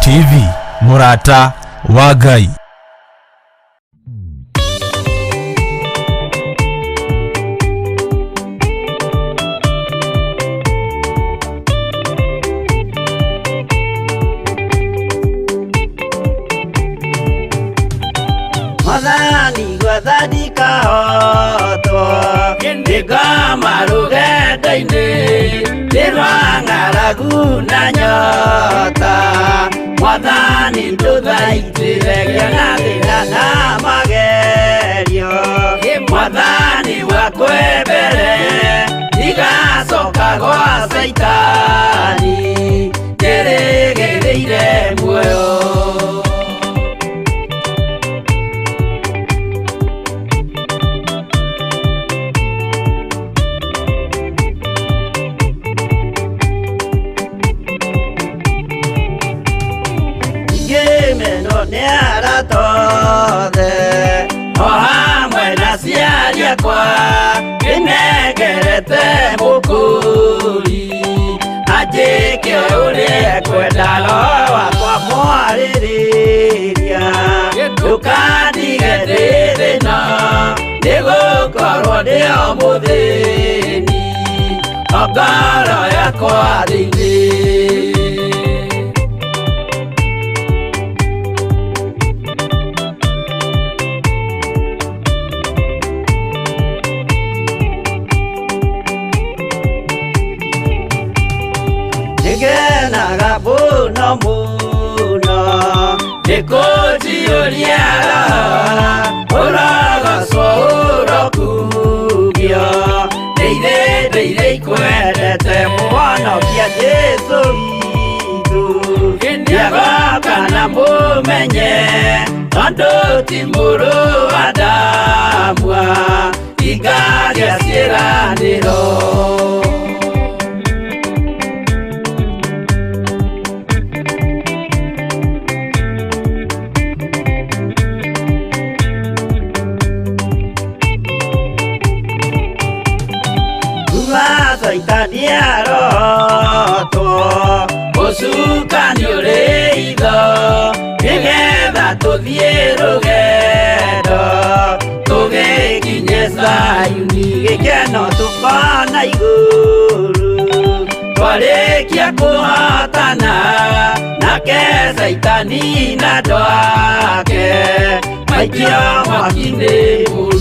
TV, mũrata wa Ngai. Mwathani gwathani kahotwo nĩngoma rũgendo-inĩ nĩ rwa ng'aragu na nyota. Mwathani ndũthaitĩre ngĩona thĩna na magerio. Mwathani wakwe mbere ndigacoka gwa Caitani njĩrĩgĩrĩire muoyo. Ngĩmenwo nĩ arata othe o hamwe na aciari akwa ndĩnengerete mũkũri anjĩke ũrĩa ekwenda roho wakwa mwarĩrĩria ndũkandige ndĩ thĩna nĩgũkorwo ndĩ o mũthĩni o ngoro yakwa thĩinĩ. Nĩngenaga mũno mũno nĩkũnjiyũria roho ũrogocwo ũrokugio ndĩire ndĩire ikwendete mũhonokia Jesũ witũ nĩagoka na mũmenye tondũ ti mũrũ wa Adamu ingagĩa ciĩranĩro. Kuma Caitani arotwo ũcukani ũrĩ itho nĩgetha tũthiĩ rũgendo tũgĩkinye Zayuni gĩkeno tũkona igũrũ twarĩkia kũhotana nake Caitani na andũ ake maikio mwaki-inĩ mũru.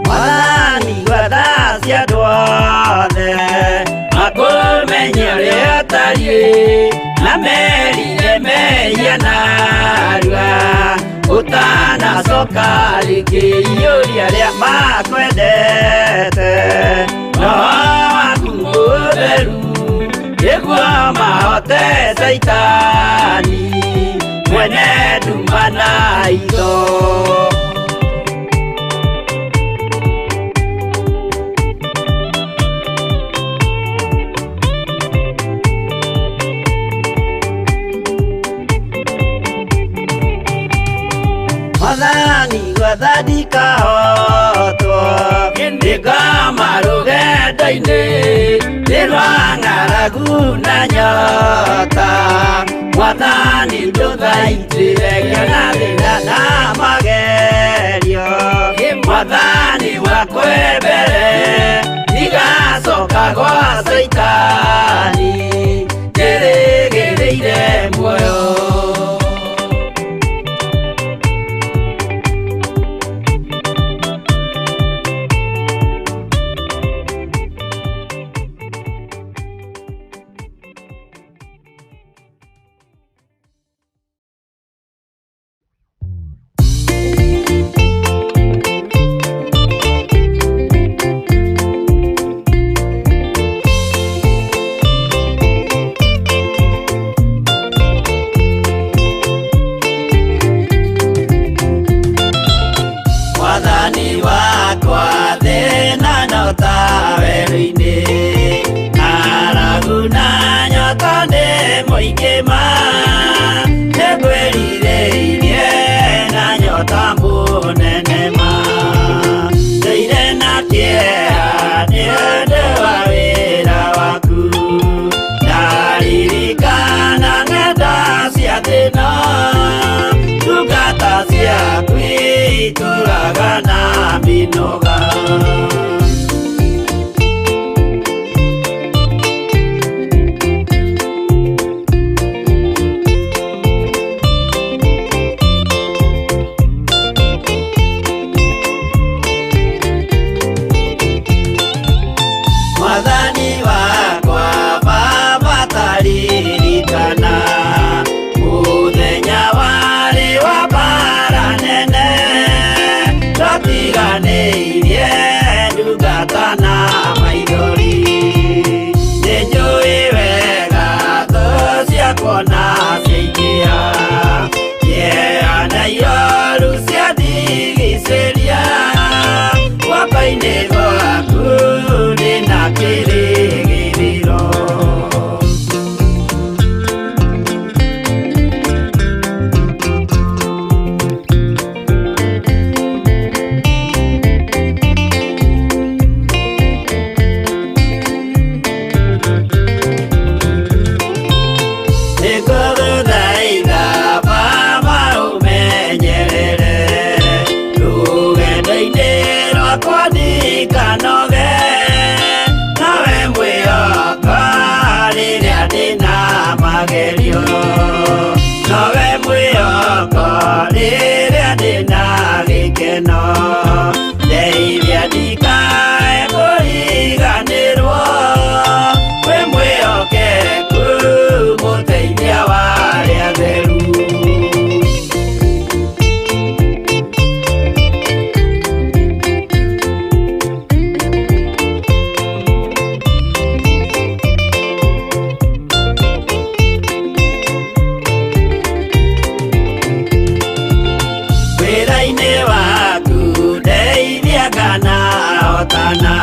Mwathani gwatha cia andũ othe makũmenye ũrĩa ũtariĩ na merire mehia narua ũtanacoka rĩngĩ iyũria arĩa makwendete roho waku mũtheru nĩguo mahote Caitani mwene nduma na itho. Mwathani gwathani kahotwo nĩngoma rũgendo-inĩ nĩ rwa ng'aragu na nyota. Mwathani ndũthaitĩre ngĩona thĩna na magerio. Mwathani wakwe mbere ndigacoka gwa Caitani njĩrĩgĩrĩire muoyo. Mwathani wakwa thĩna no ta werũ-inĩ ng'aragu na nyota nĩ mũingĩ ma nĩngwĩrirĩria itũraga na mĩnoga. Mwathani wakwa Baba taririkana mũthenya warĩ wa mbara nene, twatiganĩirie ndungata na maithori. Nĩnjũĩ wega thũ ciakwa na ciaingĩha, kĩeha na ioru ciandigicĩria, guoko-inĩ gwaku ndĩna kĩrĩgĩrĩro. Nĩngũgũthaitha Baba ũmenyerere rũgendo-inĩ rwakwa ndikanoge, nawe mwĩhoko rĩrĩa ndĩna magerio, nowe mwĩhoko rĩrĩa ndĩna gĩkeno, ndeithia ndikae kũriganĩrwo, wĩ mwĩhokeku mũteithia wa arĩa atheru. Wĩra-inĩ waku ndeithia kana hotana,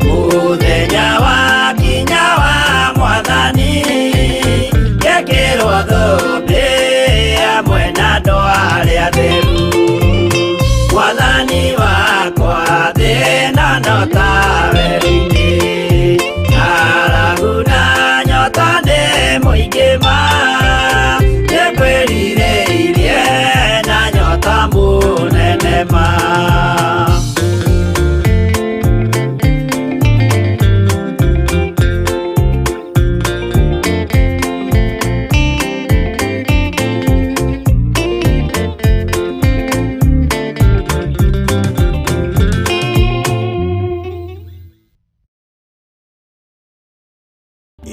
mũthenya wakinya wa Mwathani, ngekĩrwo thũmbĩ hamwe na andũ arĩa atheru. Mwathani wakwa thĩna no ta werũ-inĩ, ng'aragu na nyota nĩ mũingĩ ma, nĩngwĩrirĩirie na nyota mũnene ma.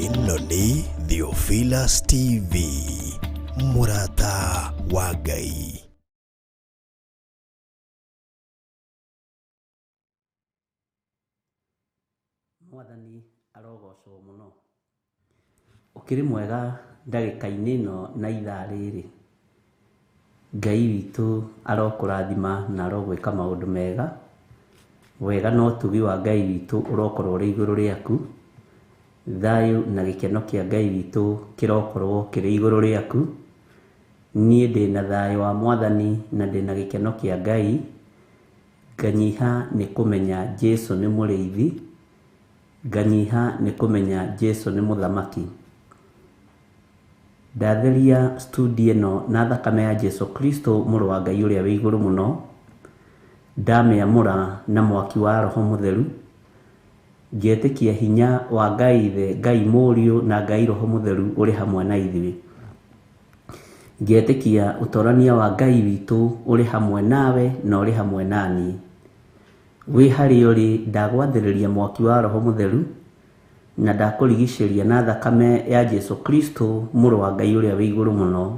Ĩno nĩ Theophilus TV, mũrata wa Ngai. Mwathani arogocwo mũno. Ũkĩrĩ mwega ndagĩka-inĩ ĩno na ithaa rĩrĩ. Ngai witũ arokũrathima na arogwĩka maũndũ mega. Wega na ũtugi wa Ngai witũ ũrokorwo ũrĩ igũrũ rĩaku. Thayũ na gĩkeno kĩa Ngai witũ kĩrokorwo kĩrĩ igũrũ rĩaku. Niĩ ndĩna thayũ wa Mwathani na ndĩna gĩkeno kĩa Ngai. Nganyiha nĩ kũmenya Jesu nĩ mũrĩithi. Nganyiha nĩ kũmenya Jesu nĩ mũthamaki. Ndatheria studio ĩno na thakame ya Jesu Kristo mũrũ wa Ngai ũrĩa wĩ igũrũ mũno. Ndamĩamũra na mwaki wa Roho Mũtheru. Ngetĩkia hinya wa Ngai Ithe, Ngai Mũriũ na Ngai Roho Mũtheru ũrĩ hamwe na ithuĩ. Ngetĩkia ũtorania wa Ngai witũ ũrĩ hamwe nawe na ũrĩ hamwe naniĩ. Wĩ harĩa ũrĩ ndagwathĩrĩria mwaki wa Roho Mũtheru na ndakũrigicĩria na thakame ya Jesu Kristo mũrũ wa Ngai ũrĩa wĩ igũrũ mũno.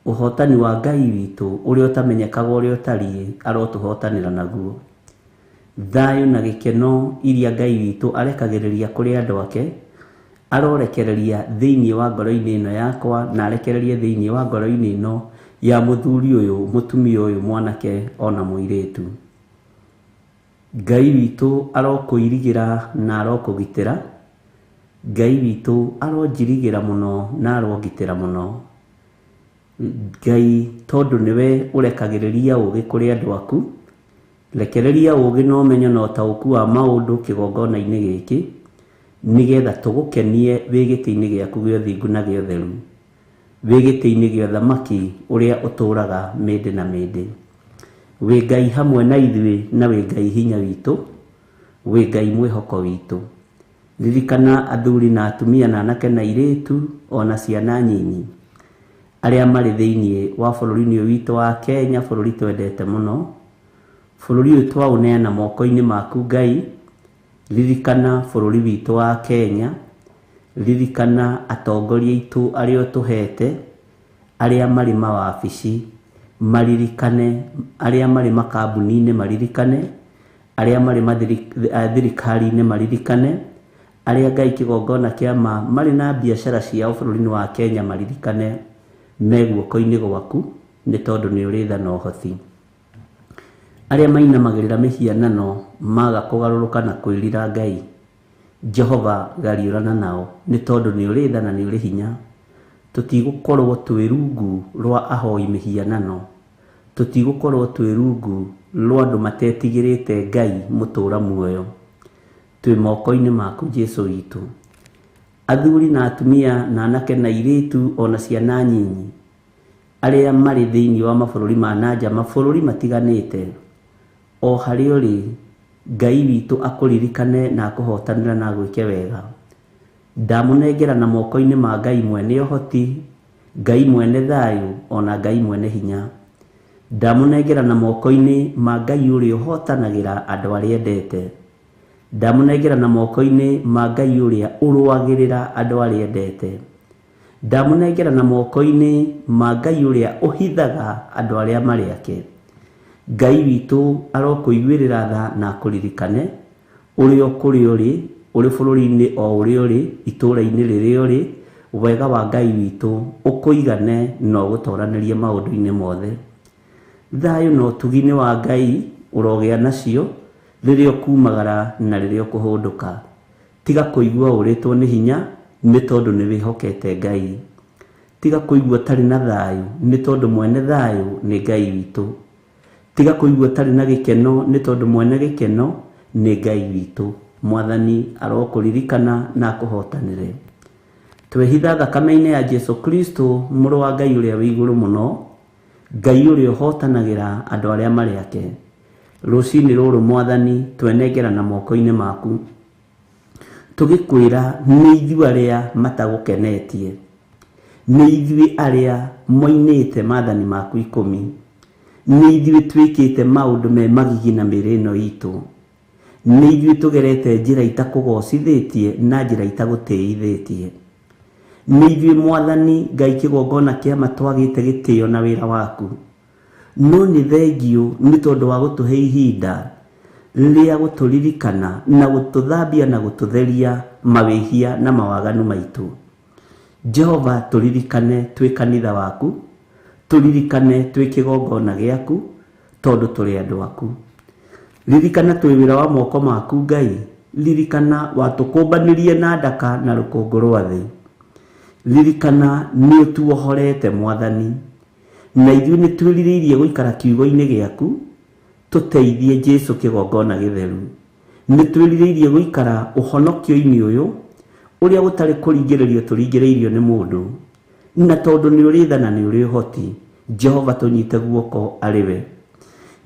Ũhotani wa Ngai witũ ũrĩa ũtamenyekaga ũrĩa ũtariĩ arotũhotanĩra naguo. Thayũ na gĩkeno iria Ngai witũ arekagĩrĩria kũrĩ andũ ake arorekereria thĩinĩ wa ngoro-inĩ ĩno yakwa na arekererie thĩinĩ wa ngoro-inĩ ĩno ya mũthuri ũyũ, mũtumia ũyũ, mwanake ona mũirĩtu. Ngai witũ arokũirigĩra na arokũgitĩra. Ngai witũ aronjirigĩra mũno na arongitĩra mũno. Ngai tondũ nĩwe ũrekagĩrĩria ũgĩ kũrĩ andũ aku, rekereria ũgĩ na ũmenyo na ũtaũku wa maũndũ kĩgongona-inĩ gĩkĩ, nĩgetha tũgũkenie wĩ gĩtĩ-inĩ gĩaku gĩa ũthingu na gĩa ũtheru, wĩ gĩtĩ-inĩ gĩa ũthamaki ũrĩa ũtũũraga mĩndĩ na mĩndĩ. Wĩ Ngai hamwe na ithuĩ na wĩ Ngai hinya witũ, wĩ Ngai mwĩhoko witũ. Ririkana athuri na atumia na anake na airĩtu ona ciana nyinyi arĩa marĩ thĩinĩ wa bũrũri-inĩ ũyũ witũ wa Kenya, bũrũri twendete mũno. Bũrũri ũyũ twaũneana moko-inĩ maku Ngai. Ririkana bũrũri witũ wa Kenya, ririkana atongoria aitũ arĩa ũtũhete, arĩa marĩ mawabici maririkane, arĩa marĩ makambuni-inĩ maririkane, arĩa marĩ thirikari-inĩ maririkane, arĩa Ngai kĩgongona kĩa ma marĩ na biacara ciao bũrũri-inĩ wa Kenya maririkane me guoko-inĩ gwaku, nĩ tondũ nĩ ũrĩ tha na ũhoti. Arĩa mainamagĩrĩra mĩhianano maga kũgarũrũka na kwĩrira Ngai, Jehova gariũrana nao, nĩ tondũ nĩ ũrĩ tha na nĩ ũrĩ hinya. Tũtigũkorwo twĩ rungu rwa ahoi mĩhianano, tũtigũkorwo twĩ rungu rwa andũ matetigĩrĩte Ngai mũtũra muoyo. Twĩ moko-inĩ maku Jesũ witũ. Athuri na atumia na anake na airĩtu ona ciana nyinyi arĩa marĩ thĩinĩ wa mabũrũri ma nanja, mabũrũri matiganĩte, o harĩa ũrĩ Ngai witũ akũririkane na akũhotanĩra na agwĩke wega. Ndamũnengera na moko-inĩ ma Ngai mwene ũhoti, Ngai mwene thayũ ona Ngai mwene hinya. Ndamũnengera na moko-inĩ ma Ngai ũrĩa ũhotanagĩra andũ arĩa endete. Ndamũnengera na moko-inĩ ma Ngai ũrĩa ũrũagĩrĩra andũ arĩa endete. Ndamũnengera na moko-inĩ ma Ngai ũrĩa ũhithaga andũ arĩa marĩ ake. Ngai witũ arokũiguĩrĩra tha na akũririkane ũrĩ o kũrĩa ũrĩ, ũrĩ bũrũri-inĩ o ũrĩa ũrĩ, itũũra-inĩ rĩrĩa ũrĩ, wega wa Ngai witũ ũkũigane na ũgũtoranĩrie maũndũ-inĩ mothe. Thayũ na ũtugi-inĩ wa Ngai ũrogĩa nacio rĩrĩa ũkumagara na rĩrĩa ũkũhũndũka. Tiga kũigua ũrĩtwo nĩ hinya nĩ tondũ nĩ wĩhokete Ngai. Tiga kũigua ũtarĩ na thayũ nĩ tondũ mwene thayũ nĩ Ngai witũ. Tiga kũigua ũtarĩ na gĩkeno nĩ tondũ mwene gĩkeno nĩ Ngai witũ. Mwathani arokũririkana na akũhotanĩre. Twehitha thakame-inĩ ya Jesũ Kristo mũrũ wa Ngai ũrĩa wĩ igũrũ mũno, Ngai ũrĩa ũhotanagĩra andũ arĩa marĩ ake. Rũcinĩ rũrũ Mwathani twenengera na moko-inĩ maku, tũgĩkwĩra nĩ ithuĩ arĩa matagũkenetie, nĩ ithuĩ arĩa moinĩte maathani maku 10, nĩ ithuĩ twĩkĩte maũndũ me magigi na mĩĩrĩ ĩno itũ, nĩ ithuĩ tũgerete njĩra itakũgocithĩtie na njĩra itagũtĩithĩtie. Nĩ ithuĩ Mwathani Ngai kĩgongona kĩa ma twagĩte gĩtĩo na wĩra waku. No nĩ thengio nĩ tondũ wa gũtũhe ihinda rĩa gũtũririkana na gũtũthambia na gũtũtheria mawĩhia na mawaganu maitũ. Jehova tũririkane twĩ kanitha waku, tũririkane twĩ kĩgongona gĩaku, tondũ tũrĩ andũ aku. Ririkana twĩ wĩra wa moko maku Ngai, ririkana watũkũmbanĩrie na ndaka na rũkũngũ rwa thĩ. Ririkana nĩ ũtuohorete Mwathani, na ithuĩ nĩ twĩrirĩirie gũikara kiugo-inĩ gĩaku, tũteithie Jesũ kĩgongona gĩtheru. Nĩ twĩrirĩirie gũikara ũhonokio-inĩ ũyũ ũrĩa gũtarĩ kũringĩrĩrio tũringĩrĩirio nĩ mũndũ, na tondũ nĩ ũrĩ tha na nĩ ũrĩ ũhoti, Jehova tũnyite guoko arĩ we.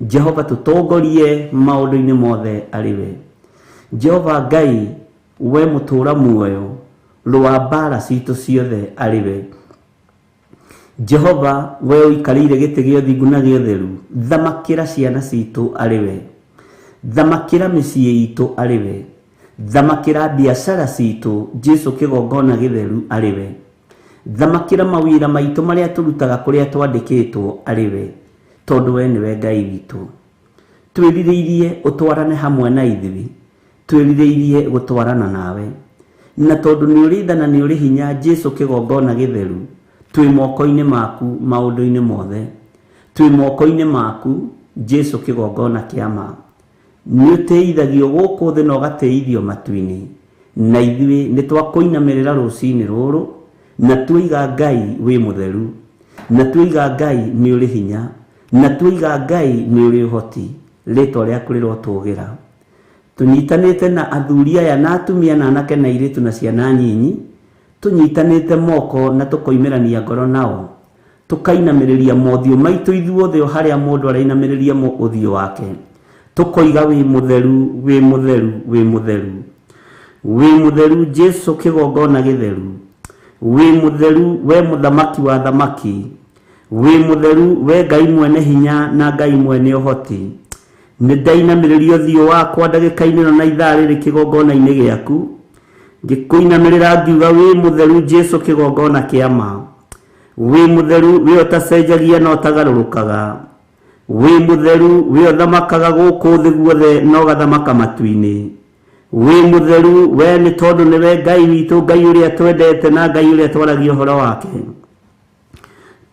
Jehova tũtongorie maũndũ-inĩ mothe arĩ we. Jehova Ngai we mũtũũra muoyo, rũa mbara citũ ciothe arĩ we. Jehova we ũikarĩire gĩtĩ gĩa ũthingu na gĩa ũtheru, thamakĩra ciana citũ arĩ we. Thamakĩra mĩciĩ itũ arĩ we. Thamakĩra biacara citũ, Jesũ kĩgongona gĩtheru arĩ we. Thamakĩra mawĩra maitũ marĩa tũrutaga kũrĩa twandĩkĩtwo arĩ we, tondũ we nĩwe Ngai witũ. Twĩrirĩirie ũtwarane hamwe na ithuĩ, twĩrirĩirie gũtwarana nawe. Na tondũ nĩ ũrĩ tha na nĩ ũrĩ hinya, Jesũ kĩgongona gĩtheru, twĩ moko-inĩ maku maũndũ-inĩ mothe. Twĩ moko-inĩ maku, Jesũ kĩgongona kĩa ma. Nĩ ũtĩithagio gũkũ thĩ na ũgatĩithio matu-inĩ. Na ithuĩ nĩ twakũinamĩrĩra rũcinĩ rũrũ, na tuoiga Ngai wĩ mũtheru, na tuoiga Ngai nĩ ũrĩ hinya, na tuoiga Ngai nĩ ũrĩ ũhoti. Rĩtwa rĩaku rĩrotũgĩra. Tũnyitanĩte na athuri aya na atumia na anake na airĩtu na ciana nyinyi, tũnyitanĩte moko na tũkoimĩrania ngoro nao. Tũkainamĩrĩria mothiũ maitũ ithuothe o harĩa mũndũ arainamĩrĩria ũthiũ wake. Tũkoiga wĩ mũtheru, wĩ mũtheru, wĩ mũtheru. Wĩ mũtheru Jesu kĩgongona gĩtheru. Wĩ mũtheru we mũthamaki wa thamaki. Wĩ mũtheru we Ngai mwene hinya na Ngai mwene ũhoti. Nĩ ndainamĩrĩria ũthiũ wakwa ndagĩka-inĩ ĩno na ithaa rĩrĩ kĩgongona-inĩ gĩaku. Ngĩkũinamĩrĩra ngiuga wĩ mũtheru Jesu kĩgongona kĩa ma. Wĩ mũtheru wĩ ũtacenjagia na ũtagarũrũkaga. Wĩ mũtheru wĩ ũthamakaga gũkũ thĩ guothe na ũgathamaka matu-inĩ. Wĩ mũtheru we nĩ tondũ nĩwe Ngai witũ, Ngai ũrĩa twendete na Ngai ũrĩa twaragia ũhoro wake.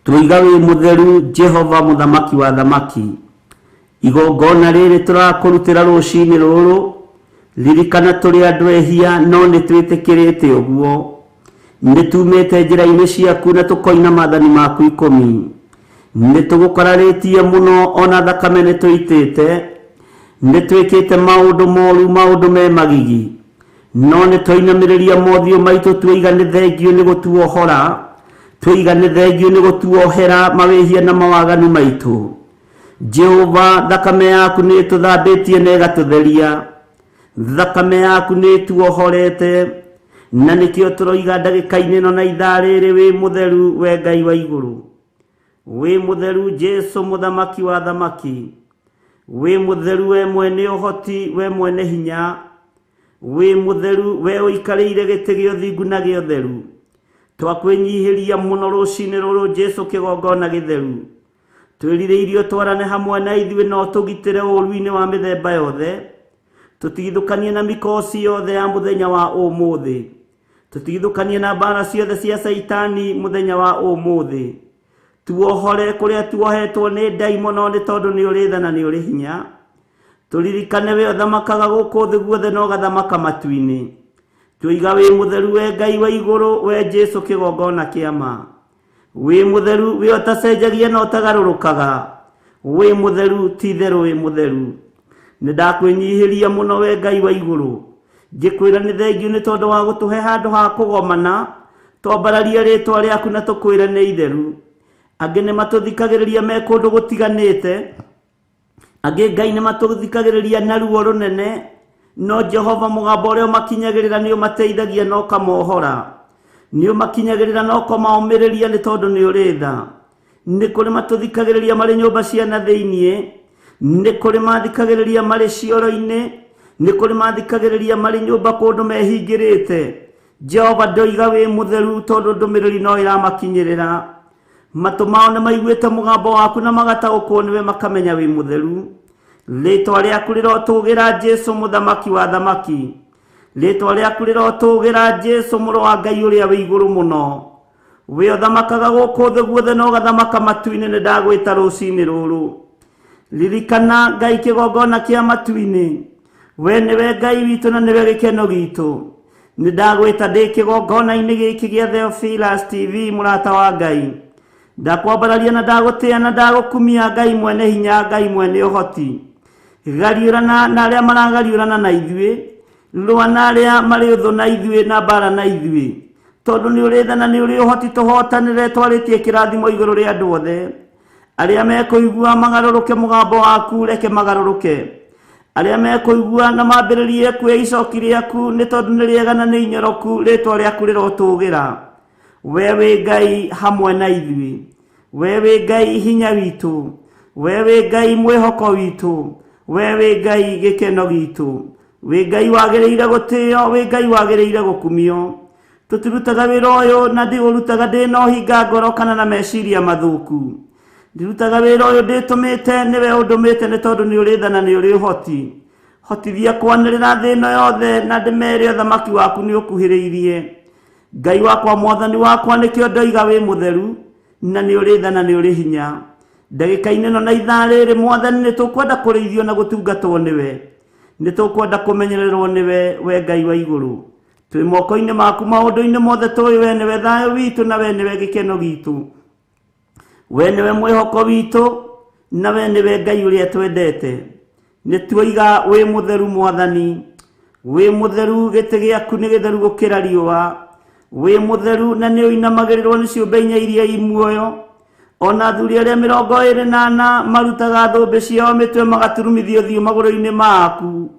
Tũiga wĩ mũtheru Jehova mũthamaki wa thamaki. Igongona rĩrĩ tũrakũrutĩra rũcinĩ rũrũ, ririkana tũrĩ andũ ehia no nĩ twĩtĩkĩrĩte ũguo. Nĩ tumĩte njĩra-inĩ ciaku na tũkoina maathani maku 10. Nĩ tũgũkararĩtie mũno ona thakame nĩ tũitĩte. Nĩ twĩkĩte maũndũ moru, maũndũ me magigi. No nĩ twainamĩrĩria mothiũ maitũ tuiga nĩ thengio nĩ gũtuohora, tuiga nĩ thengio nĩ gũtuohera mawĩhia na mawaganu maitũ. Jehova, thakame yaku nĩ ĩtũthambĩtie na ĩgatũtheria. Thakame yaku nĩ ĩtuohorete, na nĩkĩo tũroiga ndagĩka-inĩ ĩno na ithaa rĩrĩ wĩ mũtheru we Ngai wa igũrũ. Wĩ mũtheru Jesu mũthamaki wa thamaki. Wĩ mũtheru we mwene ũhoti, we mwene hinya. Wĩ mũtheru we ũikarĩire gĩtĩ gĩa ũthingu na gĩa ũtheru. Twakwĩnyihĩria mũno rũcinĩ rũrũ Jesu kĩgongona gĩtheru. Twĩrirĩirie ũtwarane hamwe na ithuĩ na ũtũgitĩre ũũru-inĩ wa mĩthemba yothe. Tũtigithũkanie na mĩkosi yothe ya mũthenya wa ũmũthĩ. Tũtigithũkanie na mbara ciothe cia Caitani mũthenya wa ũmũthĩ. Tuohore kũrĩa tuohetwo nĩ ndaimono nĩ tondũ nĩ ũrĩ tha na nĩ ũrĩ hinya. Tũririkane we ũthamakaga gũkũ thĩ guothe na ũgathamaka matu-inĩ. Tũiga wĩ mũtheru we Ngai wa igũrũ, we Jesu kĩgongona kĩa ma. Wĩ mũtheru we ũtacenjagia na ũtagarũrũkaga. Wĩ mũtheru ti itherũ wĩ mũtheru. Nĩ ndakwĩnyihĩria mũno we Ngai wa igũrũ. Ngĩkwĩra nĩ thengio nĩ tondũ wa gũtũhe handũ ha kũgomana, twambararie rĩtwa rĩaku na tũkwĩre nĩ itheru. Angĩ nĩ matũthikagĩrĩria me kũndũ gũtiganĩte. Angĩ Ngai nĩ matũthikagĩrĩria na ruo rũnene, no Jehova mũgambo ũrĩa ũmakinyagĩrĩra nĩ ũmateithagia na ũkamohora. Nĩ ũmakinyagĩrĩra na ũkamaũmĩrĩria nĩ tondũ nĩ ũrĩ tha. Nĩ kũrĩ matũthikagĩrĩria marĩ nyũmba cia na thĩiniĩ, nĩ kũrĩ mathikagĩrĩria marĩ cioro-inĩ, nĩ kũrĩ mathikagĩrĩria marĩ nyũmba kũndũ mehingĩrĩte. Jehova ndoiga wĩ mũtheru tondũ ndũmĩrĩri no ĩramakinyĩrĩra. Matũ mao nĩ maiguĩte mũgambo waku na magataũkwo nĩwe makamenya wĩ mũtheru. Rĩtwa rĩaku rĩrotũgĩra Jesu mũthamaki wa thamaki. Rĩtwa rĩaku rĩrotũgĩra Jesu mũrũ wa Ngai ũrĩa wĩ igũrũ mũno. We ũthamakaga gũkũ thĩ guothe na ũgathamaka matu-inĩ, nĩ ndagwĩta rũcinĩ rũrũ. Ririkana Ngai kĩgongona kĩa matu-inĩ. We nĩwe Ngai witũ na nĩwe gĩkeno gitũ. Nĩ ndagwĩta ndĩ kĩgongona-inĩ gĩkĩ gĩa Theophilus TV mũrata wa Ngai. Ndakwambararia na ndagũtĩa na ndagũkumia Ngai mwene hinya, Ngai mwene ũhoti. Gariũrana na arĩa maragariũrana na ithuĩ, rũa na arĩa marĩ ũthũ na ithuĩ na mbara na ithuĩ. Tondũ nĩ ũrĩ tha na nĩ ũrĩ ũhoti tũhotanĩre twarĩtie kĩrathimo igũrũ rĩa andũ othe. Arĩa mekũigua magarũrũke mũgambo waku, reke magarũrũke. Arĩa mekũigua na mambĩrĩrie kuoya icoki rĩaku nĩ tondũ nĩ rĩega na nĩ inyoroku, rĩtwa rĩaku rĩrotũgĩra. We wĩ Ngai hamwe na ithuĩ. We wĩ Ngai hinya witũ. We wĩ Ngai mwĩhoko witũ. We wĩ Ngai gĩkeno gitũ. Wĩ Ngai wagĩrĩire gũtĩo, wĩ Ngai wagĩrĩire gũkumio. Tũtirutaga wĩra ũyũ na ndiũrutaga ndĩ na ũhinga ngoro kana na meciria mathũku. Ndirutaga wĩra ũyũ ndĩtũmĩte, nĩwe ũndũmĩte nĩ tondũ nĩ ũrĩ tha na nĩ ũrĩ ũhoti. Hotithia kwanĩrĩra thĩ ĩno yothe na ndĩmere ũthamaki waku nĩ ũkuhĩrĩirie. Ngai wakwa mwathani wakwa nĩkĩo ndoiga wĩ mũtheru na nĩ ũrĩ tha na nĩ ũrĩ hinya. Ndagĩka-inĩ ĩno na ithaa rĩrĩ mwathani nĩ tũkwenda kũrĩithio na gũtungatwo nĩwe. Nĩ tũkwenda kũmenyererwo nĩwe we Ngai wa igũrũ. Twĩ moko-inĩ maku maũndũ-inĩ mothe tũĩ we nĩwe thayũ witũ na we nĩwe gĩkeno gitũ. We nĩwe mwĩhoko witũ na we nĩwe Ngai ũrĩa twendete. Nĩ tuoiga wĩ mũtheru mwathani. Wĩ mũtheru gĩtĩ gĩaku nĩ gĩtheru gũkĩra riũa. Wĩ mũtheru na nĩ ũinamagĩrĩrwo nĩ ciũmbe inya iria i muoyo. Ona athuri arĩa 24 marutaga thũmbĩ ciao mĩtwe magaturumithia ũthiũ magũrũ-inĩ maku,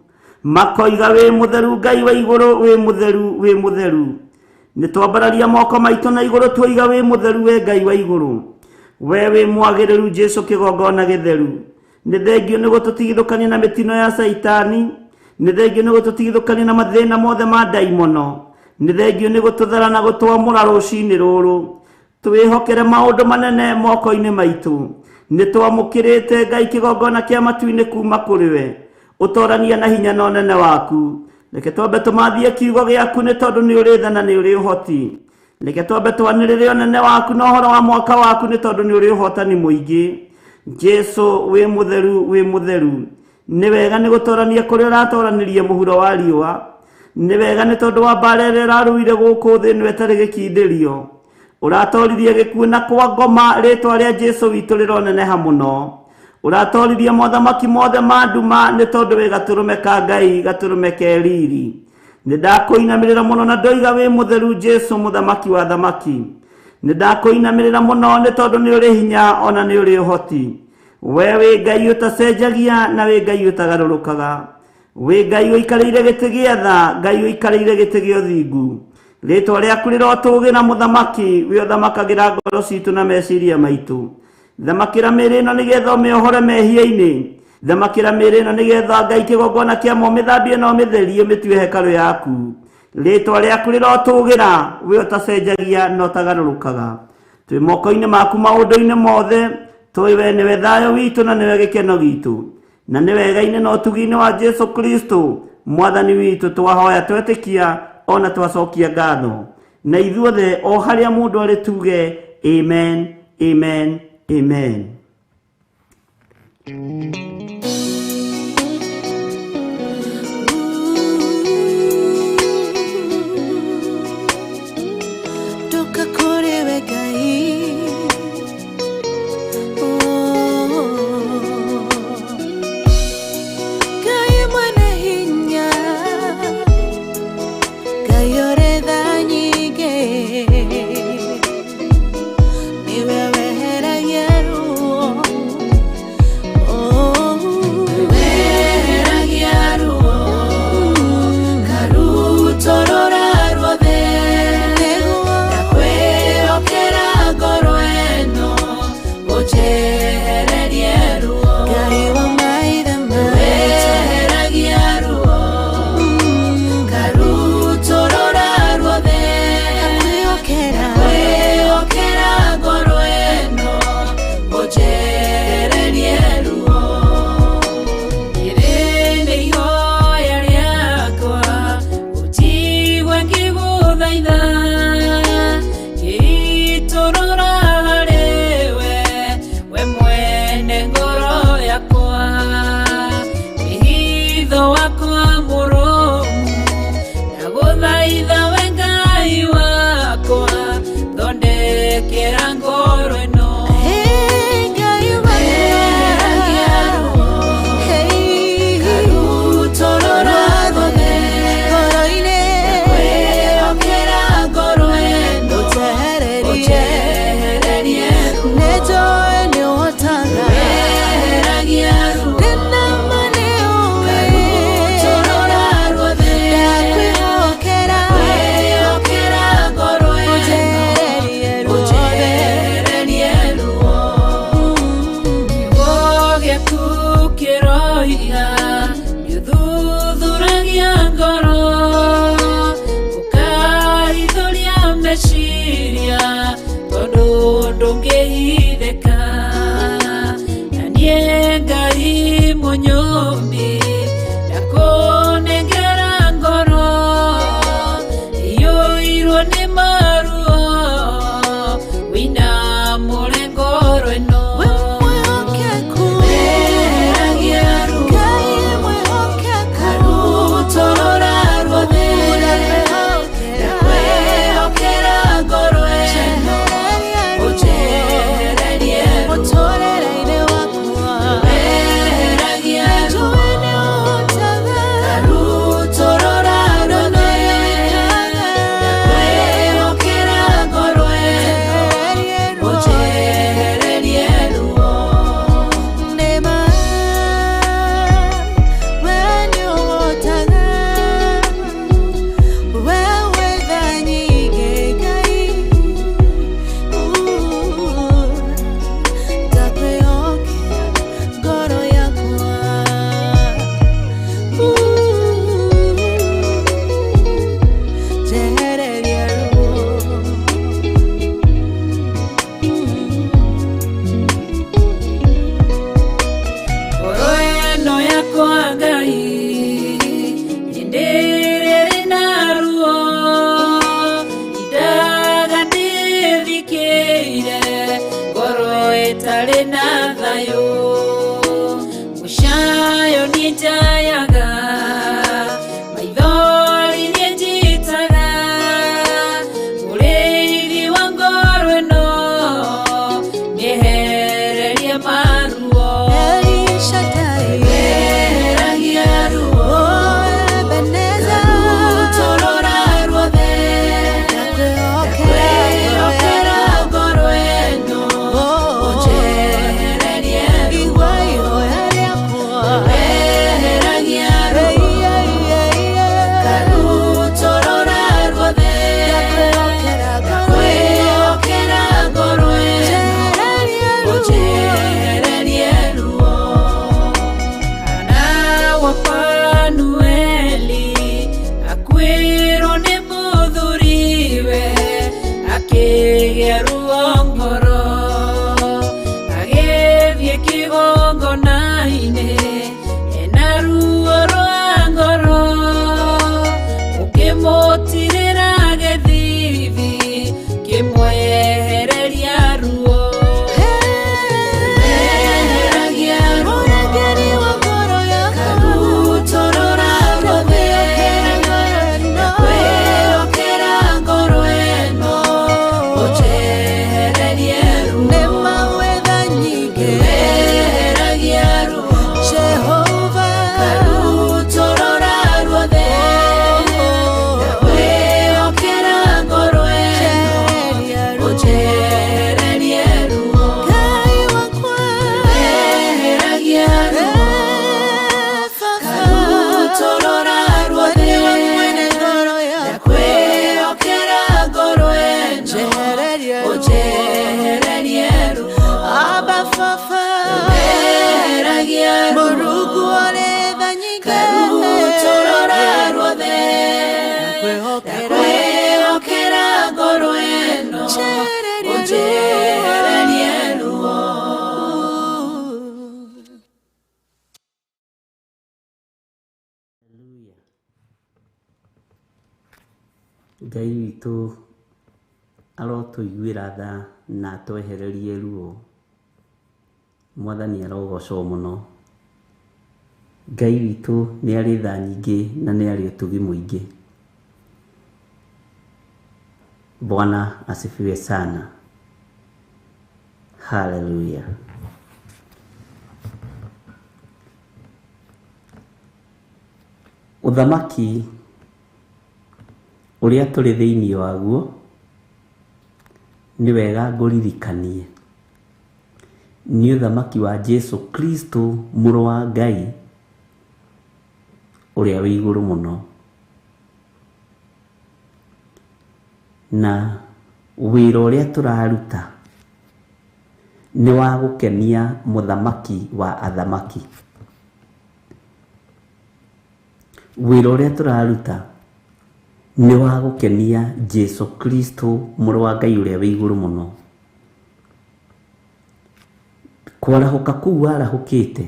makoiga wĩ mũtheru Ngai wa igũrũ, wĩ mũtheru, wĩ mũtheru. Nĩ twambararia moko maitũ na igũrũ twoiga wĩ mũtheru we Ngai wa igũrũ. We wĩ mwagĩrĩru Jesu kĩgongona gĩtheru. Nĩ thengio nĩ gũtũtigithũkania na mĩtino ya Caitani, nĩ thengio nĩ gũtũtigithũkania na mathĩna mothe ma ndaimono, nĩ thengio nĩ gũtũthera na gũtwamũra rũcinĩ rũrũ. Twĩhokere maũndũ manene moko-inĩ maitũ. Nĩ twamũkĩrĩte Ngai kĩgongona kĩa matu-inĩ kuma kũrĩ we, ũtorania na hinya na ũnene waku. Reke twambe tũmathie kiugo gĩaku nĩ tondũ nĩ ũrĩ tha na nĩ ũrĩ ũhoti. Reke twambe twanĩrĩre ũnene waku na ũhoro wa mwaka waku nĩ tondũ nĩ ũrĩ ũhotani mũingĩ. Jesu wĩ mũtheru, wĩ mũtheru. Nĩ wega nĩ gũtorania kũrĩa ũratoranĩria mũhuro wa riũa. Nĩ wega nĩ tondũ wa mbara ĩrĩa ũrarũire gũkũ thĩ ĩno ĩtarĩ gĩkindĩrio. Ũratoririe gĩkuũ na kwa ngoma, rĩtwa rĩa Jesu witũ rĩroneneha mũno. Ũratoririe mothamaki mothe ma nduma nĩ tondũ wĩ gatũrũme ka Ngai, gatũrũme ke riri. Nĩ ndakũinamĩrĩra mũno na ndoiga wĩ mũtheru Jesu mũthamaki wa thamaki. Nĩ ndakũinamĩrĩra mũno nĩ tondũ nĩ ũrĩ hinya ona nĩ ũrĩ ũhoti. We wĩ Ngai ũtacenjagia na wĩ Ngai ũtagarũrũkaga. Wĩ Ngai ũikarĩire gĩtĩ gĩa tha, Ngai ũikarĩire gĩtĩ gĩa ũthingu. Rĩtwa rĩaku rĩrotũgĩra mũthamaki, wĩ ũthamakagĩra ngoro citũ na meciria maitũ. Thamakĩra mĩĩrĩ ĩno nĩgetha ũmĩohore mehia-inĩ. Thamakĩra mĩĩrĩ ĩno nĩgetha Ngai kĩgongona kĩa ũmĩthambie na ũmĩtherie ũmĩtue hekarũ yaku. Rĩtwa rĩaku rĩrotũgĩra, wĩ ũtacenjagia na ũtagarũrũkaga. Twĩ moko-inĩ maku maũndũ-inĩ mothe, tũĩ we nĩwe thayũ witũ na nĩwe gĩkeno gitũ. Na nĩ wega-inĩ na ũtugi-inĩ wa Jesu Kristo mwathani witũ twahoya twetĩkia ona twacokia ngatho. Na ithuothe o harĩa mũndũ arĩ tuge amen, amen, amen. Ndoka kũrĩ we Ngai. Oh. Ngai mwene hinya, Ngai ũrĩ tha nyingĩ, nĩwe weheragia ruo. Oh. Weheragia ruo, karutorora ruothe. Ndakwĩhokera ngoro ĩno, ũnjehererie ruo. Ngai wa maithe maitũ. Weheragia ruo, karutorora ruothe. Ndakwĩhokera ngoro ĩno, ũnjehererie ruo. Rĩrĩ nĩ ihoya rĩakwa, ũnjigue ngĩgũthaitha, ngĩitũrũra harĩ we, we mwene ngoro yakwa. Wĩhitho wakwa mũrũmu, ndagũthaitha we Ngai wakwa, thondekera ngoro ĩno. Weheragia ruo, karutorora ruothe. Ndakwĩhokera ngoro ĩno, ũnjehererie ruo. Weheragia ruo, karutorora ruothe. Ndakwĩhokera ngoro ĩno, ũnjehererie Thayũ mũcayo nĩnjayaga maithori nĩnjitaga mũrĩithi wa ngoro ĩno nĩehererie maruo weheragia ruo ngarutũrũra ruothe ndakwĩhokera ngoro ĩno ũnjehererie ruo weheragia ruo ngarutũrũra ruothe ndakwĩhokera ngoro ĩno ũnjehererie ruo. Hana wa Fanueli akuĩrwo nĩ mũthuriwe akĩgĩa ruo ngoro agĩthiĩ kĩgongona-inĩ ena ruo rwa ngoro ũkĩmũtirĩra gĩthithi kĩmwehereria ruo weheragia ruo ngarutũrũra ruothe ndakwĩhokera ngoro ĩno ũnjehererie ruo weheragia ruo ngarutũrũra ruothe ndakwĩhokera ngoro ĩno ũnjehererie ruo weheragia ruo ngarutũrũra ruothe ndakwĩhokera ngoro ĩno ũnjehererie ruo weheragia ruo ngarutũrũra ruothe ndakwĩhokera ngoro ĩno ũnjehererie ruo. Ngai witũ arotũiguĩra tha na atwehererie ruo. Mwathani arogocwo mũno. Ngai witũ nĩ arĩ tha nyingĩ na nĩ arĩ ũtugi mũingĩ. Bwana asifiwe sana. Haleluya. Ũthamaki ũrĩa tũrĩ thĩinĩ waguo nĩ wega ngũririkanie nĩ ũthamaki wa Jesu Kristo mũrũ wa Ngai ũrĩa wĩ igũrũ mũno. Na wĩra ũrĩa tũraruta nĩ wa gũkenia mũthamaki wa athamaki. Wĩra ũrĩa tũraruta nĩ wa gũkenia Jesu Kristo mũrũ wa Ngai ũrĩa wĩ igũrũ mũno. Kwarahũka kũu warahũkĩte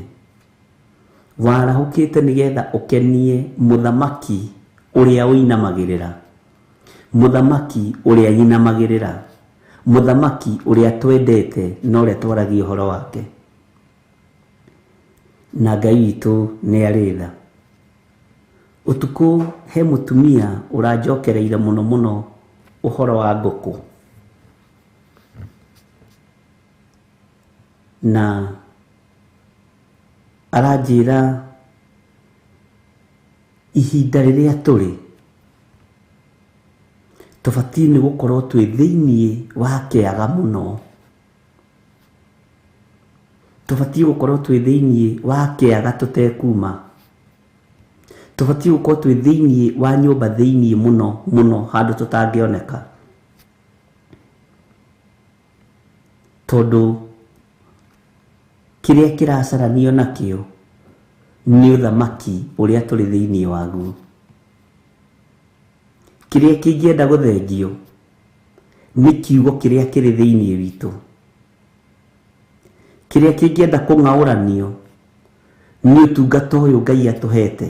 warahũkĩte nĩgetha ũkenie mũthamaki ũrĩa ũinamagĩrĩra, mũthamaki ũrĩa inamagĩrĩra, mũthamaki ũrĩa twendete na ũrĩa twaragia ũhoro wake. Na Ngai witũ nĩ arĩ tha. Ũtukũ he mũtumia ũranjokereire mũno mũno ũhoro wa ngũkũ. Na aranjĩra ihinda rĩrĩa tũrĩ tũbatiĩ nĩ gũkorwo twĩ thĩiniĩ wa kĩaga mũno. Tũbatiĩ gũkorwo twĩ thĩiniĩ wa kĩaga tũtekuma. Tũbatiĩ gũkorwo twĩ thĩiniĩ wa nyũmba thĩiniĩ mũno mũno handũ tũtangĩoneka. Tondũ kĩrĩa kĩracaranio nakĩo nĩ ũthamaki ũrĩa tũrĩ thĩiniĩ waguo. Kĩrĩa kĩngĩenda gũthengio nĩ kiugo kĩrĩa kĩrĩ thĩiniĩ witũ. Kĩrĩa kĩngĩenda kũng'aũranio nĩ ũtungata ũyũ Ngai atũhete.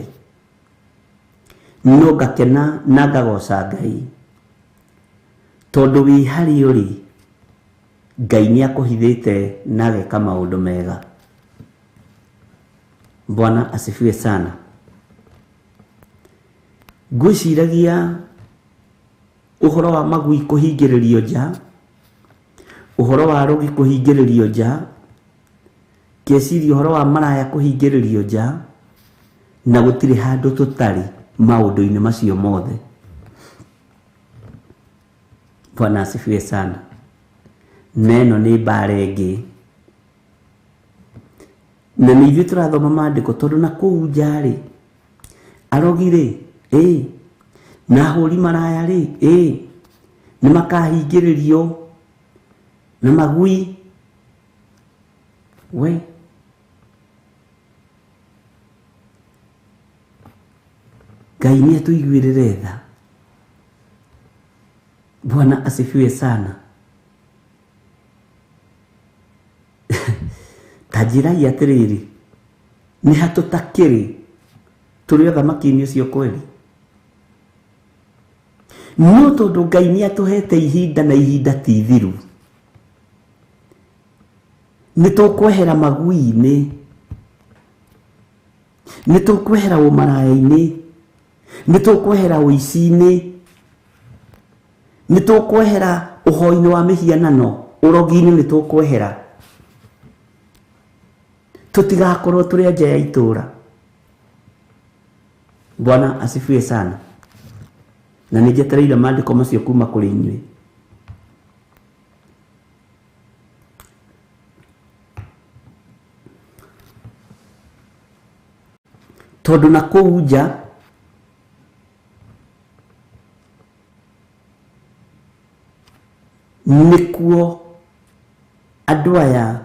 No ngakena na ngagoca Ngai tondũ wĩ harĩa ũrĩ Ngai nĩ akũhithĩte na ageka maũndũ mega. Bwana asifiwe sana. Ngwĩciragia ũhoro wa magui kũhingĩrĩrio nja, ũhoro wa rũgi kũhingĩrĩrio nja, ngeciria ũhoro wa maraya kũhingĩrĩrio nja, na gũtirĩ handũ tũtarĩ maũndũ-inĩ macio mothe. Bwana asifiwe sana. Neno nĩ mbara ĩngĩ, na nĩ ithuĩ tũrathoma maandĩko tondũ na kũu nja rĩ, arogi rĩ, ĩ na ahũri maraya rĩ, ĩ nĩ makahingĩrĩrio na magui. We Ngai nĩ atũiguĩrĩre tha. Bwana asifiwe sana. Ta njĩrai atĩrĩrĩ, nĩ ha tũtakĩrĩ tũrĩ ũthamaki-inĩ ũcio kweli? No tondũ Ngai nĩ atũhete ihinda na ihinda ti ithiru, nĩ tũkwehera magui-inĩ, nĩ tũkwehera ũmaraya-inĩ, nĩ tũkwehera ũici-inĩ, nĩ tũkwehera ũhoi-inĩ wa mĩhianano, ũrogi-inĩ nĩ tũkwehera. Tũtigakorwo tũrĩ nja ya itũra. Bwana asifiwe sana. Na nĩ njetereire maandĩko macio kuma kũrĩ inyuĩ. Tondũ na kũu nja nĩkuo andũ aya,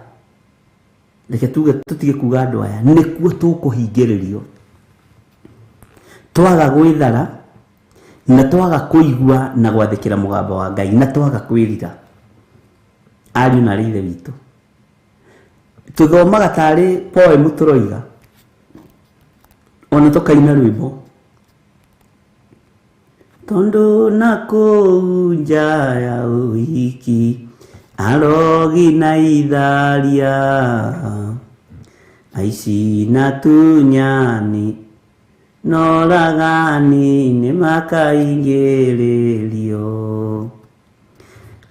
reke tuge tũtige kuga andũ aya, nĩkuo tũkũhingĩrĩrio twaga gwĩthara na twaga kũigua na gwathĩkĩra mũgambo wa Ngai na twaga kwĩrira. Ariũ na aarĩ ithe witũ, tũthomaga tarĩ poem tũroiga, ona tũkaina rwĩmbo, tondũ na kũu nja ya ũhiki arogi na itharia, aici na tunyani noragani nĩ makaingĩrĩrio.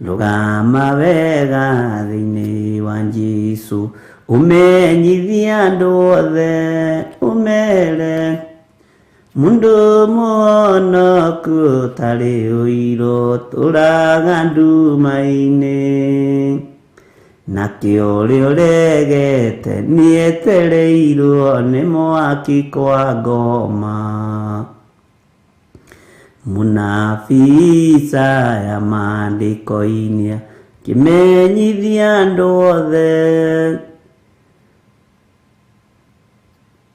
Rũgama wega thĩinĩ wa Jesũ, ũmenyithie andũ othe, ũmere mũndũ mũhonoku ũtarĩ ũirũ tũraga nduma-inĩ, nakĩo ũrĩa ũregete nĩetereirwo nĩ mwaki kwa ngoma. Mũnabii Isaya maandĩko-inĩ akĩmenyithia andũ othe,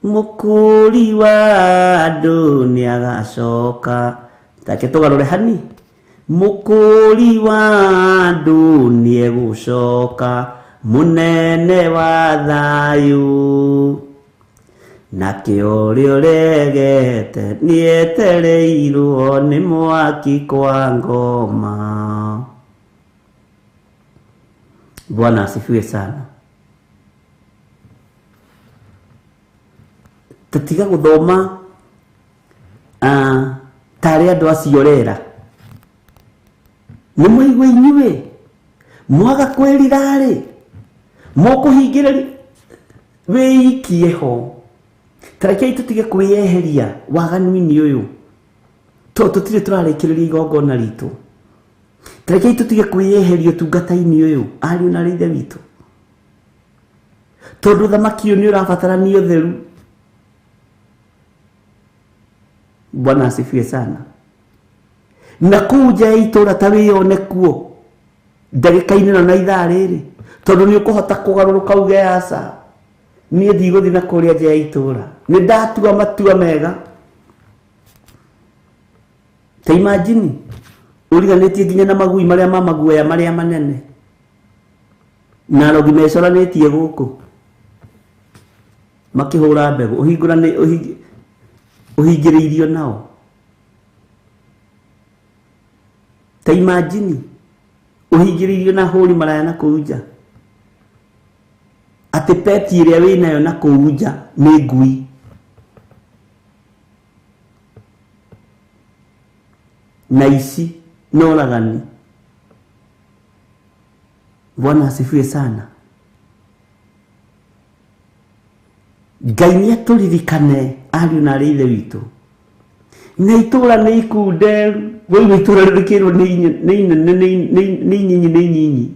mũkũũri wa andũ nĩagacoka. Take tũgarũre hani, mũkũũri wa andũ nĩegũcoka, mũnene wa thayũ, nakĩo ũrĩa ũregete nĩetereirwo nĩ mwaki kwa ngoma. Bwana asifiwe sana. Tũtiga gũthoma tarĩ andũ acio rera. Nĩ mwaigua inyuĩ mwaga kwĩrira rĩ, mũkũhingĩrĩria wĩikie ho. Ta rekei tũtige kwĩyeheria waganu-inĩ ũyũ, tondũ tũtirĩ tũrarĩkĩrĩria igongona ritũ. Ta rekei tũtige kwĩyeheria ũtungata-inĩ ũyũ, ariũ na aarĩ ithe witũ, tondũ ũthamaki ũyũ nĩ ũrabatarania ũtheru. Bwana asifiwe sana. Na kũu nja ya itũra ta wĩyone kuo ndagĩka-inĩ ĩno na ithaa rĩrĩ, tondũ nĩ ũkũhota kũgarũrũka uge aca, niĩ ndigũthiĩ na kũrĩa nja ya itũra, nĩ ndatua matua mega. Ta imagine ũriganĩtie nginya na magui marĩa ma maguoya marĩa manene, na arogi mecoranĩtie gũkũ makĩhũra mbegũ, ũhingĩrĩirio nao. Ta imagine ũhingĩrĩirio na hũri maraya na kũu nja. Atĩ peti ĩrĩa wĩnayo na kũu nja nĩ ngui. Na ici na ũragani. Bwana asifiwe sana. Ngai nĩ atũririkane ariũ na arĩ ithe witũ. Na itũra nĩ ikunderu, waigua itũra rĩkĩrwo nĩ inene nĩ inyinyi nĩ inyinyi.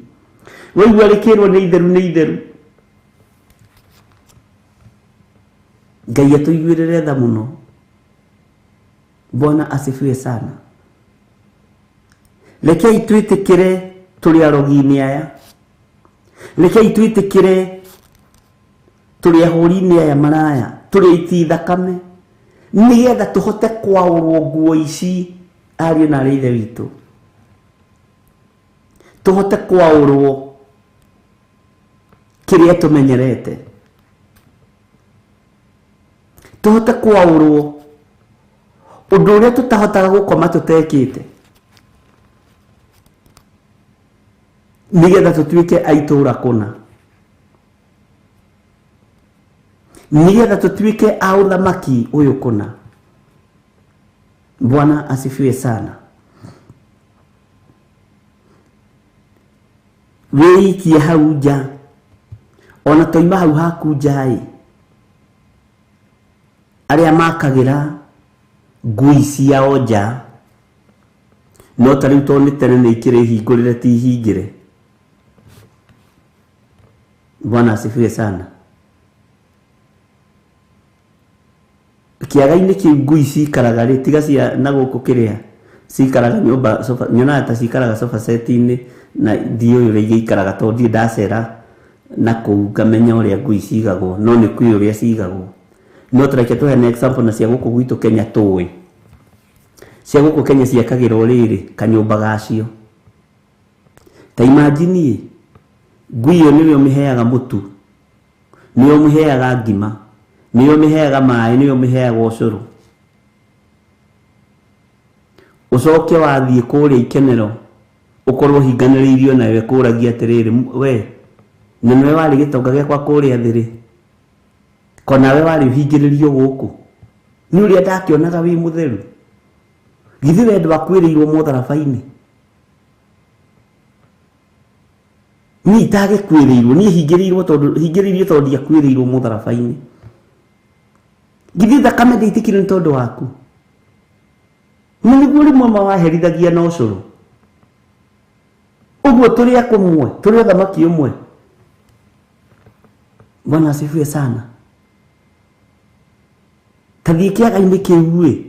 Waigua rĩkĩrwo nĩ itheru nĩ itheru. Ngai atũiguĩrĩre tha mũno. Bwana asifiwe sana. Rekei twĩtĩkĩre tũrĩ arogi-inĩ aya. Rekei twĩtĩkĩre tũrĩ ahũri-inĩ aya maraya, tũrĩ aiti thakame, nĩgetha tũhote kwaũrwo nguo ici ariũ na arĩ ithe witũ. Tũhote kwaũrwo kĩrĩa tũmenyerete. Tũhote kwaũrwo ũndũ ũrĩa tũtahotaga gũkoma tũtekĩte, nĩgetha tũtuĩke a itũũra kũna, nĩgetha tũtuĩke a ũthamaki ũyũ kũna. Bwana asifiwe sana. Wĩikie hau nja, ona toima hau haku nja ĩ, arĩa makagĩra ngui ciao nja, no ta rĩu tondũ nĩ tene nĩ ikĩrĩ hingũrĩre ti hingĩre. Bwana asifiwe sana. Kĩaga-inĩ kĩu ngui cikaraga rĩ, tiga cia na gũkũ kĩrĩa cikaraga nyũmba sofa, nyonaga ta cikaraga sofa set-inĩ, na ndiũĩ ũrĩa igĩikaraga tondũ ndirĩ ndacera na kũu ngamenya ũrĩa ngui cigagwo, no nĩ kwĩ ũrĩa cigagwo. No tũreke tũheane example na cia gũkũ gwitũ Kenya tũĩ. Cia gũkũ Kenya ciakagĩrwo rĩrĩ kanyũmba gacio. Ta imagine ngui ĩyo nĩwe ũmĩheaga mũtu, nĩwe ũmĩheaga ngima, nĩwe ũmĩheaga maĩ, nĩwe ũmĩheaga ũcũrũ. Ũcoke wathiĩ kũrĩa ikenero ũkorwo ũhinganĩrĩirio nayo ĩkũragia atĩrĩrĩ, we na nĩwe warĩ gĩtonga gĩakwa kũrĩa thĩ rĩ, ko nawe warĩ ũhingĩrĩrio gũkũ, nĩ ũrĩa ndakĩonaga wĩ mũtheru, githĩ we ndwakuĩrĩirwo mũtharaba-inĩ? Niĩ itagĩkuĩrĩirwo, niĩ hingĩrĩirwo tondũ hingĩrĩirio tondũ ndiakuĩrĩirwo mũtharaba-inĩ. Githĩ thakame ndĩitĩkire nĩ tondũ waku? Na nĩguo rĩmwe mawaherithagia na ũcũrũ. Ũguo tũrĩ a kũmwe, tũrĩ ũthamaki ũmwe. Bwana asifiwe sana. Ta thiĩ kĩaga-inĩ kĩu ĩ,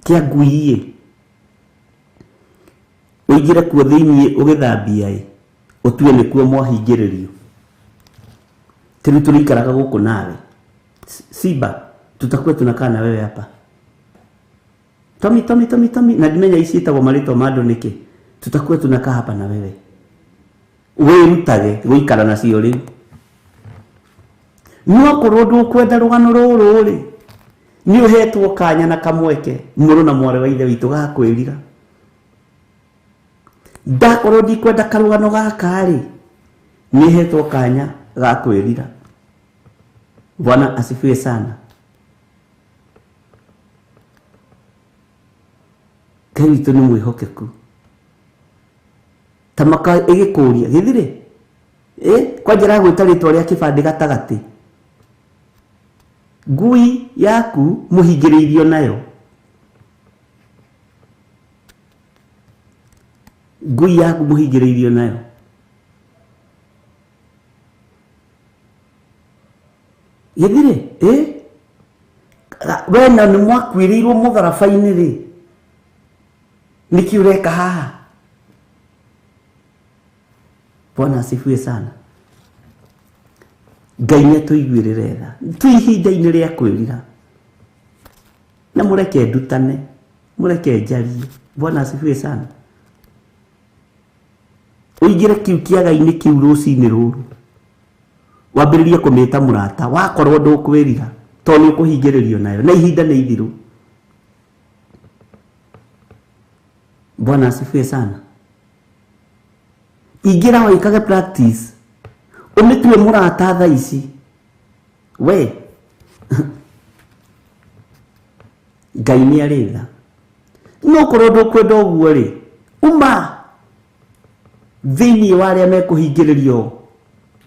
kĩa ngui ĩ, ũingĩre kuo thĩiniĩ ũgĩthambia ĩ, ũtue nĩkuo mwahingĩrĩrio. Tĩrĩu tũrĩikaraga gũkũ nawe. Simba, tutakuwa tunakaa na wewe hapa. Tomi, Tomi, Tomi, Tomi. Na ndimenya ici ciĩtagwo marĩtwa ma andũ nĩkĩ? Tutakuwa tunakaa hapa na wewe. Wĩrutage gũikara nacio rĩu. No akorwo ndũkwenda rũgano rũrũ rĩ, nĩ ũhetwo kanya na kamweke mũrũ na mwarĩ wa ithe witũ ga kwĩrira. Ndakorwo ndikwenda karũgano gaka rĩ, nĩ hetwo kanya ga kwĩrira. Bwana asifiwe sana. Ngai witũ nĩ mwĩhokeku. Ta maka ĩgĩkũria gĩthirĩ, kwanja ĩragwĩta rĩtwa rĩa kĩbandĩ gatagatĩ, ngui yaku mũhingĩrĩirio nayo, ngui yaku mũhingĩrĩirio nayo. Gĩthirĩ, we na nĩ mwakuĩrĩirwo mũtharaba-inĩ rĩ, nĩkĩ ũreka haha? Bwana asifiwe sana. Ngai nĩ atũiguĩrĩre tha. Twĩ ihinda-inĩ rĩa kwĩrira. Na mũreke ndutane, mũreke njarie. Bwana asifiwe sana. Ũingĩre kĩu kĩaga-inĩ kĩu rũcinĩ rũrũ, wambĩrĩrie kũmĩta mũrata, wakorwo ndũkwĩrira tondũ nĩ ũkũhingĩrĩrio nayo, na ihinda nĩ ithiru. Bwana asifiwe sana. Ingĩra wĩkage practice, Ũmĩtue mũrata thaa ici. We Ngai nĩ arĩ tha. No korwo ndũkwenda ũguo rĩ, uma thĩinĩ wa arĩa mekũhingĩrĩrio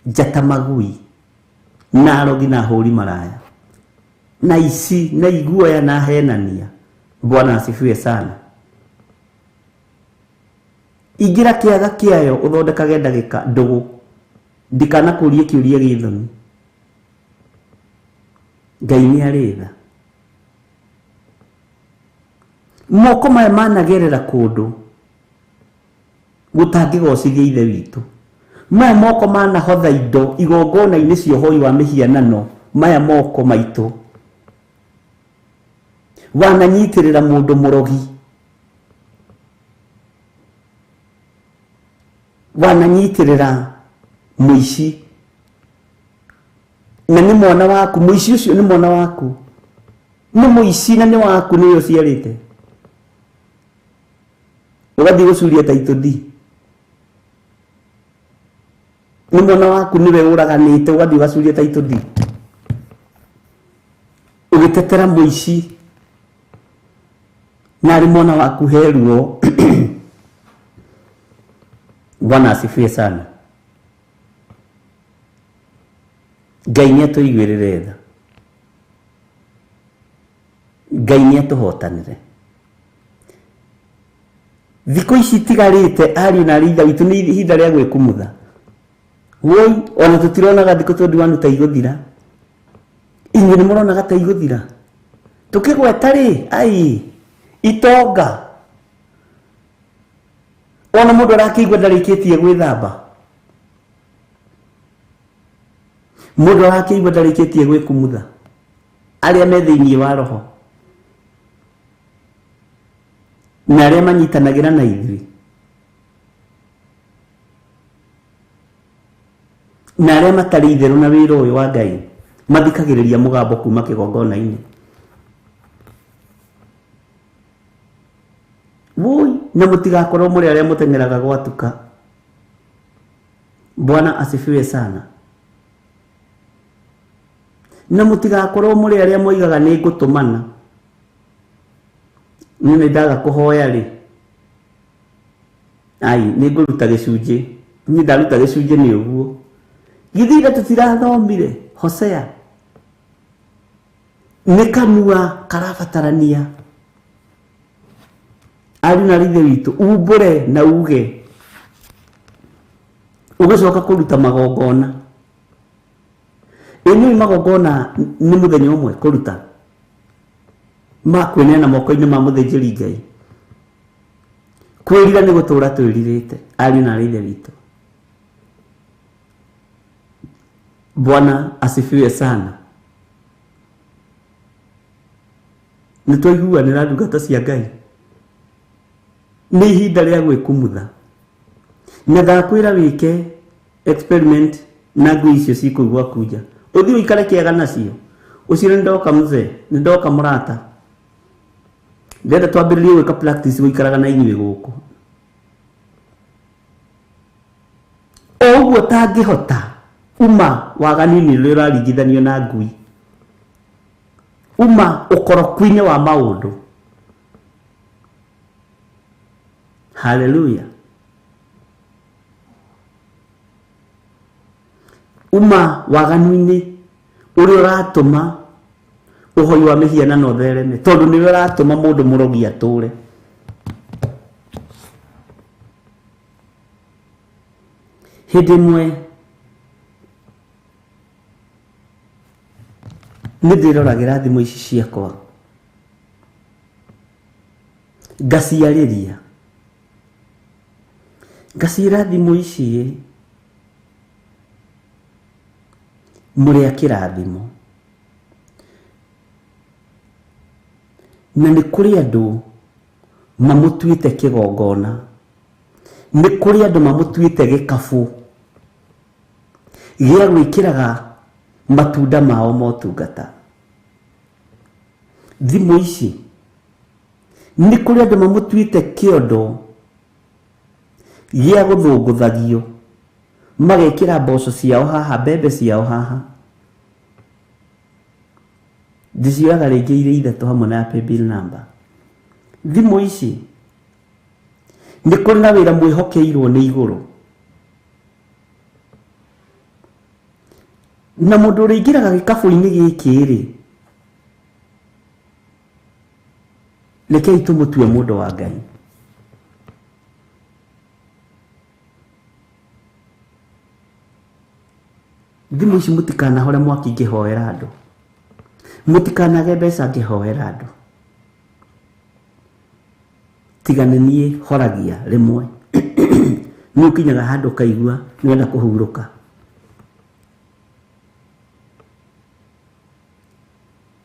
njata magui na arogi na ahũri maraya na ici na iguoya na henania. Bwana asifiwe sana. Ingĩra kĩaga kĩayo ũthondekage ndagĩka ndũgũ, ndikanakũrie kĩũria gĩ thoni. Ngai nĩ arĩ tha. Moko maya managerera kũndũ gũtangĩgocithia Ithe witũ. Maya moko manahotha indo igongona-inĩ cia ũhoi wa mĩhianano. Maya moko maitũ wananyitĩrĩra mũndũ mũrogi, wananyitĩrĩra mũici, na nĩ mwana waku. Mũici ũcio nĩ mwana waku, nĩ mũici na nĩ waku, nĩwe ũciarĩte. Ũgathiĩ gũcuria title deed. Nĩ mwana waku, nĩwe ũraganĩte, ũgathiĩ ũgacuria title deed ũgĩtetera mũici na arĩ mwana waku. He ruo. Bwana asifiwe sana. Ngai nĩ atũiguĩrĩre tha. Ngai nĩ atũhotanĩre. Thikũ ici itigarĩte, ariũ na arĩ ithe witũ, nĩ ihinda rĩa gwĩkumutha. Woi, ona tũtironaga thikũ 21 ta igũthira. Inyuĩ nĩ mũronaga ta igũthira? Tũkĩgweta rĩ, ai itonga, ona mũndũ arakĩigua ndarĩkĩtie gwĩthamba, mũndũ arakĩigua ndarĩkĩtie gwĩkumutha, arĩa me thĩinĩ wa roho na arĩa manyitanagĩra na ithuĩ na arĩa matarĩ itherũ na wĩra ũyũ wa Ngai, mathikagĩrĩria mũgambo kuma kĩgongona-inĩ. Woi, na mũtigakorwo mũrĩ arĩa mũteng'eraga gwatuka. Bwana asifiwe sana. Na mũtigakorwo mũrĩ arĩa moigaga nĩ ngũtũmana, niĩ nĩ ndaga kũhoya rĩ, ai nĩ ngũruta gĩcunjĩ, niĩ ndaruta gĩcunjĩ nĩ ũguo. Githĩ ira tũtirathomire Hosea? Nĩ kanua karabatarania. Ariũ na ithe witũ, umbũre na uge, ũgĩcoka kũruta magongona. Ĩ nĩũĩ magongona nĩ mũthenya ũmwe kũruta ma kwĩneana moko-inĩ ma mũthĩnjĩri Ngai. Kwĩrira nĩ gũtũra twĩrirĩte, ariũ na ithe witũ. Bwana asifiwe sana. Nĩ twaiguanĩra ndungata cia Ngai. Nĩ ihinda rĩa gwĩkumutha. Na ndakwĩra wĩke experiment na ngui icio cikũu gwaku nja. Ũthiĩ ũikare kĩaga nacio. Ũciĩre nĩ ndoka mzee, nĩ ndoka mũrata. Ndĩrenda twambĩrĩrie gwĩka practice gũikaraga na inyuĩ gũkũ. O ũguo ũtangĩhota, uma waganu-inĩ ũrĩa ũraringithanio na ngui. Uma ũkoroku-inĩ wa maũndũ. Hallelujah. Uma waganu-inĩ ũrĩa ũratũma ũhoi wa mĩhianano ũthereme, tondũ nĩwe ũratũma mũndũ mũrogi atũre. Hĩndĩ ĩmwe nĩ ndĩroragĩra thimũ ici ciakwa, ngaciarĩria, ngaciĩra thimũ ici mũrĩ a kĩrathimo, na nĩ kũrĩ andũ mamũtuĩte kĩgongona, nĩ kũrĩ andũ mamũtuĩte gĩkabũ gĩa gwĩkĩraga matunda mao motungata. Thimũ ici nĩ kũrĩ andũ mamũtuĩte kĩondo gĩa gũthũngũthagio Magekĩra mboco ciao haha, mbembe ciao haha. Ndĩcioyaga rĩngĩ irĩ ithatũ hamwe na paybill number. Thimũ ici nĩ kũrĩ na wĩra mwĩhokeirwo nĩ igũrũ. Na mũndũ ũrĩingĩraga gĩkabũ-inĩ gĩkĩ rĩ, rekei tũmũtue mũndũ wa Ngai. Thimũ ici mũtikanahore mwaki ngĩhoera andũ. Mũtikanage mbeca ngĩhoera andũ. Tiga nĩ niĩ horagia rĩmwe. Nĩ ũkinyaga handũ ũkaigua nĩ wenda kũhurũka.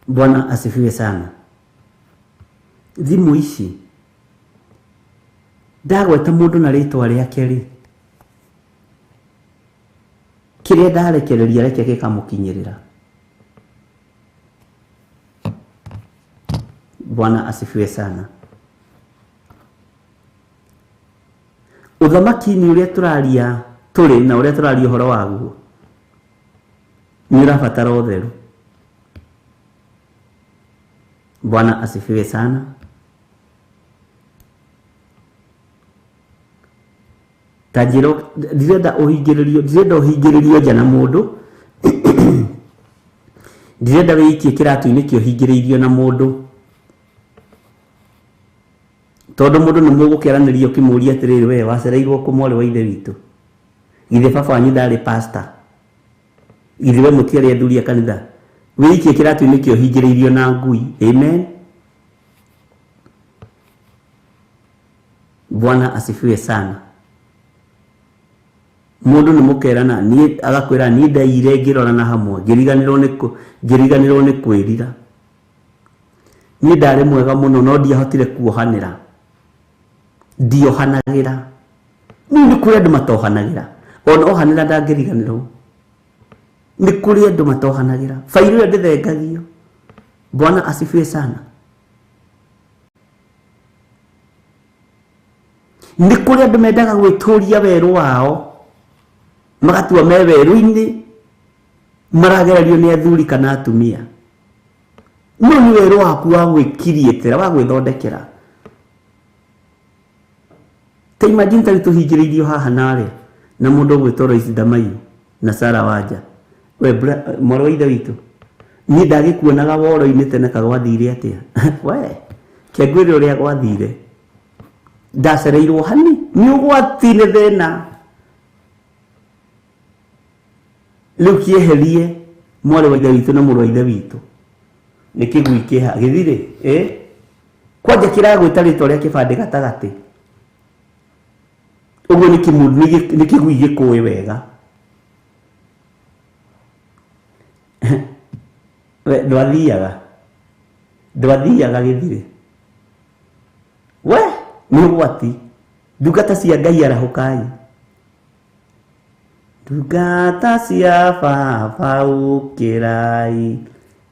Bwana asifiwe sana. Thimũ ici ndagweta mũndũ na rĩtwa rĩake rĩ, kĩrĩa ndarekereria reke gĩkamũkinyĩrĩra. Bwana asifiwe sana. Ũthamaki-inĩ ũrĩa tũraria tũrĩ na ũrĩa tũraria ũhoro waguo nĩ ũrabatara ũtheru. Bwana asifiwe sana. Ta njĩra ndirenda ũhingĩrĩrio, ndirenda ũhingĩrĩrio nja na mũndũ. Ndirenda wĩikie kĩratũ-inĩ kĩohingĩrĩirio na mũndũ. Tondũ mũndũ nĩ mũgũkĩaranĩria ũkĩmũria atĩrĩrĩ, we wacereirwo kũ mwarĩ wa ithe witũ? Githĩ baba wanyu ndarĩ pastor? Githĩ we mũtiarĩ athuri a kanitha? Wĩikie kĩratũ-inĩ kĩohingĩrĩirio na ngui. Amen. Bwana asifiwe sana. Mũndũ nĩ mũkerana, niĩ agakwĩra niĩ ndaiyire ngĩrorana hamwe, ngĩriganĩrwo nĩ kwĩrira. Niĩ ndarĩ mwega mũno no ndiahotire kuohanĩra. Ndiohanagĩra. Niĩ nĩ kũrĩ andũ matohanagĩra. Ona ohanĩra ndangĩriganĩrwo. Nĩ kũrĩ andũ matohanagĩra. Bairũ ĩyo ndĩthengagio. Bwana asifiwe sana. Nĩ kũrĩ andũ mendaga gwĩtũria werũ wao, magatua me werũ-inĩ, maragererio nĩ athuri kana atumia. No nĩ werũ waku wa gwĩkiriĩtĩra, wa gwĩthondekera. Ta imagine tarĩ tũhingĩrĩirio haha narĩa na mũndũ ũgwĩtwo Lois Ndamaiyũ na Sarah Wanja. We mwarĩ wa ithe witũ, niĩ ndagĩkuonaga woro-inĩ tene ka gwathire atĩa? We, kĩngwĩre ũrĩa gwathire. Ndacereirwo hani, nĩ ũgwati nĩ thĩna. Rĩu kĩeherie mwarĩ wa ithe witũ na mũrũ wa ithe witũ. Nĩ kĩgui kĩha, gĩthirĩ, eh? Kwanja kĩragwĩta rĩtwa rĩa kĩbandĩ gatagatĩ. Ũguo nĩ kĩgui gĩkũĩ wega. We, ndwathiaga. Ndwathiaga gĩthirĩ. We, nĩ ũgwati. Ndungata cia Ngai arahũkai. Ndungata cia baba ũkĩrai,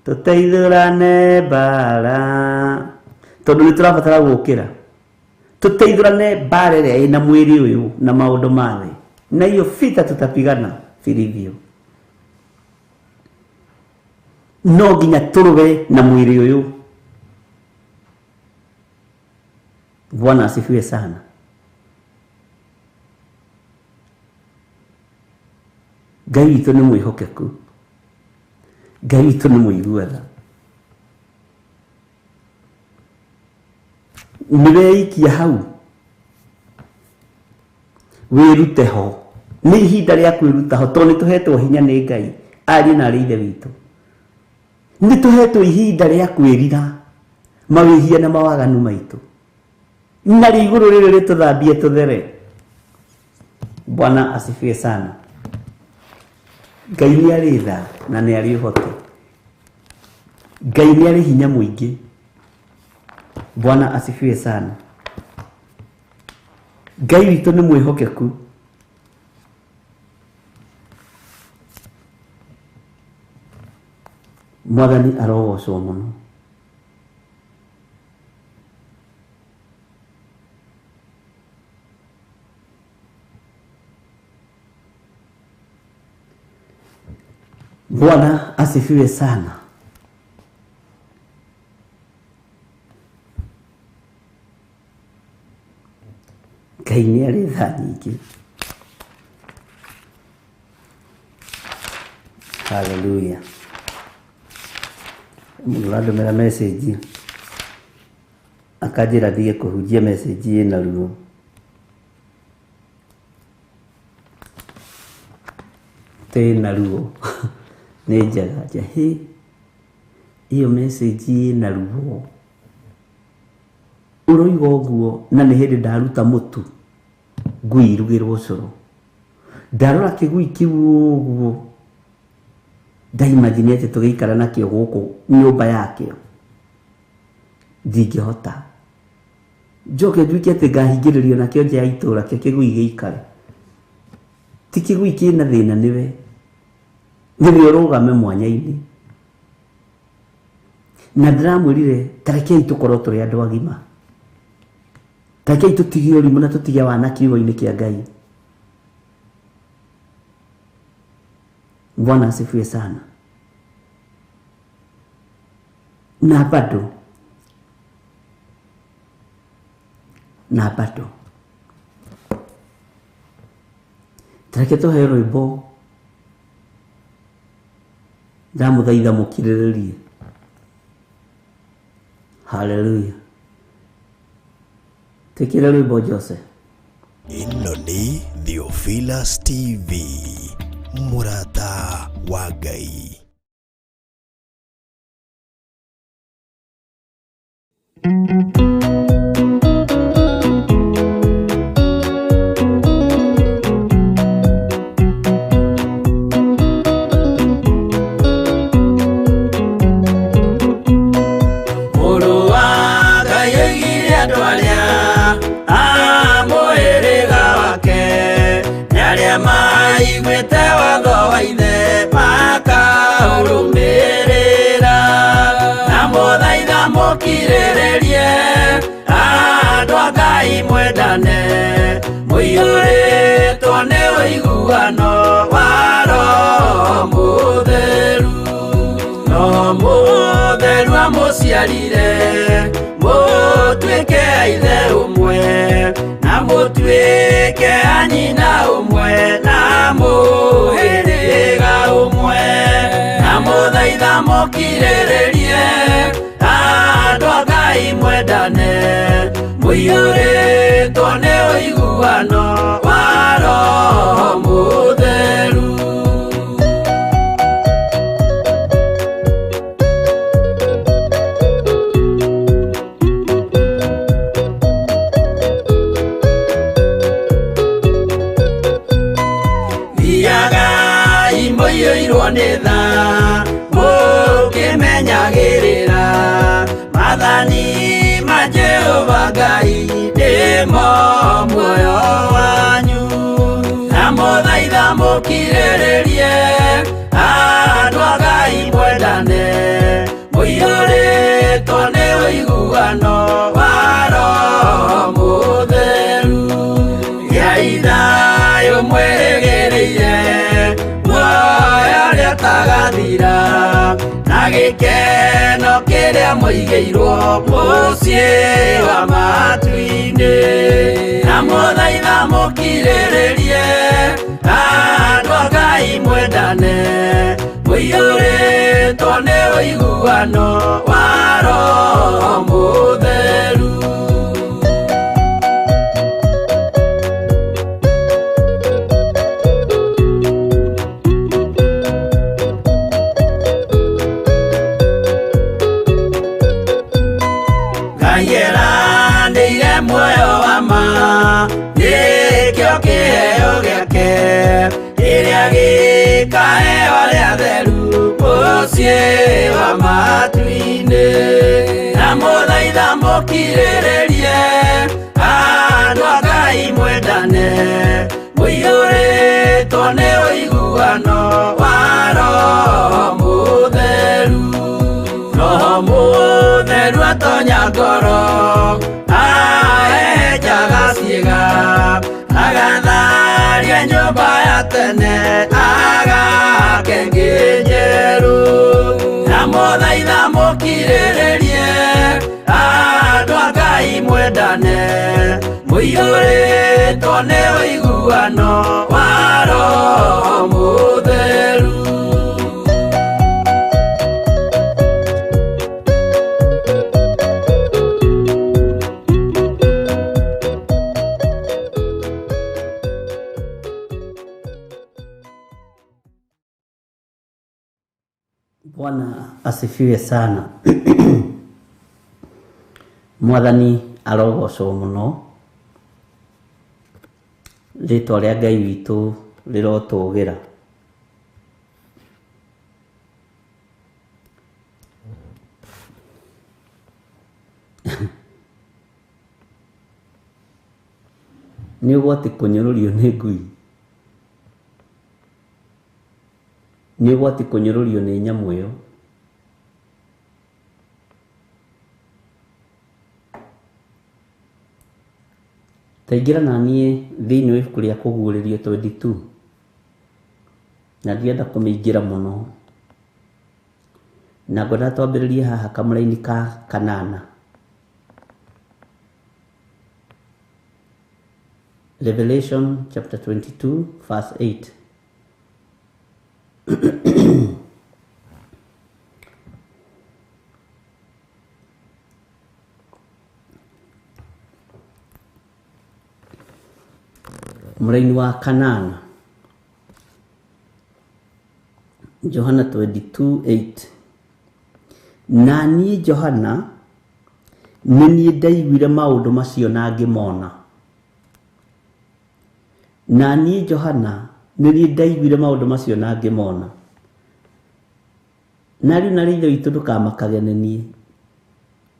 tũteithũrane mbara. Tondũ nĩ tũrabatara gũkĩra. Tũteithũrane mbara ĩrĩa ĩna mwĩrĩ ũyũ na maũndũ ma thĩ. Na hiyo vita tutapigana vilivyo. No nginya tũrũe na mwĩrĩ ũyũ. Bwana asifiwe sana. Ngai witũ nĩ mwĩhokeku. Ngai witũ nĩ mũigua tha. Nĩ weikia hau, wĩrute ho. Nĩ ihinda rĩa kwĩruta ho, tondũ nĩ tũhetwo hinya nĩ Ngai, ariũ na arĩ ithe witũ. Nĩ tũhetwo ihinda rĩa kwĩrira mawĩhia na mawaganu maitũ. Na rĩ igũrũ rĩrĩ rĩtũthambie tũthere. Bwana asifiwe sana. Ngai nĩ arĩ tha na nĩ arĩ ũhoti. Ngai nĩ arĩ hinya mũingĩ. Bwana asifiwe sana. Ngai witũ nĩ mwĩhokeku. Mwathani arogocwo mũno. Bwana asifiwe sana. Ngai nĩ arĩ tha nyingĩ. Haleluya. Mũndũ ũrandũmĩra message akanjĩra ndige kũhunjia message ĩna ruo. Tĩ na ruo nĩ njega nja hĩ ĩyo message ĩna ruo ũroiga ũguo, na nĩ hĩndĩ ndaruta mũtu ngui irugĩrwo ũcũrũ, ndarora kĩgui kĩu ũguo ndaimagine atĩ tũgĩikara nakĩo gũkũ nyũmba yakĩo ndingĩhota, njoke nduĩke atĩ ngahingĩrĩrio nakĩo nja ya itũra kĩo kĩgui gĩikare. Ti kĩgui kĩna thĩna, nĩwe nĩwe ũrũgame mwanya-inĩ. Na ndĩramwĩrire tarekei tũkorwo tũrĩ andũ agima, tarekei tũtige ũrimũ na tũtige wana kiugo-inĩ kĩa Ngai. Bwana asifiwe sana. Na bado na bado tareke tũhe rwĩmbo, ndamũthaitha mũkirĩrĩrie. Haleluya. Tĩkĩre rwĩmbo Jose. Ĩno nĩ Theophilus TV, mũrata wa Ngai. Mũrũ wa Ngai oigire andũ arĩa a mũhĩrĩga wake nĩ arĩa maiguĩte watho wa ithe makaũrũmĩrĩra, na mũthaitha mũkirĩrĩrie andũ a Ngai mwendane, mũiyũrĩtwo nĩ ũiguano wa Roho Mũtheru. No mũtheru amũciarire mũtuĩke a ithe ũmwe, na mũtuĩke a nyina ũmwe, na mũhĩrĩga ũmwe, na mũthaitha mũkirĩrĩrie andũ a Ngai mwendane, mũiyũrĩtwo nĩ ũiguano wa Roho Mũtheru. Thiagai mũiyũirwo nĩ tha mũkĩmenyagĩrĩra maathani ma Jehova Ngai nĩmo muoyo wanyu, na mũthaitha mũkirĩrĩrie andũ a Ngai mwendane, mũiyũrĩtwo nĩ ũiguano wa Roho Mũtheru. Gĩai thayũ mwĩrĩgĩrĩire muoyo ũrĩa ũtagathira, na gĩkeno kĩrĩa mũigĩirwo mũciĩ wa matu-inĩ, na mũthaitha mũkirĩrĩrie andũ a Ngai mwendane, mũiyũrĩtwo nĩ ũiguano wa Roho Mũtheru. Ngai eranĩire muoyo wa ma nĩkĩo kĩheo gĩake kĩrĩa gĩkaheo arĩa atheru mũciĩ wa matu-inĩ, na mũthaitha mũkirĩrĩrie andũ a Ngai mwendane, mũiyũrĩtwo nĩ ũiguano wa Roho Mũtheru. Roho Mũtheru atonya ngoro ahehenjaga ciĩga, agatharia nyũmba ya tene agake ĩngĩ njerũ. Ndamũthaitha mũkirĩrĩrie andũ a Ngai mwendane mũiyũrĩtwo nĩ ũiguano wa Roho Mũtheru. Bwana asifiwe sana. Mwathani arogocwo muno, rĩtwa rĩa Ngai witũ rĩrotũgĩra. Nĩ ũgwati kũnyũrũrio nĩ ngui, nĩ ũgwati kũnyũrũrio nĩ nyamũ ĩyo. Taingĩra na niĩ thĩinĩ wa ibuku rĩa Kũguũrĩrio 22, na ndirenda kũmĩingĩra mũno, na ngwenda twambĩrĩrie haha kamũraini ka kanana. Revelation chapter 22 verse 8. Mũraini wa kanana, Johana 22:8. Na niĩ Johana nĩ niĩ ndaiguire maũndũ macio na ngĩmona. Na niĩ Johana nĩ niĩ ndaiguire maũndũ macio na ngĩmona. Na rĩu na rĩithe witũ ndũkamakage nĩ niĩ.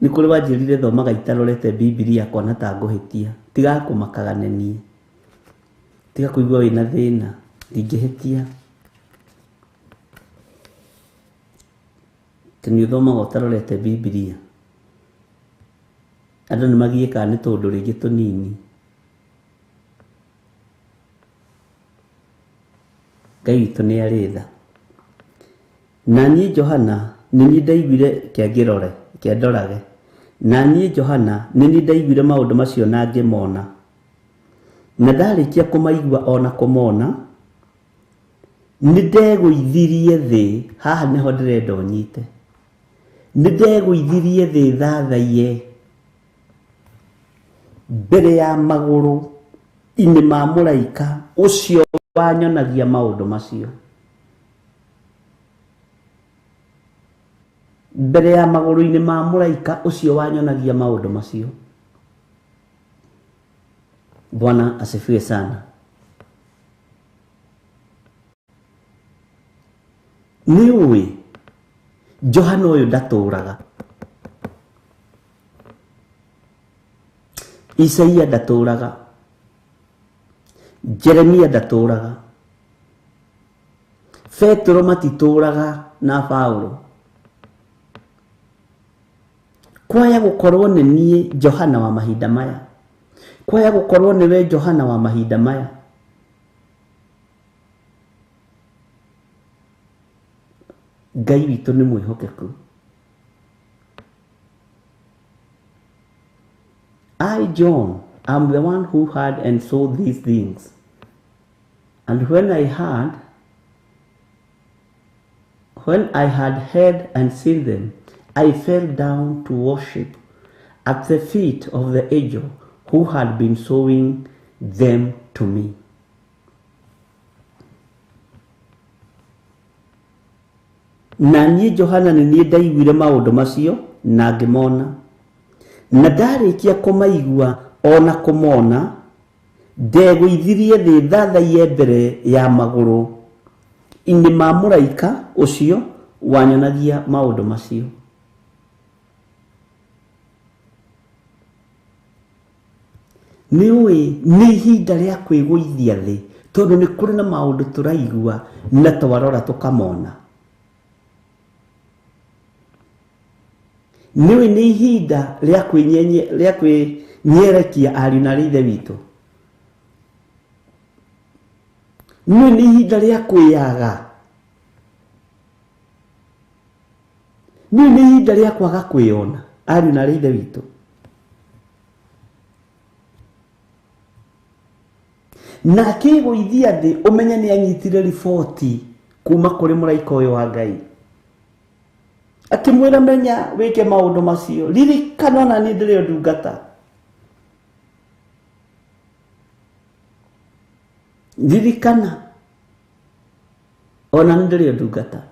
Nĩ kũrĩ wanjĩrire thomaga itarorete Bibilia kona ta ngũhĩtia. Tiga kũmakaga nĩ niĩ. Tiga kũigua wĩna thĩna, ndingĩhĩtia. Atĩ nĩ ũthomaga ũtarorete Bibilia. Andũ nĩ magiĩkaga nĩ tũũndũ rĩngĩ tũnini. Ngai witũ nĩ arĩ tha. Na niĩ Johana nĩ niĩ ndaiguire, kĩangĩrore, kĩandorage. Na niĩ Johana nĩ niĩ ndaiguire maũndũ macio na ngĩmona. Na ndarĩkia kũmaigua ona kũmona, nĩ ndegũithirie thĩ. Haha nĩho ndĩrenda ũnyite. Nĩ ndegũithirie thĩ thathaiye mbere ya magũrũ-inĩ ma mũraika ũcio wanyonagia maũndũ macio. Mbere ya magũrũ-inĩ ma mũraika ũcio wanyonagia maũndũ macio. Bwana asifiwe sana. Nĩ ũĩ Johana ũyũ ndatũraga, Isaia ndatũraga, Jeremia ndatũraga, Petero matitũraga na Paulo. Kwaya gũkorwo nĩ niĩ Johana wa mahinda maya, kwaya gũkorwo nĩwe Johana wa mahinda maya. Ngai witũ nĩ mwĩhokeku. I, John, am the one who heard and saw these things. And when I had heard and seen them, I fell down to worship at the feet of the angel who had been showing them to me. Na niĩ Johana nĩ niĩ ndaiguire maũndũ macio na ngĩmona. Na ndarĩkia kũmaigua ona kũmona, ndegũithirie thĩ thathaiye mbere ya magũrũ-inĩ ma mũraika ũcio wanyonagia maũndũ macio. Nĩ ũĩ nĩ ihinda rĩa kwĩgũithia thĩ, tondũ nĩ kũrĩ na maũndũ tũraigua na twarora tũkamona. Nĩ ũĩ nĩ ihinda rĩa kwĩnyerekia ariũ na ithe witũ. Nĩ ũĩ nĩ ihinda rĩa kwĩyaga. Nĩ nĩ ihinda rĩa kwaga kwĩyona ariũ na ithe witũ. Na akĩgũithia thĩ ũmenye nĩ anyitire riboti kuma kũrĩ mũraika ũyũ wa Ngai. Akĩmwĩra menya wĩke maũndũ macio, ririkana ona niĩ ndĩrĩ o ndungata. Ririkana ona niĩ ndĩrĩ o ndungata.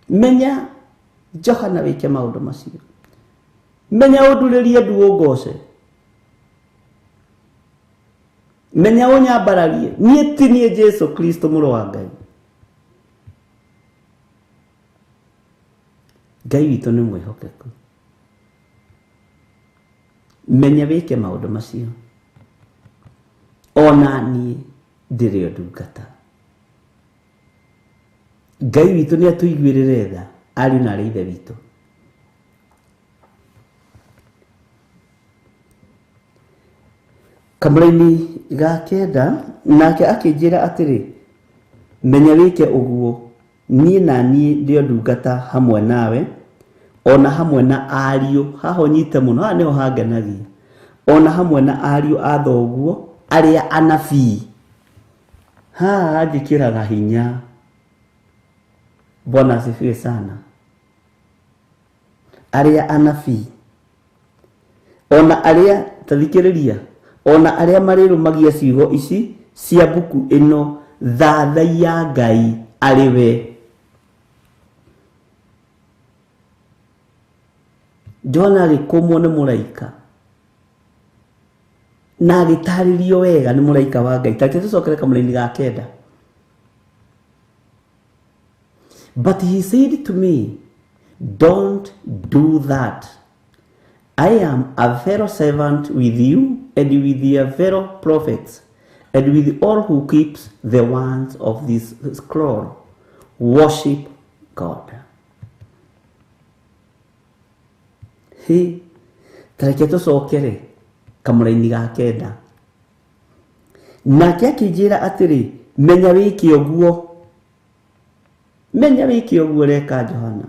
Menya Johana wĩke maũndũ macio. Menya ũndurĩrie ndu ũngoce. Menya ũnyambararie. Niĩ ti niĩ Jesu Kristo mũrũ wa Ngai. Ngai witũ nĩ mwĩhokeku. Menya wĩke maũndũ macio. Ona niĩ ndĩrĩ o ndungata. Ngai witũ nĩ atũiguĩrĩre tha ariũ na arĩ ithe witũ. Kamũraini ga kenda nake akĩnjĩra atĩrĩ, menya wĩke ũguo, niĩ na niĩ ndĩ o ndungata hamwe nawe, ona hamwe na ariũ, haha ũnyite mũno, haha nĩho hangenagia, ona hamwe na ariũ a thoguo arĩa anabii. Haha hanjĩkĩraga hinya. Bwana asifiwe sana. Arĩa anabii, ona arĩa, tathikĩrĩria, ona arĩa marĩrũmagia ciugo ici cia mbuku ĩno, thathaiya Ngai arĩ we. Johana agĩkũmwo nĩ mũraika na agĩtarĩrio wega nĩ mũraika wa Ngai. Take tũcokere kamũraini ga kenda. But he said to me, don't do that. I am a fellow servant with you and with your fellow prophets and with all who keeps the words of this scroll. Worship God. He, tareke tũcokere kamũraini ga kenda. Nake akĩnjĩra atĩrĩ, menya wĩke ũguo. Menya wĩke ũguo reka Johana.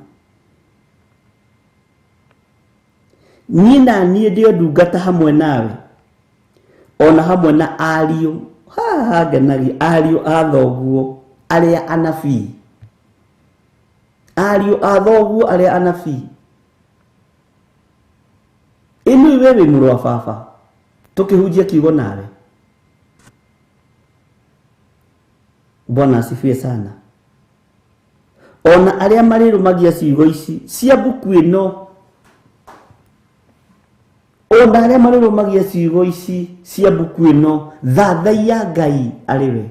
Niĩ na niĩ ndĩ o ndungata hamwe nawe, ona hamwe na ariũ, haha hangenagia, ariũ a thoguo arĩa anabii. Ariũ a thoguo arĩa anabii. Ĩno we wĩ mũrũ wa baba, tũkĩhunjia kiugo nawe. Bwana asifiwe sana. Ona arĩa marĩrũmagia ciugo ici cia mbuku ĩno, ona arĩa marĩrũmagia ciugo ici cia mbuku ĩno, thathaiya Ngai arĩ we.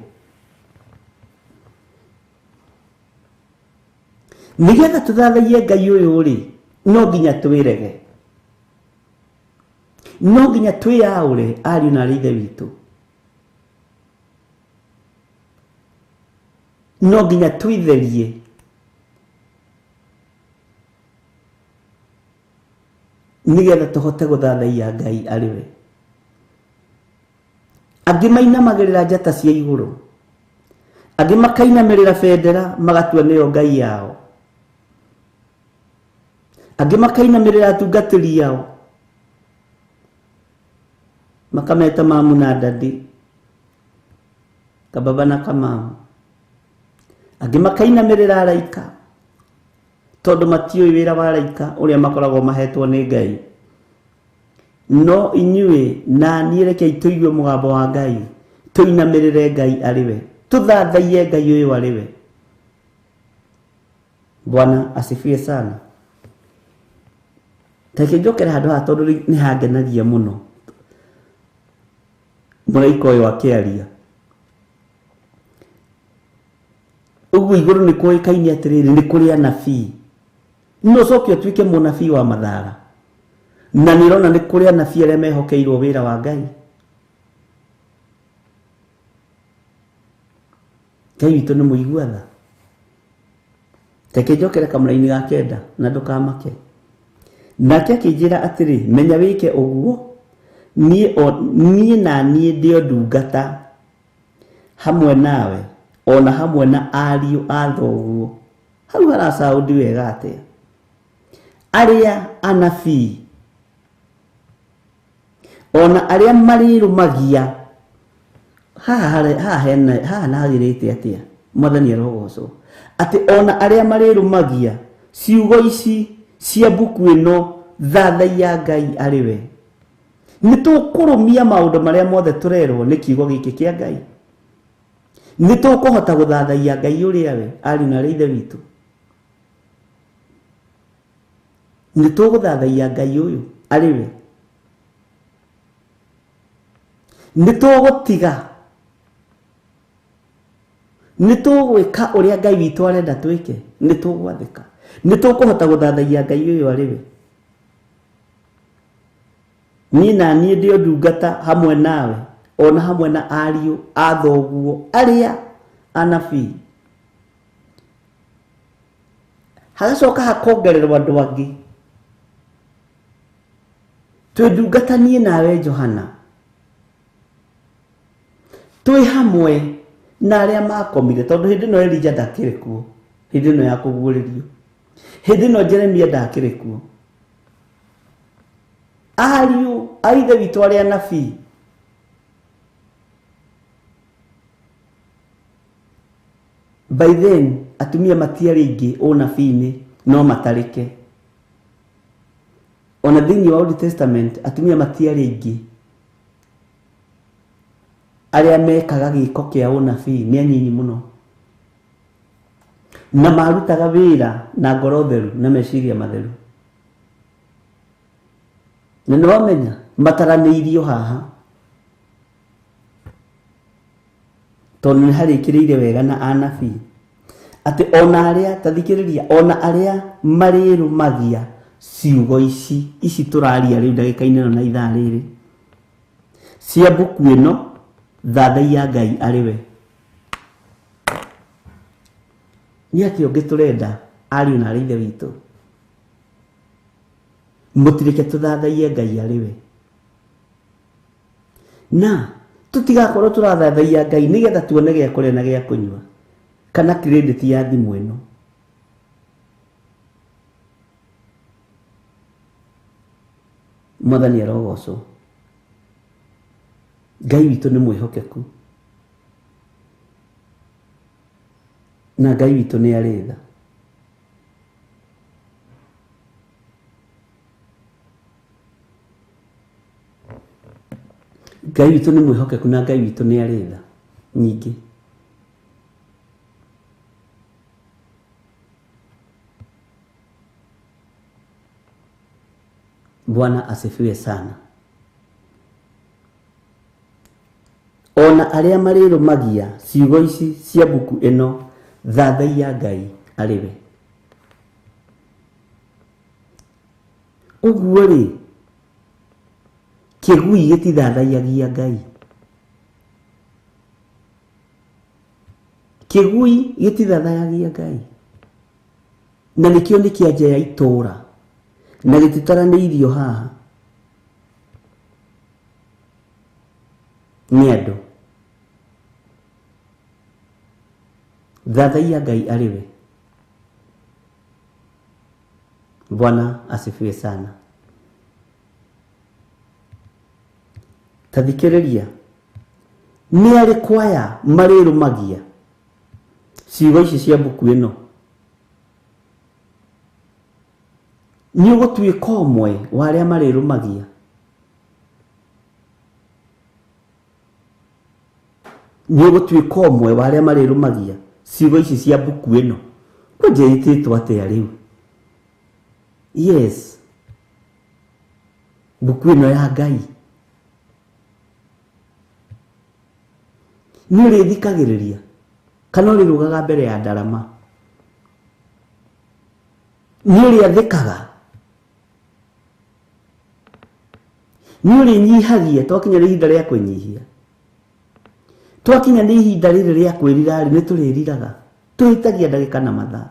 Nĩgetha tũthathaiye Ngai ũyũ rĩ, no nginya twĩrege, no nginya twĩyaũre ariũ na arĩ ithe witũ, no nginya twĩtherie. Nĩgetha tũhote gũthathaiya Ngai arĩ we. Angĩ mainamagĩrĩra njata cia igũrũ, angĩ makainamĩrĩra bendera magatua nĩyo Ngai yao, angĩ makainamĩrĩra atungatĩri ao makameta mamu na dadi, kababa na kamamu, angĩ makainamĩrĩra araika tondũ matiũĩ wĩra wa araika ũrĩa makoragwo mahetwo nĩ Ngai. No inyuĩ na niĩ rekei tũigue mũgambo wa Ngai, tũinamĩrĩre Ngai arĩ we, tũthathaiye Ngai ũyũ arĩ we. Bwana asifiwe sana. Reke njokere handũ haha tondũ nĩ hangenagia mũno mũraika ũyũ akĩaria. Ũguo igũrũ nĩ kũĩkaine atĩrĩrĩ, nĩ kũrĩ anabii. No ũcoke ũtuĩke mũnabii wa mathara. Na nĩ ũrona nĩ kũrĩ anabii arĩa mehokeirwo wĩra wa Ngai. Ngai witũ nĩ mũigua tha. Reke njokere kamũraini ga kenda na ndũkamake. Nake akĩnjĩra atĩrĩ, menya wĩke ũguo, niĩ na niĩ ndĩ o ndungata hamwe nawe, ona hamwe na ariũ a thoguo Hau haracaũndi wega atĩa? Arĩa anabii ona arĩa marĩrũmagia haha haha nahagĩrĩte atĩa? Mwathani arogocwo atĩ ona arĩa marĩrũmagia ciugo ici cia mbuku ĩno thathaiya Ngai arĩ we. Nĩ tũkũrũmia maũndũ marĩa mothe tũrerwo nĩ kiugo gĩkĩ kĩa Ngai. Nĩ tũkũhota gũthathaiya Ngai ũrĩa we ariũ na arĩa ithe witũ. Nĩ tũgũthathaiya Ngai ũyũ arĩ we. Nĩ tũgũtiga, nĩ tũgwĩka ũrĩa Ngai witũ arenda twĩke, nĩ tũgwathĩka, nĩ tũkũhota gũthathaiya Ngai ũyũ arĩ we. Niĩ na niĩ ndĩ o ndungata hamwe nawe ona hamwe na ariũ a thoguo arĩa anabii. Hagacoka hakongererwo andũ angĩ. Twĩ ndungata niĩ nawe Johana, twĩ hamwe na arĩa makomire, tondũ hĩndĩ ĩno Elijah ndakĩrĩ kuo, hĩndĩ ĩno ya kũguũrĩrio, hĩndĩ ĩno Jeremia ndakĩrĩ kuo. Ariũ a ithe witũ arĩa anabii by then atumia matiarĩ aingĩ ũnabii-inĩ, no matarĩke. Ona thĩinĩ wa Old Testament atumia matiarĩ aingĩ arĩa mekaga gĩko kĩa ũnabii nĩ anyinyi mũno, na marutaga wĩra na ngoro theru na meciria matheru. Na nĩ wamenya mataranĩirio haha tondũ nĩ harĩkĩrĩire wega na anabii atĩ ona arĩa tathikĩrĩria, ona arĩa marĩrũmagia ciugo ici ici tũraria rĩu ndagĩka-inĩ ĩno na ithaa rĩrĩ cia mbuku ĩno thathaiya Ngai arĩ we. Nĩ atĩa ũngĩ tũrenda ariũ na arĩa ithe witũ? Mũtireke tũthathaiye Ngai arĩ we, na tũtigakorwo tũrathathaiya Ngai nĩgetha tuone gĩa kũrĩa na gĩa kũnyua kana credit ya thimũ ĩno. Mwathani arogocwo. Ngai witũ nĩ mwĩhokeku na Ngai witũ nĩ arĩ tha. Ngai witũ nĩ mwĩhokeku na Ngai witũ nĩ arĩ tha nyingĩ. Bwana asifiwe sana. Ona arĩa marĩrũmagia ciugo ici cia mbuku ĩno thathaiya Ngai arĩ we. Ũguo rĩ, kĩgui gĩtithathaiyagia Ngai. Kĩgui gĩtithathayagia Ngai, na nĩkĩo nĩ kĩa nja ya itũũra na gĩtitaranĩirio haha nĩ andũ. Thathaiya Ngai arĩ we. Bwana asifiwe sana. Tathikĩrĩria, nĩ arĩkũ aya marĩrũmagia ciugo ici cia mbuku ĩno? Nĩ ũgũtuĩka ũmwe wa arĩa marĩrũmagia. Nĩ ũgũtuĩka ũmwe wa arĩa marĩrũmagia ciugo ici cia mbuku ĩno. Kwanja ĩtĩtwo atĩa rĩu? Yes, mbuku ĩno ya Ngai. Nĩ ũrĩthikagĩrĩria kana ũrĩrũgaga mbere ya ndarama? Nĩ ũrĩathĩkaga? Nĩ ũrĩnyihagia? Twakinya nĩ ihinda rĩa kwĩnyihia, twakinya nĩ ihinda rĩrĩ rĩa kwĩrira rĩ, nĩ tũrĩriraga, tũhĩtagia ndagĩka na mathaa.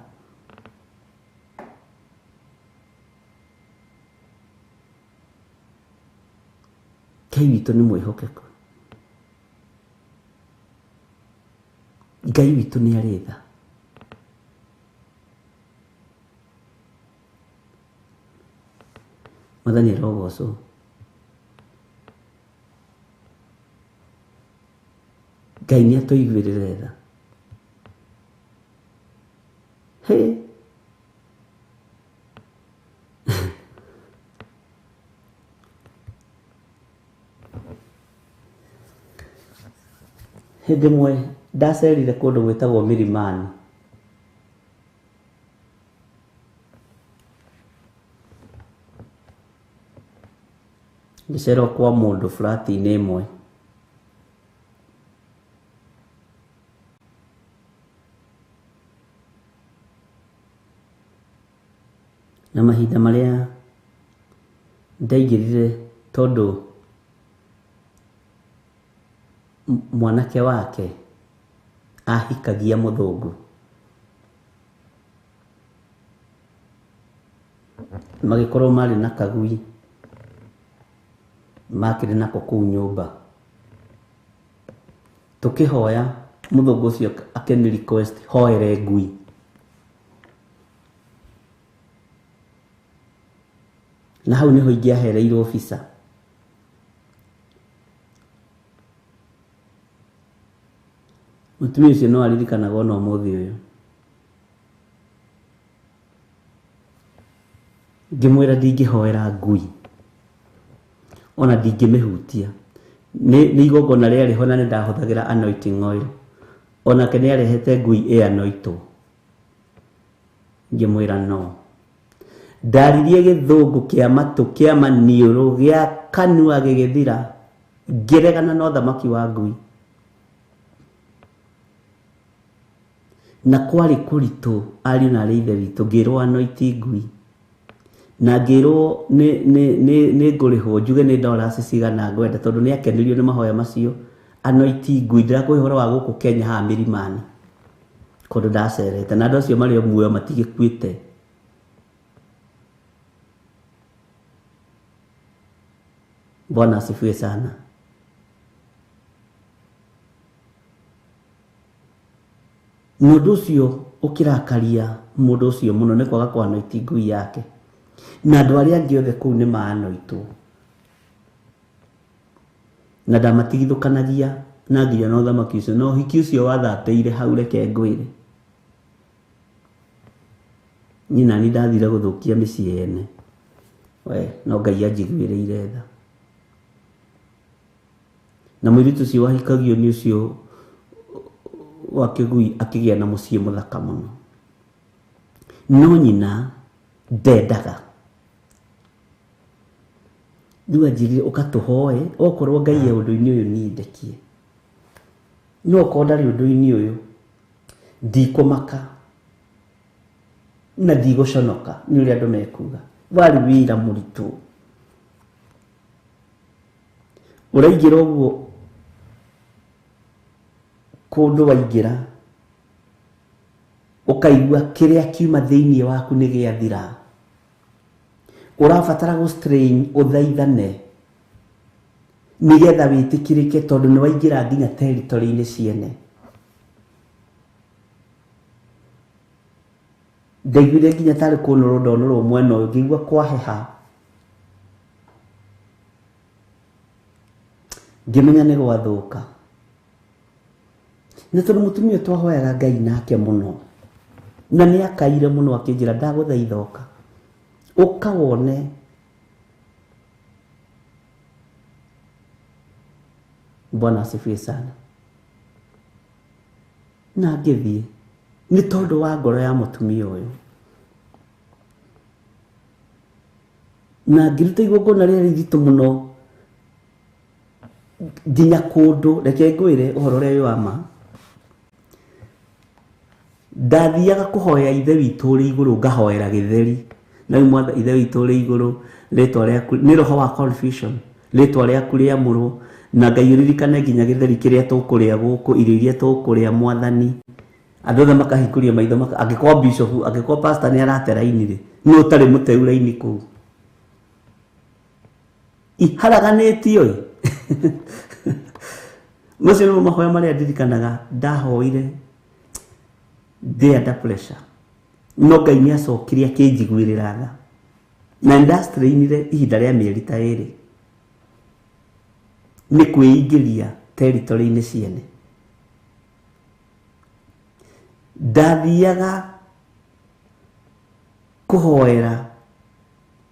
Ngai witũ nĩ mwĩhokeku, Ngai witũ nĩ arĩ tha. Mwathani arogocwo. Ngai nĩ atũiguĩrĩre tha. Hĩ, hĩndĩ ĩmwe ndacerire kũndũ gwĩtagwo Milimani. Ngĩcera kwa mũndũ flat-inĩ ĩmwe. Na mahinda marĩa ndaingĩrire tondũ mwanake wake ahikagia mũthũngũ. Magĩkorwo marĩ na kagui makĩrĩ nako kũu nyũmba. Tũkĩhoya mũthũngũ ũcio akĩni request hoere ngui. Na hau nĩho ingĩahereirwo visa. Mũtumia ũcio no aririkanagwo ona ũmũthĩ ũyũ. Ngĩmwĩra ndingĩhoera ngui ona ndingĩmĩhutia. Nĩ igongona rĩarĩ ho na nĩ ndahũthagĩra anointing oil. Onake nĩ arehete ngui ĩanoitwo. Ngĩmwĩra no. Ndaririe gĩthũngũ kĩa matũ kĩa maniũrũ gĩa kanua gĩgĩthira. Ngĩregana na ũthamaki wa ngui. Na kwarĩ kũritũ ariũ na arĩ ithe witũ ngĩrwo anointi ngui. Na ngĩrwo nĩ ngũrĩhwo njuge nĩ dollars cigana ngwenda tondũ nĩ akenirio nĩ mahoya macio. Anointi ngui ndĩrakũhe ũhoro wa gũkũ Kenya haha Milimani. Kũndũ ndacerete na andũ acio marĩ o muoyo matigĩkuĩte. Bwana asifiwe sana. Mũndũ ũcio ũkĩrakaria mũndũ ũcio mũno nĩ kwaga kũanointi ngui yake. Na andũ arĩa angĩ othe kũu nĩ maanoitwo. Na ndamatigithũkanagia na nginya na ũthamaki ũcio. Na ũhiki ũcio wathatĩire hau reke ngwĩre. Niĩ nani ndathire gũthũkia mĩciĩ ene. We, no Ngai anjiguĩrĩire tha. Na mũirĩtu ũcio wahikagio nĩ ũcio wa kĩgui akĩgĩa na mũciĩ mũthaka mũno. No nyina ndendaga. Rĩu anjĩrire ũka tũhoe okorwo Ngai e ũndũ-inĩ ũyũ niĩ ndekie. No okorwo ndarĩ ũndũ-inĩ ũyũ ndikũmaka na ndigũconoka nĩ ũrĩa andũ mekuga. Warĩ wĩra mũritũ. Ũraingĩra ũguo kũndũ waingĩra ũkaigua kĩrĩa kiuma thĩinĩ waku nĩ gĩathira. Ũrabatara gũ strain ũthaithane nĩgetha wĩtĩkĩrĩke tondũ nĩ waingĩra nginya territory-inĩ ciene. Ndaiguire nginya tarĩ kũnũrwo ndonũrwo mwena ũyũ ngĩigua kwaheha. Ngĩmenya nĩ gwathũka. Na tondũ mũtumia ũyũ twahoyaga Ngai nake mũno na nĩ akaire mũno akĩnjĩra ndagũthaitha ũka. Ũka wone. Bwana asifiwe sana. Na ngĩthiĩ nĩ tondũ wa ngoro ya mũtumia ũyũ. Na ngĩruta igongona rĩarĩ iritũ mũno nginya kũndũ reke ngwĩre ũhoro ũrĩa wĩ wa ma. Ndathiaga kũhoya ithe witũ ũrĩ igũrũ ngahoera gĩtheri. Na rĩu mwatha ithe witũ ũrĩ igũrũ rĩtwa rĩaku nĩ roho wa confusion rĩtwa rĩaku rĩamũrwo na Ngai ũririkane nginya gĩtheri kĩrĩa tũkũrĩa gũkũ irio iria tũkũrĩa mwathani. Andũ othe makahingũria maitho angĩkorwo bishop angĩkorwo pastor nĩ arate raini rĩ nĩ ũtarĩ mũteu raini kũu. Iharaganĩtio ĩ. Macio nĩmo mahoya marĩa ndirikanaga ndahoire ndĩ under pressure. No Ngai nĩ acokire akĩnjiguĩrĩra tha. Na ndastrainire ihinda rĩa mĩeri ta ĩrĩ nĩ kwĩingĩria territory-inĩ ciene. Ndathiaga kũhoera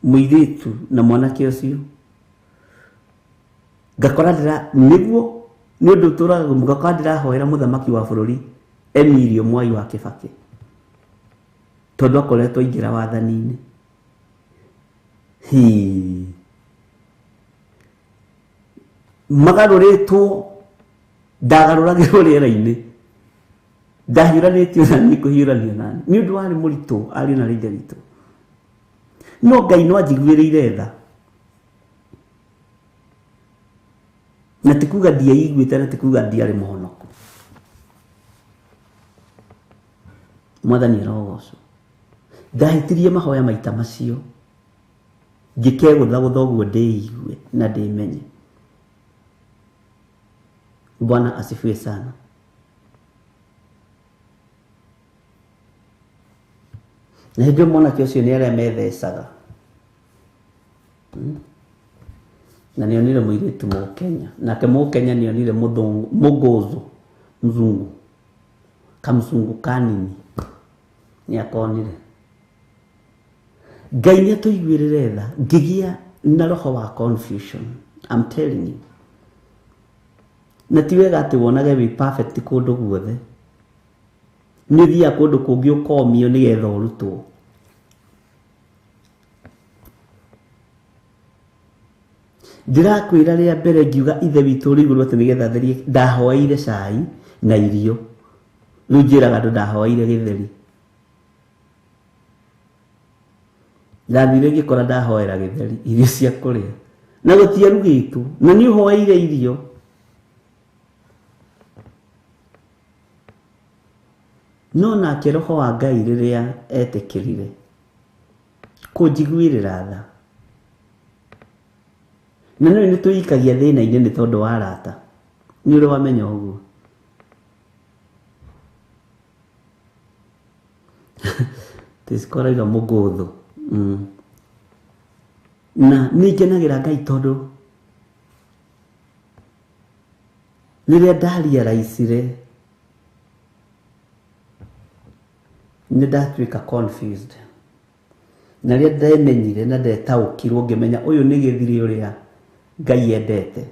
mũirĩtu na mwanake ũcio, ngakora ndĩra nĩguo nĩ ũndũ ũtũraga, ngakora ndĩrahoera mũthamaki wa bũrũri Emilio Mwai wa Kibaki tondũ akoretwo aingĩra wathani-inĩ. Hi magarũrĩtwo, ndagarũragĩrwo rĩera-inĩ, ndahiũranĩtio na niĩ kũhiũrania nani nĩ ũndũ warĩ mũritũ ariũ na ithe witũ. No Ngai no anjiguĩrĩire tha, na ti kuga ndiaiguĩte, na ti kuga ndiarĩ mũhonoku. Mwathani arogocwo. Ndahĩtirie mahoya maita macio ngĩkegũthagũtha ũguo ndĩigue na ndĩmenye. Bwana asifiwe sana. Na hĩndĩ ĩyo mwanake ũcio nĩ arĩa methecaga, na nĩonire mũirĩtu Mũkenya, nake Mũkenya nĩonire mũthũngũ mũgũzũ mzungu kamzungu kanini nĩakonire. Ngai nĩatũiguĩrĩre tha, ngĩgĩa na roho wa confusion, I'm telling you. Na ti wega atĩ wonage wĩ perfect kũndũ guothe, nĩ ũthiaga kũndũ kũngĩ ũkomio nĩgetha ũrutwo. Ndĩrakwĩra rĩa mbere ngiuga ithe witũ ũrĩ igũrũ atĩ nĩgetha therie, ndahoeire cai na irio. Rĩu njĩraga andũ ndahoeire gĩtheri. Ndathire ngĩkora ndahoera gĩtheri irio cia kũrĩa, na gũtiarugĩtwo, na nĩ ũhoeire irio. No nake roho wa Ngai rĩrĩa etĩkĩrire kũnjiguĩrĩra tha, na nĩ nĩ twĩikagia thĩna-inĩ nĩ tondũ wa arata. Nĩ ũrĩ wamenya ũguo? Tĩcikoraiga mũgũthũ. Na nĩ ngenagĩra Ngai tondũ rĩrĩa ndarealize nĩ ndatuĩka confused, na rĩrĩa ndemenyire na ndetaũkirwo ngĩmenya ũyũ nĩ gĩthiri ũrĩa Ngai endete.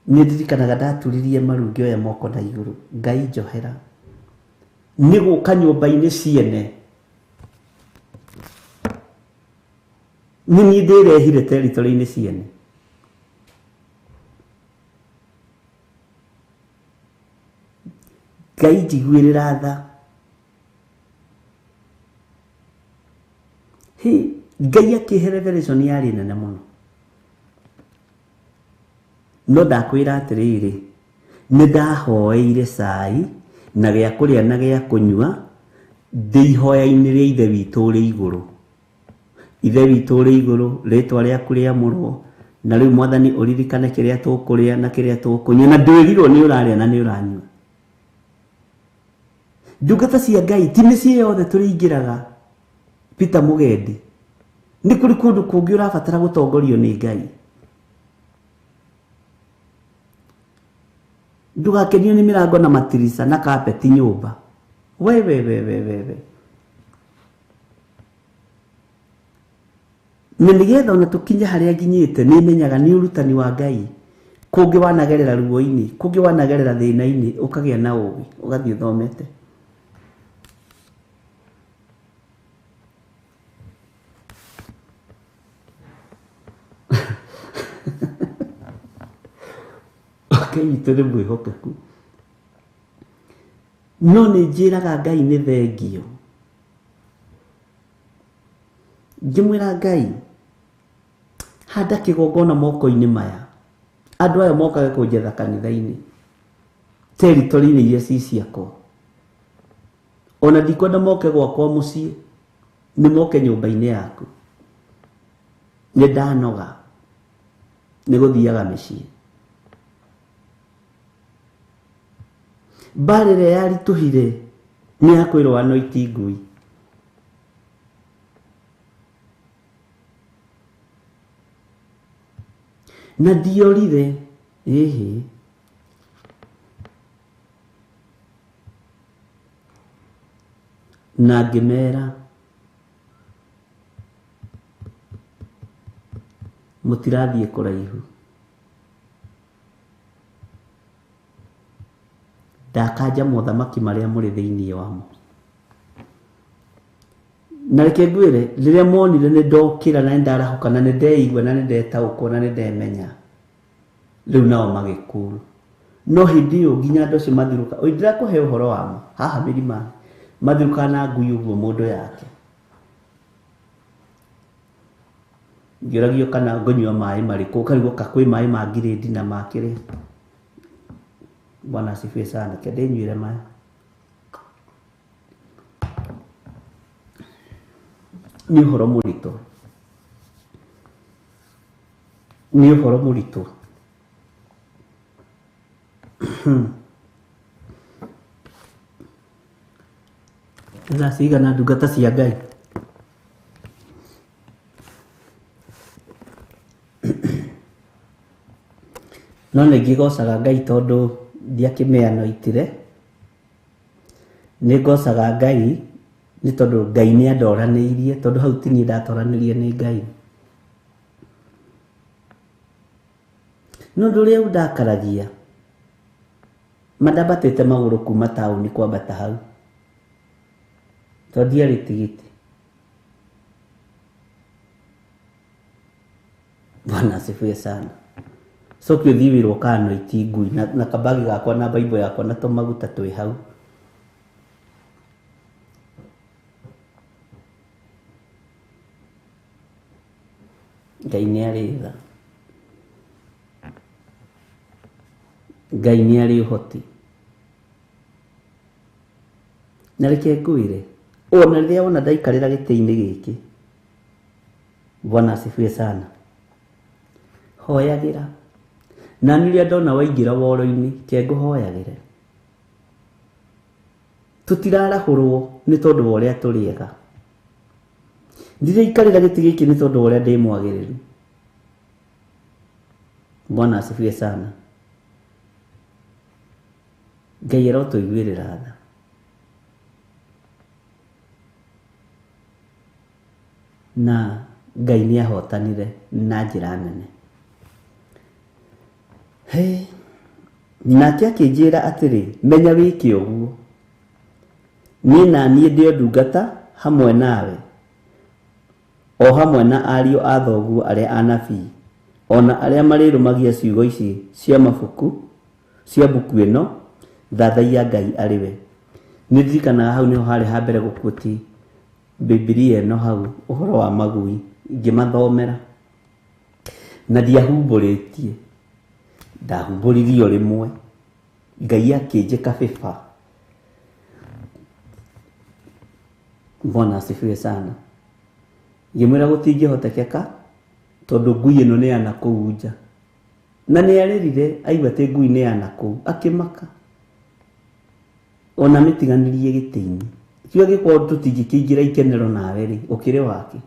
Nĩ ndirikanaga ndaturirie maru ngĩoya moko na igũrũ, Ngai njohera nĩ gũka nyũmba-inĩ ciene, nĩ niĩ ndĩrehire territory-inĩ ciene. Ngai njiguĩrĩra tha. Hi, Ngai akĩhe revelation yarĩ nene mũno. No ndakwĩra atĩrĩrĩ, nĩ ndahoeire cai na gĩa kũrĩa na gĩa kũnyua ndĩ ihoya-inĩ rĩa ithe witũ ũrĩ igũrũ. Ithe witũ ũrĩ igũrũ, rĩtwa rĩaku rĩamũrwo, na rĩu mwathani ũririkane kĩrĩa tũkũrĩa na kĩrĩa tũkũnyua, na ndwĩrirwo nĩ ũrarĩa na nĩ ũranyua. Ndungata cia Ngai ti mĩciĩ yothe tũrĩingĩraga. Peter Mugendi, nĩ kũrĩ kũndũ kũngĩ ũrabatara gũtongorio nĩ Ngai. Ndũgakenio nĩ mĩrango na matirica na kapeti nyũmba. We we we we we we. Na nĩgetha ona tũkinye harĩa nginyĩte, nĩ menyaga nĩ ũrutani wa Ngai. Kũngĩ wanagerera ruo-inĩ, kũngĩ wanagerera thĩna-inĩ, ũkagĩa na ũũgĩ, ũgathiĩ ũthomete. Ngai witũ nĩ mwĩhokeku. No nĩ njĩraga Ngai nĩ thengio. Ngĩmwĩra Ngai, handa kĩgongona moko-inĩ maya, andũ aya mokage kũnjetha kanitha-inĩ, territory-inĩ iria ci ciakwa. Ona ndikwenda moke gwakwa mũciĩ, nĩ moke nyũmba-inĩ yaku. Nĩ ndanoga nĩ gũthiaga mĩciĩ. Mbara ĩrĩa yaritũhire Nĩ akwĩrwo anoiti ngui. Na ndiorire ĩhĩ. Na ngĩmera mũtirathiĩ kũraihu. Ndakanja mothamaki marĩa mũrĩ thĩinĩ wamo. Na reke ngwĩre, rĩrĩa monire nĩ ndokĩra na nĩ ndarahũka na nĩ ndeigua na nĩ ndetaũkwo na nĩ ndemenya, rĩu nao magĩkũũrwo. No hĩndĩ ĩyo nginya andũ acio mathiũrũrũka, oi ndĩrakũhe ũhoro wa ma, haha mĩrima-inĩ, mathiũrũrũkaga na ngui ũguo mũndũ yake. Ngĩũragio kana ngũnyua maĩ marĩkũ, ũkarigwo ka kwĩ maĩ ma ngirĩndi na ma kĩrĩa. Bwana asifiwe sana, reke ndĩnyuĩre maya. Nĩ ũhoro mũritũ, nĩ ũhoro mũritũ. Nĩ thaa cigana ndungata cia Ngai? No nĩ ngĩgocaga Ngai tondũ ndiakĩmĩanoitire. Nĩ ngocaga Ngai nĩ tondũ Ngai nĩ andoranĩirie, tondũ hau ti niĩ ndatoranĩirie nĩ Ngai. No ũndũ ũrĩa ũndakaragia, ma ndambatĩte magũrũ kuma taũni kwambata hau, tondũ ndiarĩ tigiti. Bwana asifiwe sana. Coke ũthiĩ wĩrwo ũkanoiti ngui na kabagi gakwa na Bible yakwa na tũmaguta twĩ hau. Ngai nĩ arĩ tha. Ngai nĩ arĩ ũhoti. Na reke ngwĩre, ona rĩrĩa wona ndaikarĩra gĩtĩ-inĩ gĩkĩ, Bwana asifiwe sana, hoyagĩra. Na niĩ rĩrĩa ndona waingĩra woro-inĩ, ke ngũhoyagĩre. Tũtirarahũrwo nĩ tondũ wa ũrĩa tũrĩ ega. Ndiraikarĩra gĩtĩ gĩkĩ nĩ tondũ wa ũrĩa ndĩ mwagĩrĩru. Bwana asifiwe sana. Ngai arotũiguĩrĩra tha. Na Ngai nĩ ahotanire na njĩra nene. He. Nake akĩnjĩra atĩrĩ, menya wĩke ũguo. Niĩ na niĩ ndĩ o ndungata hamwe nawe, o hamwe na ariũ a thoguo arĩa anabii, o na arĩa marĩrũmagia ciugo ici cia mabuku, cia mbuku ĩno, thathaiya Ngai arĩ we. Nĩ ndirikanaga hau nĩho harĩ ha mbere gũkuoti Bibilia ĩno hau, ũhoro wa magui, ngĩmathomera. Na ndiahumbũrĩtie, ndahumbũririe o rĩmwe. Ngai akĩnjĩka bĩba. Bwana asifiwe sana. Ngĩmwĩra gũtingĩhotekeka tondũ ngui ĩno nĩ ya nakũu nja. Na nĩ arĩrire aigua atĩ ngui nĩ ya nakũu, akĩmaka. Ona amĩtiganĩrie gĩtĩ-inĩ. Kiuga gĩkorwo tũtingĩkĩingĩra ikenero nawe rĩ, ũkĩrĩ wake.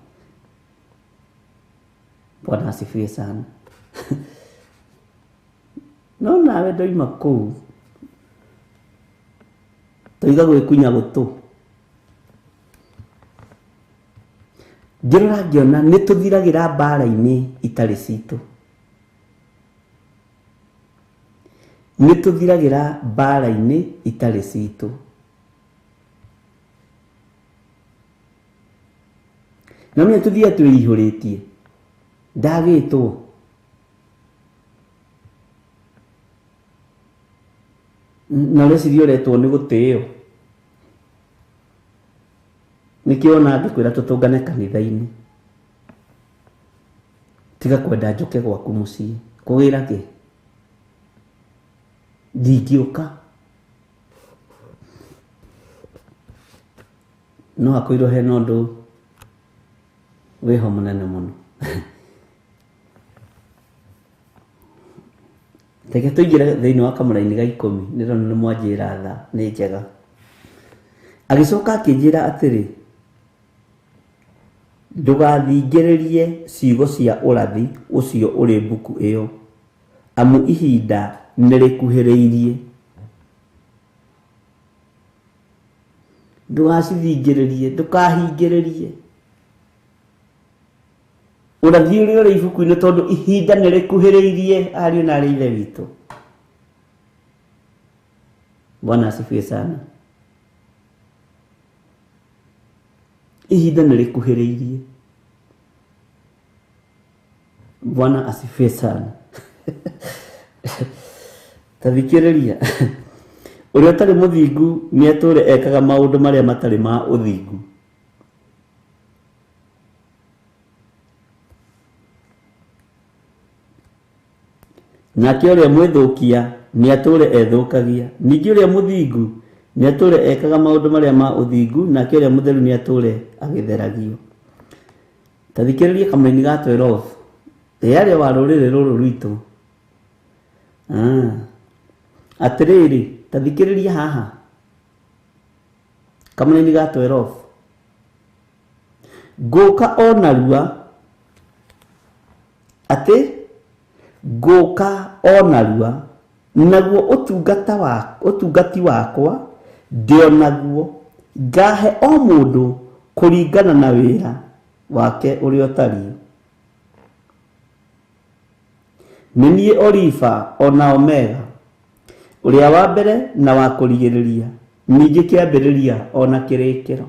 Bwana asifiwe sana. No nawe ndoima kũu toiga gwĩkunya gũtũ. Ngĩrora ngĩona nĩ tũthiragĩra mbara-inĩ itarĩ citũ. Nĩ tũthiragĩra mbara-inĩ itarĩ citũ. Na menya tũthiaga twĩihũrĩtie. Ndagĩtwo. Na ũreciria ũretwo nĩ gũtĩo. Nĩkĩo ona ngĩkwĩra tũtũngane kanitha-inĩ. Tiga kwenda njũke gwaku mũciĩ. Kũgĩra kĩ? Ndingĩũka. No hakoirwo hena ũndũ wĩho mũnene mũno. Reke tũingĩre thĩinĩ wa kamũraini ga ikũmi, nĩ ndona nĩ mwanjĩra tha, nĩ njega. Agĩcoka akĩnjĩra atĩrĩ, ndũgathingĩrĩrie ciugo cia ũrathi ũcio ũrĩ mbuku ĩyo, amu ihinda nĩrĩkuhĩrĩirie. Ndũgacithingĩrĩrie, ndũkahingĩrĩrie ũrathi ũrĩa ũrĩ ibuku-inĩ, tondũ ihinda nĩrĩkuhĩrĩirie, ariũ na arĩ ithe witũ. Bwana asifiwe sana. Ihinda nĩrĩkuhĩrĩirie. Bwana asifiwe sana. Tathikĩrĩria, ũrĩa ũtarĩ mũthingu nĩatũre ekaga maũndũ marĩa matarĩ ma ũthingu. Nake ũrĩa mwĩthũkia nĩatũre ethũkagia. Ningĩ ũrĩa mũthingu nĩatũre ekaga maũndũ marĩa ma ũthingu, nake ũrĩa mũtheru nĩatũre agĩtheragio. Tathikĩrĩria kamũini ga 12. Ĩ arĩa wa rũrĩrĩ rũrũ rwitũ. Atĩrĩrĩ, tathikĩrĩria haha kamũini ga 12. Ngũka o narua, atĩ ngũka o narua, naguo ũtungati wakwa ndĩ o naguo, ngahe o mũndũ kũringana na wĩra wake ũrĩa ũtariĩ. Nĩ niĩ Olifa o na Omega, ũrĩa wa mbere na wa kũrigĩrĩria, ningĩ kĩambĩrĩria o na kĩrĩkĩro.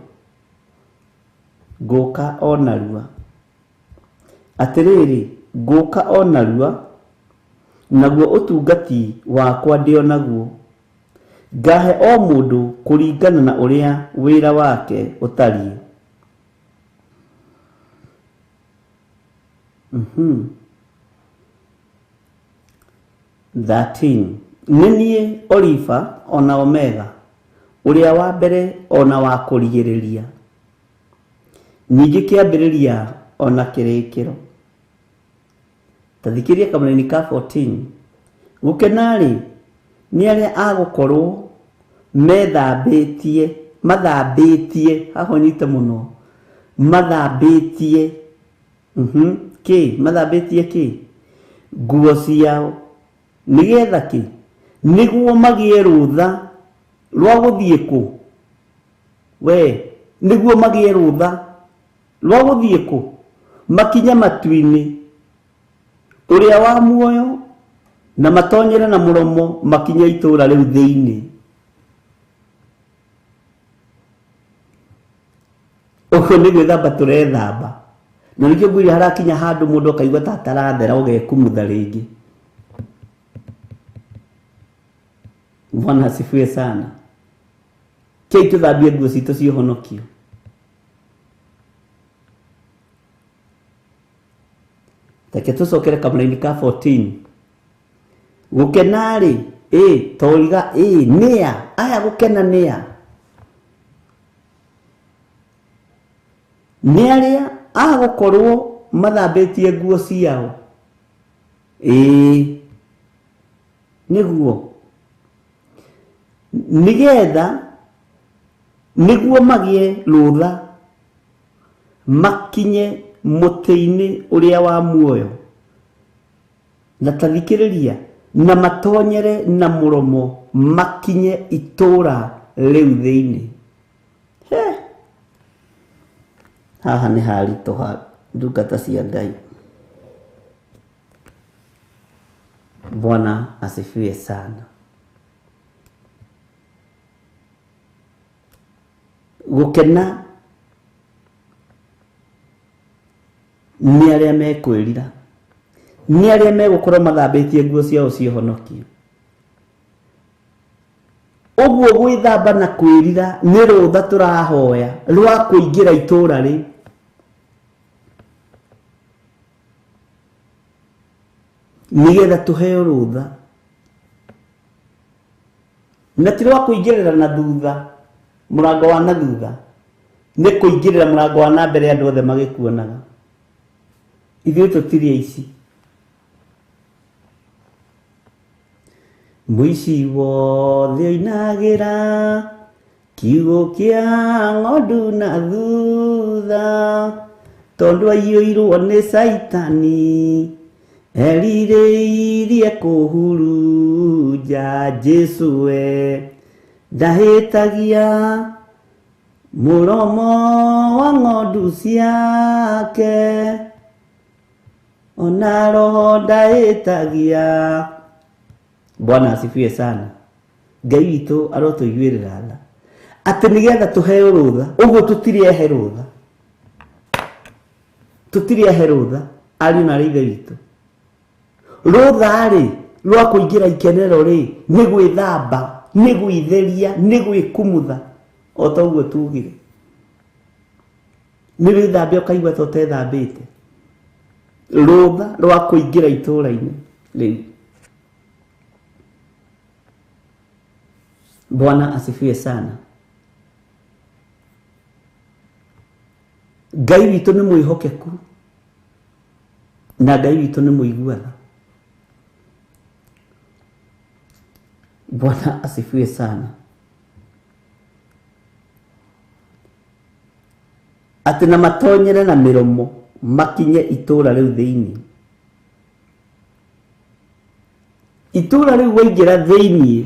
Ngũka o narua. Atĩrĩrĩ, ngũka o narua, naguo ũtungati wakwa ndĩ o naguo, ngahe o mũndũ kũringana na ũrĩa wĩra wake ũtariĩ. 13. Nĩ niĩ Olifa o na Omega, ũrĩa wa mbere o na wa kũrigĩrĩria, ningĩ kĩambĩrĩria o na kĩrĩkĩro. Tathikĩrĩria kamũraini ka 14. Gũkena-rĩ, nĩ arĩa a gũkorwo methambĩtie, mathambĩtie, haha ũnyite mũno, mathambĩtie, kĩ, mathambĩtie kĩ, nguo ciao, nĩgetha kĩ, nĩguo magĩe rũtha rwa gũthiĩ kũ, we, nĩguo magĩe rũtha rwa gũthiĩ kũ, makinye matu-inĩ ũrĩa wa muoyo, na matonyere na mũromo makinye itũũra rĩu thĩinĩ. Ũguo nĩ gwĩthamba tũrethamba, na nĩkĩo ngwĩra harakinya handũ mũndũ akaigua ta atarathera ũgekumutha rĩngĩ. Bwana asifiwe sana. Kĩi tũthambie nguo citũ cia ũhonokio. Reke tũcokere kamũraini ka 14. Gũkena-rĩ, toriga, nĩa, aya gũkena nĩa. Nĩ arĩa a gũkorwo mathambĩtie nguo ciao. Nĩguo. Nĩgetha nĩguo magĩe rũtha makinye mũtĩ-inĩ ũrĩa wa muoyo, na tathikĩrĩria, na matonyere na mũromo makinye itũũra rĩu thĩinĩ. Haha nĩ haritũha ndungata cia Ngai. Bwana asifiwe sana. Gũkena nĩ arĩa mekwĩrira, nĩ arĩa megũkorwo mathambĩtie nguo ciao cia ũhonokio. Ũguo gwĩthamba na kwĩrira nĩ rũtha tũrahoya rwa kũingĩra itũũra rĩu. Nĩgetha tũheo rũtha, na ti rwa kũingĩrĩra na thutha, mũrango wa na thutha, nĩ kũingĩrĩra mũrango wa na mbere andũ othe magĩkuonaga. Ithuĩ tũtirĩ aici. Mũici wothe oinagĩra Kiugo kĩa ng'ondu na thutha, tondũ aiyũirwo nĩ Caitani, erirĩirie kũhurunja Jesũ we. Ndahĩtagia mũromo wa ng'ondu ciake, ona roho ndahĩtagia. Bwana asifiwe sana. Ngai witũ arotũiguĩrĩra tha, atĩ nĩgetha tũheo rũtha. Ũguo tũtirĩ ehe rũtha, tũtirĩ ehe rũtha, ariũ na ithe witũ. Rũtha rĩ rwa kũingĩra ikenero rĩ, nĩ gwĩthamba, nĩ gwĩtheria, nĩ gwĩkumutha, o ta ũguo tugire. Nĩ wĩthambe ũkaigua ta ũtethambĩte. Rũtha rwa kũingĩra itũũra-inĩ rĩu. Bwana asifiwe sana. Ngai witũ nĩ mwĩhokeku, na Ngai witũ nĩ mũigua tha. Bwana asifiwe sana. Atĩ na matonyere na mĩromo makinye itũũra rĩu thĩinĩ. Itũũra rĩu waingĩra thĩinĩ,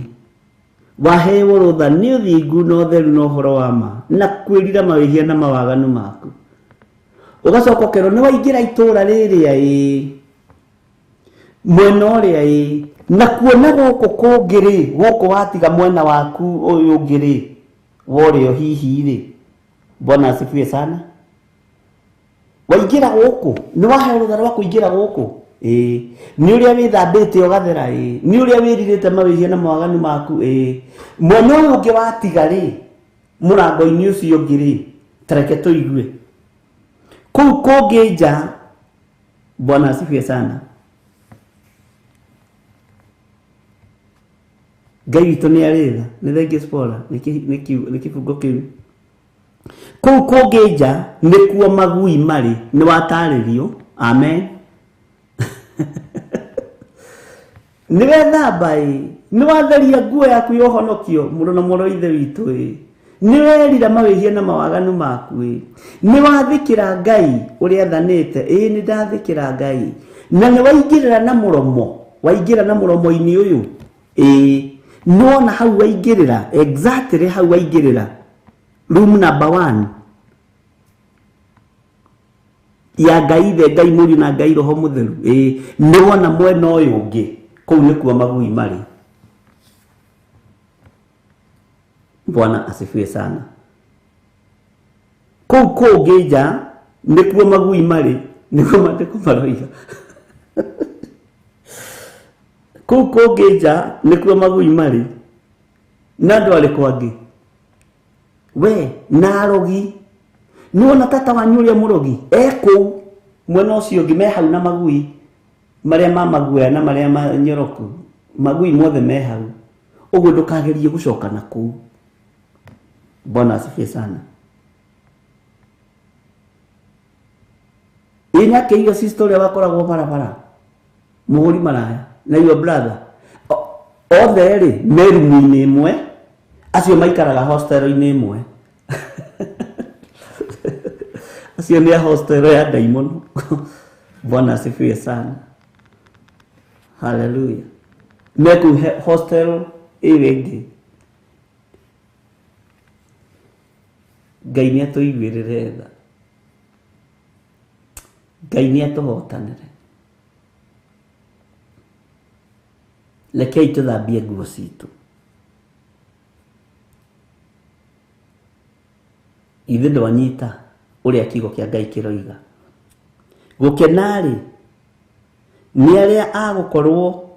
waheo rũtha nĩ ũthingu na ũtheru na ũhoro wa ma, na kwĩrira mawĩhia na mawaganu maku. Ũgacoka ũkerwo nĩ waingĩra itũũra rĩrĩa ĩ, mwena ũrĩa ĩ, na kuona gũkũ kũngĩ rĩ, gũkũ watiga mwena waku ũyũ ũngĩ rĩ, worĩo hihi rĩ. Bwana asifiwe sana. Waingĩra gũkũ, nĩ waheo rũtha rwa kũingĩra gũkũ. Ĩ, nĩ ũrĩa wĩthambĩte ũgathera ĩ, nĩ ũrĩa wĩrirĩte mawĩhia na mawaganu maku ĩ. Mwena ũyũ ũngĩ watiga rĩ, mũrango-inĩ ũcio ũngĩ rĩ, tareke tũigue. Kũu kũngĩ nja. Bwana asifiwe sana. Ngai witũ nĩ arĩ tha. Nĩ thengiũ Spora, nĩ kĩbungo kĩu. Kũu kũngĩ nja nĩkuo magui marĩ, nĩ watarĩrio. Amen. Nĩ wethamba ĩ, nĩ watheria nguo yaku ya ũhonokio, mũrũ na mũrũ ithe witũ ĩ. Nĩ werira mawĩhia na mawaganu maku ĩ. Nĩ wathĩkĩra Ngai ũrĩa athanĩte ĩ, nĩ ndathĩkĩra Ngai. Na nĩ waingĩrĩra na mũromo, waingĩra na mũromo-inĩ ũyũ ĩ, nĩwona hau waingĩrĩra, exactly hau waingĩrĩra, room number 1 ya Ngai ithe, Ngai Mũriũ na Ngai Roho Mũtheru ĩ, nĩwona mwena ũyũ ũngĩ, kũu nĩkuo magui marĩ. Bwana asifiwe sana. Kũu kũngĩ nja nĩkuo magui marĩ, nĩkuo maandĩko maroiga. Kũu kũngĩ nja nĩkuo magui marĩ. Na andũ arĩkũ angĩ? We na arogi. Nĩwona tata wanyu ũrĩa mũrogi e kũu mwena ũcio ũngĩ, me hau na magui marĩa ma maguoya na marĩa manyoroku, magui mothe me hau. Ũguo ndũkagerie gũcoka na kũu. Bwana asifiwe sana. Ĩ nake iyo sister ũrĩa wakoragwo barabara, mũhũri maraya na your brother, othe rĩ me rumu-inĩ ĩmwe, acio maikaraga hostel-inĩ ĩmwe. Acio nĩ a hostel ya ndaimono. Bwana asifiwe sana. Hallelujah. Me kũu hostel ĩyo ĩngĩ. Ngai nĩ atũiguĩrĩre tha. Ngai nĩ atũhotanĩre. Rekei tũthambie nguo citũ. Ithe ndwanyita ũrĩa kiugo kĩa Ngai kĩroiga. Gũkena-rĩ, nĩ arĩa a gũkorwo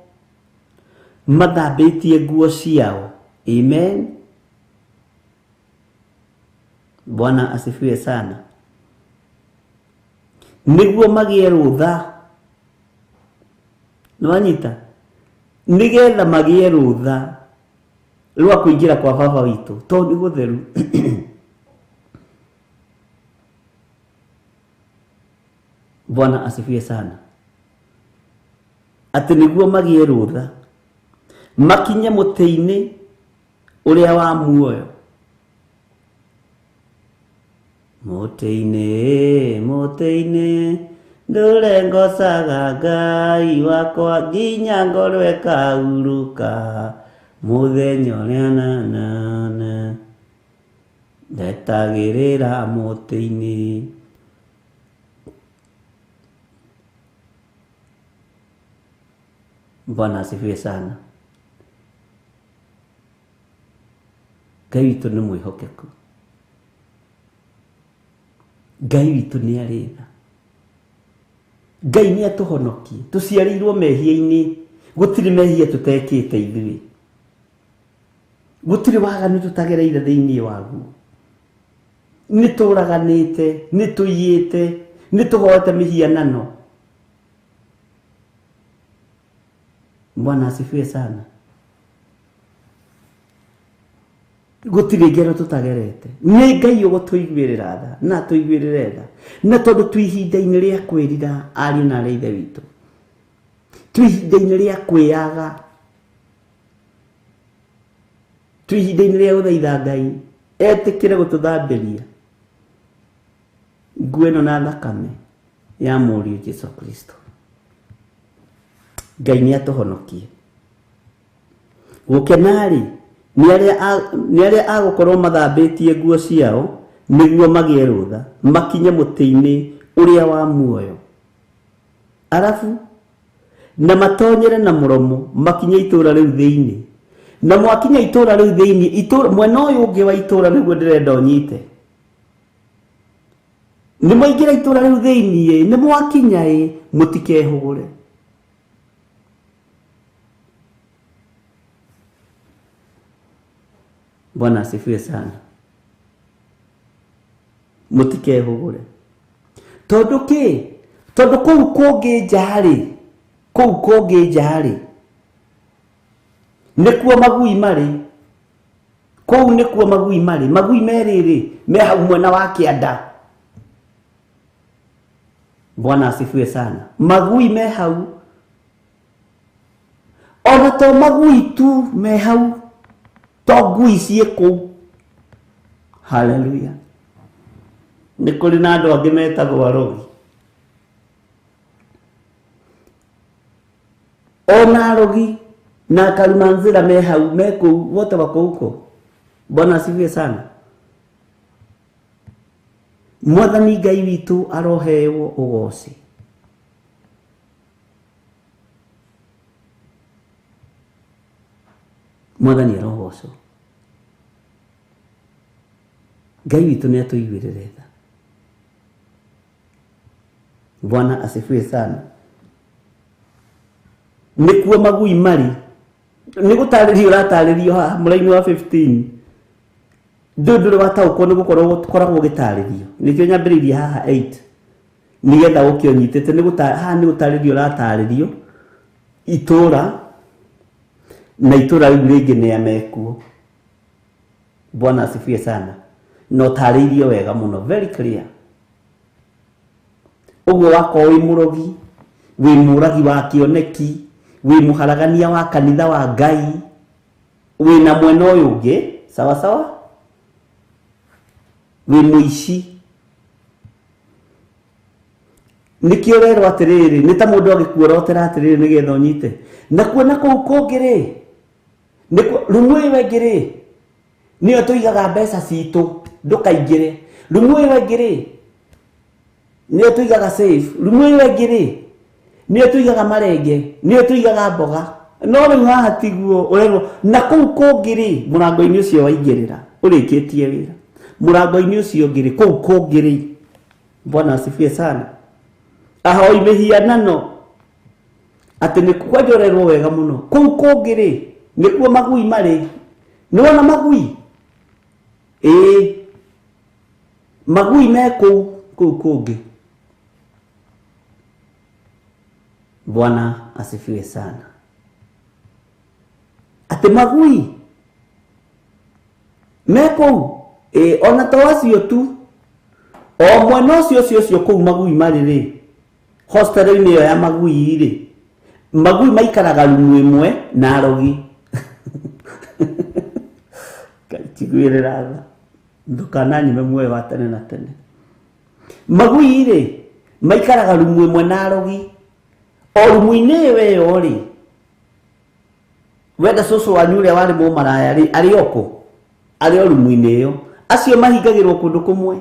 mathambĩtie nguo ciao. Amen. Bwana asifiwe sana. Nĩguo magĩe rũtha. Nĩwanyita? Nĩgetha magĩe rũtha rwa kũingĩra kwa baba witũ, tondũ nĩ gũtheru. Bwana asifiwe sana. Atĩ nĩguo magĩe rũtha makinye mũtĩ-inĩ ũrĩa wa muoyo. Mũtĩ-inĩ, mũtĩ-inĩ, ndũre ngocaga Ngai wakwa nginya ngorwo ĩkahurũka mũthenya ũrĩa nanana ndetagĩrĩra mũtĩ-inĩ. Bwana asifiwe sana. Ngai witũ nĩ mwĩhokeku. Ngai witũ nĩ arĩ tha. Ngai nĩ atũhonokie. Tũciarĩirwo mehia-inĩ. Gũtirĩ mehia tũtekĩte ithuĩ. Gũtirĩ waganu tũtagereire thĩinĩ waguo. Nĩ tũraganĩte, nĩ tũiyĩte, nĩ tũhoete mĩhianano. Bwana asifiwe sana. Gũtirĩ ngero tũtagerete. Nĩ Ngai ũgũtũiguĩrĩra tha na atũiguĩrĩre tha. Na tondũ twĩ ihinda-inĩ rĩa kwĩrira ariũ na aarĩ a Ithe witũ, twĩ ihinda-inĩ rĩa kwĩyaga, twĩ ihinda-inĩ rĩa gũthaitha Ngai etĩkĩre gũtũthambĩria nguo ĩno na thakame ya mũriũ Jesu Kristo. Ngai nĩ atũhonokie. Gũkena-rĩ nĩ arĩa agũkorwo mathambĩtie nguo ciao nĩguo magĩe rũtha makinye mũtĩ-inĩ ũrĩa wa muoyo, arabu na matonyere na mũromo makinye itũra rĩu thĩinĩ. Na mwakinya itũra rĩu thĩinĩ, itũra mwena ũyũ ũngĩ wa itũra nĩguo ndĩrenda ũnyite. Nĩ mwaingĩra itũra rĩu thĩinĩ, nĩ mwakinya ĩ, mũtikehũgũre. Bwana asifiwe sana. Mũtikehũgũre. Tondũ kĩ? Tondũ kũu kũngĩ nja-rĩ, kũu kũngĩ nja-rĩ, nĩkuo magui marĩ. Kũu nĩkuo magui marĩ. Magui me rĩrĩ, me hau mwena wa kĩanda. Bwana asifiwe sana. Magui me hau. Ona to magui tu me hau, to ngui ciĩ kũu. Haleluya. Nĩ kũrĩ na andũ angĩ metagwo arogi. Ona arogi na karumanzira me hau, me kũu, wote wako huko. Bwana asifiwe sana. Mwathani Ngai witũ aroheo ũgoci. Mwathani arogocwo. Ngai witũ nĩ atũiguĩrĩre tha. Bwana asifiwe sana. Nĩkuo magui marĩ. Nĩ gũtarĩrio ũratarĩrio haha mũraini wa 15. Ndũrĩ wataũkwo nĩ gũkorwo gũkoragwo gĩtarĩrio. Nĩkĩo nyambĩrĩirie haha 8. Nĩgetha ũke ũnyitĩte nĩ haha nĩ gũtarĩrio ũratarĩrio itũra na itũra rĩu rĩngĩ nĩ amekuo. Bwana asifiwe sana. Na ũtarĩirio wega mũno, very clear. Ũguo wakorwo wĩ mũrogi, wĩ mũragi wa kĩoneki, wĩ mũharagania wa kanitha wa Ngai, wĩ na mwena ũyũ ũngĩ, sawa sawa, wĩ mũici. Nĩkĩo ũrerwo atĩrĩrĩ, nĩ ta mũndũ agĩkuorotera atĩrĩrĩ nĩgetha ũnyite. Na kuona kũu kũngĩ rĩ, rumu ĩyo ĩngĩ rĩ, nĩyo tũigaga mbeca citũ, ndũkaingĩre. Rumu ĩyo ĩngĩ rĩ, nĩyo tũigaga safe. Rumu ĩyo ĩngĩ rĩ, nĩyo tũigaga marenge, nĩyo tũigaga mboga. No rĩu haha tiguo ũrerwo. Na kũu kũngĩ rĩ, mũrango-inĩ ũcio waingĩrĩra, ũrĩkĩtie wĩra. Mũrango-inĩ ũcio ũngĩ rĩ, kũu kũngĩ rĩ, Bwana asifiwe sana. Ahoi mĩhianano atĩ nĩ kwanja ũrerwo wega mũno. Kũu kũngĩ rĩ, nĩkuo magui marĩ. Nĩwona magui? Ĩĩ, magui me kũu, kũu kũngĩ. Bwana asifiwe sana. Atĩ magui me kũu, ĩĩ, ona to acio tu, o mwena ũcio ũcio ũcio kũu magui marĩ rĩ, hostel-inĩ ĩyo ya magui rĩ, magui maikaraga rumu ĩmwe na arogi. Ngai njiguĩrĩra tha, ndũkananyime muoyo wa tene na tene. Magui rĩ maikaraga rumu ĩmwe na arogi. O rumu-inĩ ĩyo rĩ, wenda cũcũ wanyu ũrĩa warĩ mũmaraya rĩ, arĩ o kũ? Arĩ o rumu-inĩ ĩyo. Acio mahingagĩrwo kũndũ kũmwe.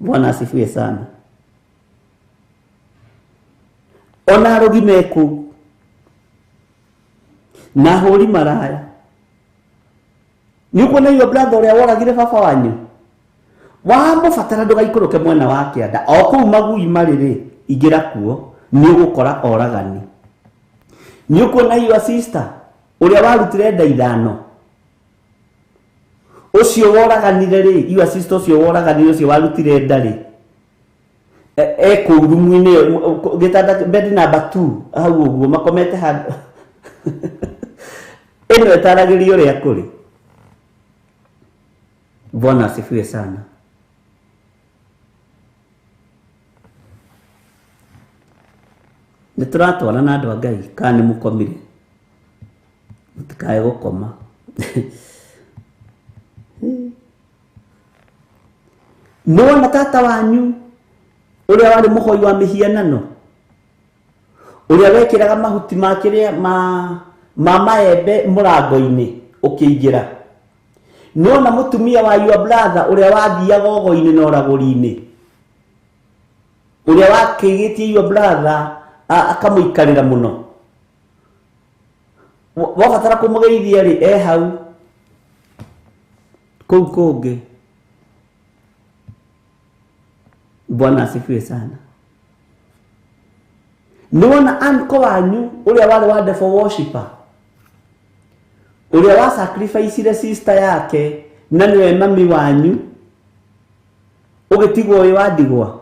Bwana asifiwe sana. Ona arogi me kũu na ahũri maraya. Nĩ ũkuona your brother ũrĩa woragire baba wanyu, wamũbatara ndũgaikũrũke mwena wa kĩanda, o kũu magui marĩ rĩ, ingĩra kuo nĩ ũgũkora oragani. Nĩ ũkuona your sister ũrĩa warutire nda ithano, ũcio woraganire rĩ, your sister ũcio woraganire, ũcio warutire nda rĩ, e kũu rumu-inĩ ĩyo, gĩtanda bed number 2 hau ũguo makomete handũ. Ĩno ĩtaragĩrio ũrĩa kũrĩ. Bwana asifiwe sana. Nĩ tũratwara na andũ a Ngai kana nĩ mũkomire? Mũtikae gũkoma. Nĩ wona tata wanyu ũrĩa warĩ mũhoi wa mĩhianano, ũrĩa wekĩraga mahuti ma kĩrĩa ma maembe mũrango-inĩ ũkĩingĩra. Nĩ wona mũtumia wa your brother ũrĩa wathiaga ogo-inĩ na ũragũri-inĩ, ũrĩa wakĩgĩtie your brother akamũikarĩra mũno. Wabatara kũmũgeithia rĩ, e hau kũu kũngĩ. Bwana asifiwe sana. Nĩ wona uncle wanyu ũrĩa warĩ wa devil worshipper, ũrĩa wa sacrifice sister yake na nĩwe mami wanyu, ũgĩtigwo wĩ wa ndigwa.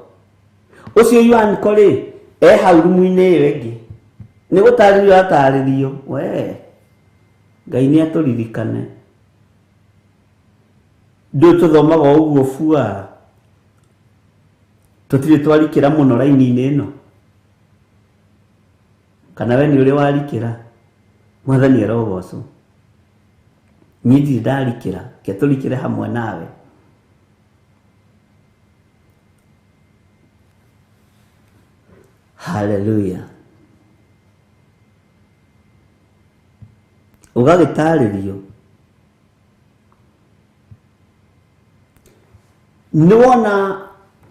Ũcio your uncle rĩ, e hau rumu-inĩ ĩyo ĩngĩ. Nĩ gũtarĩrio atarĩrio. We Ngai nĩ atũririkane. Ndũĩ tũthomaga o ũguo bua, tũtirĩ twarikĩra mũno raini-inĩ ĩno. Kana we nĩ ũrĩ warikĩra? Mwathani arogocwo. Niĩ ndirĩ ndarikĩra, reke tũrikĩre hamwe nawe. Hallelujah. Ũgagĩtarĩrio. Nĩ wona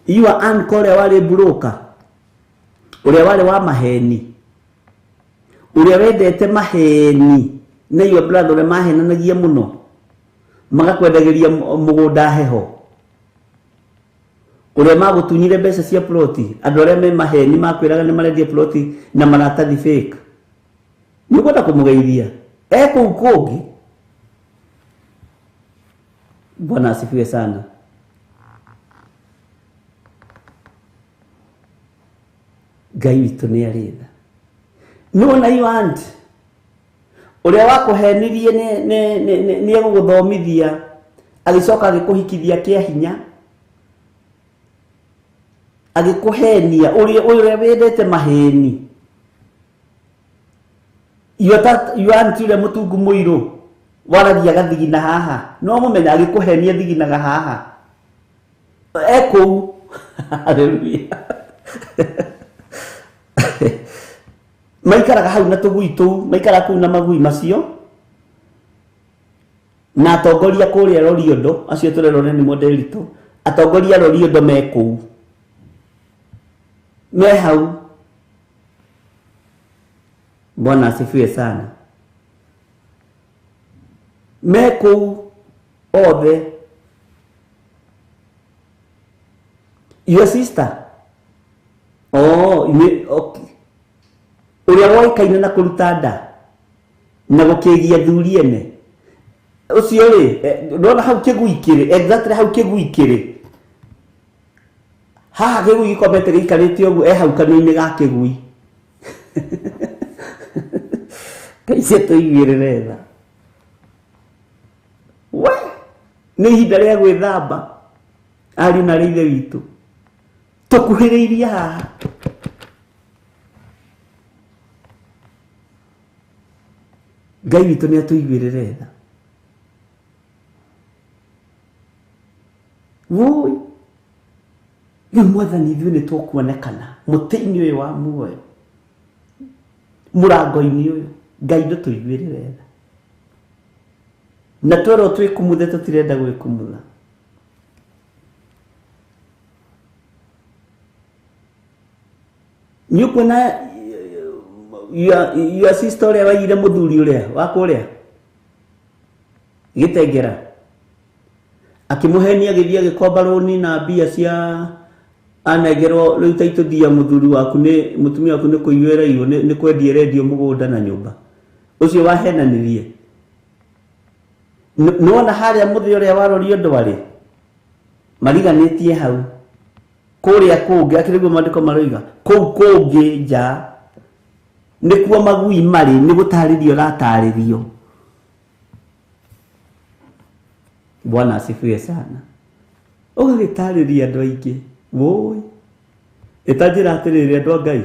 your uncle ũrĩa warĩ broker, ũrĩa warĩ wa maheni, ũrĩa wendete maheni na your brother ũrĩa mahenanagia mũno, magakwendagĩria mũgũnda heho, ũrĩa magũtunyire mbeca cia ploti, andũ arĩa me maheni makwĩraga nĩ marendia ploti na maratathi fake. Nĩ ũkwenda kũmũgeithia e kũu kũngĩ. Bwana asifiwe sana. Ngai witũ nĩ arĩ tha. Nĩ wona your aunt ũrĩa wakũhenirie nĩ egũgũthomithia, agĩcoka agĩkũhikithia kĩa hinya, agĩkũhenia, ũrĩa wendete maheni. Your aunt ũrĩa mũtungu mũirũ waragia gathigina haha, no mũmenya agĩkũhenia thiginaga haha, e kũu. Hallelujah. Maikaraga hau na tũgui tũu, maikaraga kũu na magui macio, na atongoria kũrĩa Loliondo, acio tũrerwo nĩ Mondelito, atongoria Loliondo me kũu, me hau. Bwana asifiwe sana. Me kũu othe. Your sister, oh, okay. Ũrĩa woĩkaine na kũruta nda na gũkĩgia thuri ene, ũcio rĩ, ndona hau kĩgui kĩrĩ, exactly hau kĩgui kĩrĩ. Haha kĩgui gĩkomete gĩikarĩte ũguo, e hau kanua-inĩ ga kĩgui. Ngai tũiguĩrĩre tha. We nĩ ihinda rĩa gwĩthamba, ariũ na arĩ ithe witũ, tũkuhĩrĩirie haha. Ngai witũ nĩ atũiguĩrĩre tha. Woi rĩu mwathani ithuĩ nĩ tũkuonekana mũtĩ-inĩ ũyũ wa muoyo, mũrango-inĩ ũyũ. Ngai ndũtũiguĩrĩre tha, na twerwo twĩkumuthe tũtirenda gwĩkumutha. Nĩ ũkuona your sister ũrĩa waiyire mũthuri ũrĩa wa kũrĩa Gĩtengera, akĩmũhenia agĩthiĩ agĩkomba rũni na mbia cia anengerwo. Rĩu ta itũthia mũthuri waku nĩ mũtumia waku nĩ kũiywo ĩraiywo, nĩ kwendia ĩrendio mũgũnda na nyũmba, ũcio wahenanirie. Nĩwona harĩa mũthĩ ũrĩa warorio ndwarĩ mariganĩtie hau kũrĩa kũngĩ, akĩrĩ guo maandĩko maroiga kũu kũngĩ nja nĩkuo magui marĩ, nĩ gũtarĩrio ũratarĩrio. Bwana asifiwe sana. Ũgagĩtarĩria andũ aingĩ, woi ĩtanjĩra atĩrĩrĩ, andũ a Ngai,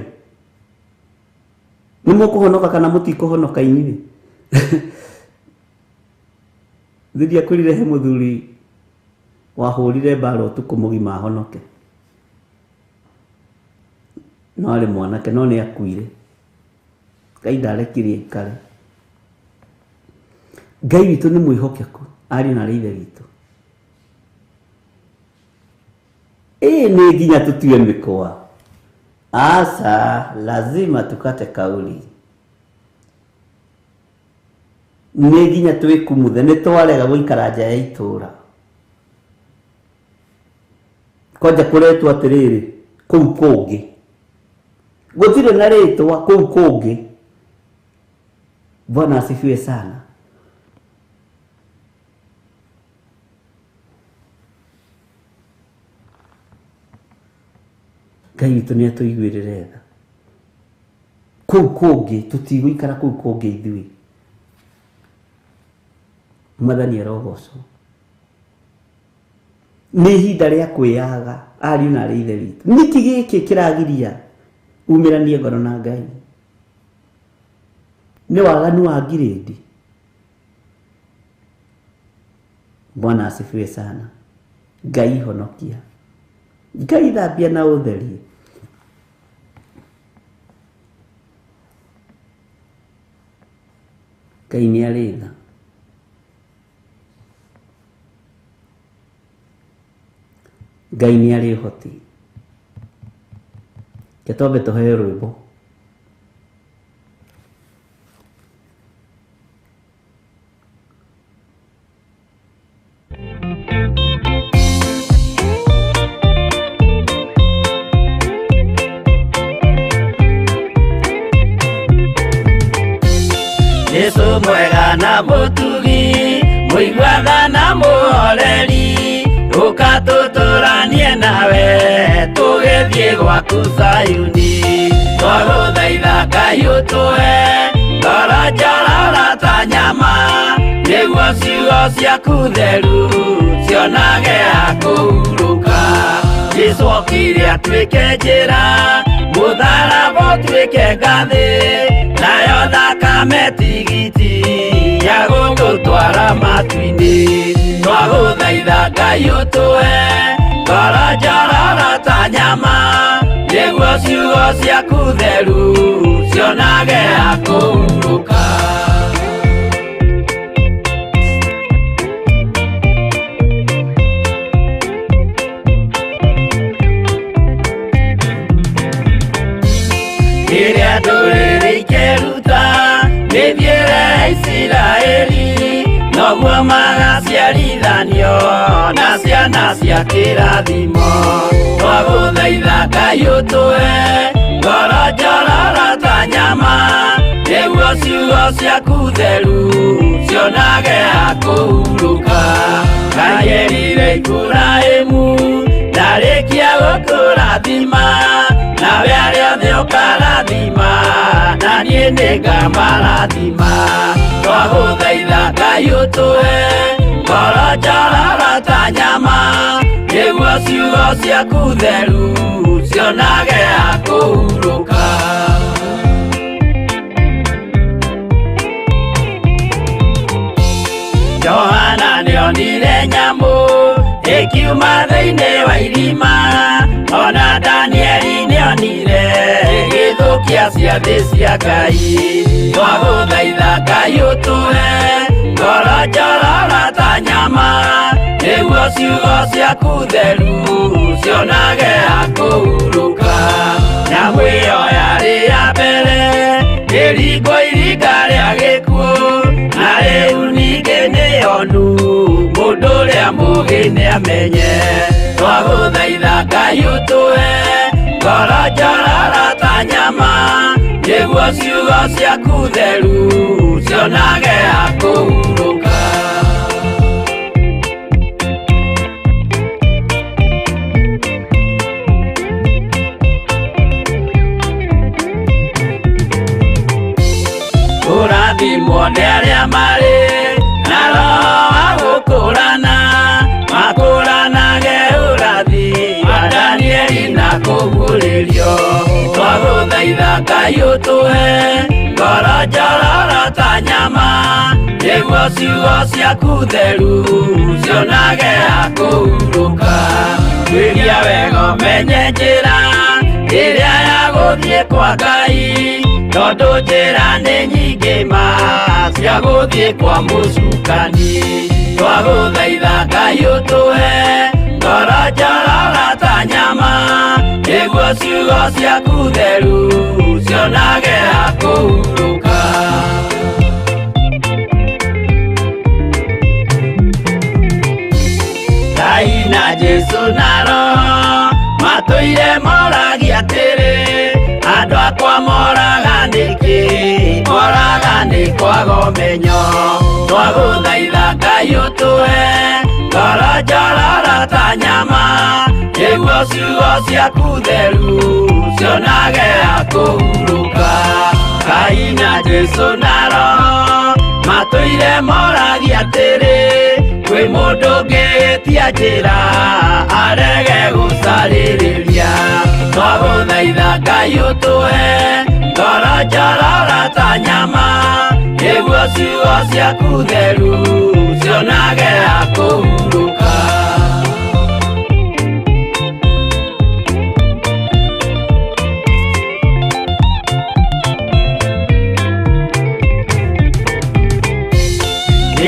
nĩ mũkũhonoka kana mũtikũhonoka inyuĩ? Thithi akwĩrire he mũthuri wahũrire mbara ũtukũ mũgima ahonoke, no arĩ mwanake, no nĩ akuire. Ngai ndarekirie aikare. Ngai witũ nĩ mwĩhokeku, ariũ na arĩ ithe witũ. Ĩĩ nĩ nginya tũtue mĩkwa? Asa, lazima tukate kauli. Nĩ nginya twĩkumuthe, nĩ twarega gũikara nja ya itũũra. Kwanja kũretwo atĩrĩrĩ, kũu kũngĩ gũtirĩ na rĩtwa, kũu kũngĩ. Bwana asifiwe sana. Ngai witũ nĩ atũiguĩrĩre tha. Kũu kũngĩ tũtigũikara, kũu kũngĩ ithuĩ. Mwathani arogocwo. Nĩ ihinda rĩa kwĩyaga, ariũ na arĩ ithe witũ. Nĩkĩ gĩkĩ kĩragiria umĩranie ngoro na Ngai? Nĩ waganu wa ngirĩndi. Bwana asifiwe sana. Ngai honokia, Ngai thambia na ũtherie. Ngai nĩ arĩ tha. Ngai nĩ arĩ ũhoti. Reke twambe tũheo rwĩmbo. Jesu mwega na mũtugi, mũiguatha na mũhoreri, ũka tũtũranie nawe tũgĩthiĩ gwaku Zayuni. Twagũthaitha Ngai ũtũhe ngoro njororo ta nyama, nĩguo ciugo ciaku theru cionage ha kũhurũka. Jesu okire atuĩke njĩra, mũtharaba ũtuĩke ngathĩ, nayo thakame tigiti ya gũgũtwara matu-inĩ. Twagũthaitha Ngai ũtũhe ngoro njororo ta nyama, nĩguo ciugo ciaku theru cionage ha kũhurũka. Rĩrĩa ndũrĩrĩ ikeruta mĩthiĩre ya Isiraeli, noguo magaciarithanio na ciana cia kĩrathimo. Twagũthaitha Ngai ũtũhe ngoro njororo ta nyama, nĩguo ciugo ciaku theru cionage ha kũhurũka. Ngai erire Iburahĩmu ndarĩkia gũkũrathima, nawe arĩa othe ũkarathima, na niĩ nĩngamarathima. Twagũthaitha Ngai ũtũhe ngoro njororo ta nyama, nĩguo ciugo ciaku theru cionage ha kũhurũka. Johana nĩonire nyamũ Ĩkiuma thĩinĩ wa irima ona Danieli nĩonire ĩgĩthũkia ciathĩ cia Ngai. Twagũthaitha Ngai ũtũhe ngoro njororo ta nyama nĩguo ciugo ciaku theru cionage ha kũhurũka. Nyamũ ĩyo yarĩ ya mbere ĩringwo iringa rĩa gĩkuũ na rĩu ningĩ nĩyonu mũndũ ũrĩa mũũgĩ nĩamenye. Twagũthaitha Ngai ũtũhe ngoro njororo ta nyama nĩguo ciugo ciaku theru cionage ha kũhurũka. Kũrathimwo nĩ arĩa marĩ na roho wa gũkũrana makũranage ũrathi wa Danieli na kũguũrĩrio. Twagũthaitha Ngai ũtũhe ngoro njororo ta nyama nĩguo ciugo ciaku theru cionage ha kũhurũka. Tuĩria wega ũmenye njĩra ĩrĩa ya gũthiĩ kwa Ngai tondũ njĩra nĩ nyingĩ ma cia gũthiĩ kwa mũcukani. Twagũthaitha Ngai ũtũhe ngoro njororo ta nyama nĩguo ciugo ciaku theru cionage ha kũhurũka. Ngai na Jesũ na Roho matũire moragia atĩrĩ andũ akwa moraga nĩkĩ moraga nĩ kwaga ũmenyo. Twagũthaitha Ngai ũtũhe ngoro njororo ta nyama nĩguo ciugo ciaku theru cionage ha kũhurũka. Ngai na Jesũ na Roho matũire moragia atĩrĩ kwĩ mũndũ ũngĩtia njĩra arege gũcarĩrĩria. Twagũthaitha Ngai ũtũhe ngoro njororo ta nyama nĩguo ciugo ciaku theru cionage ha kũhurũka.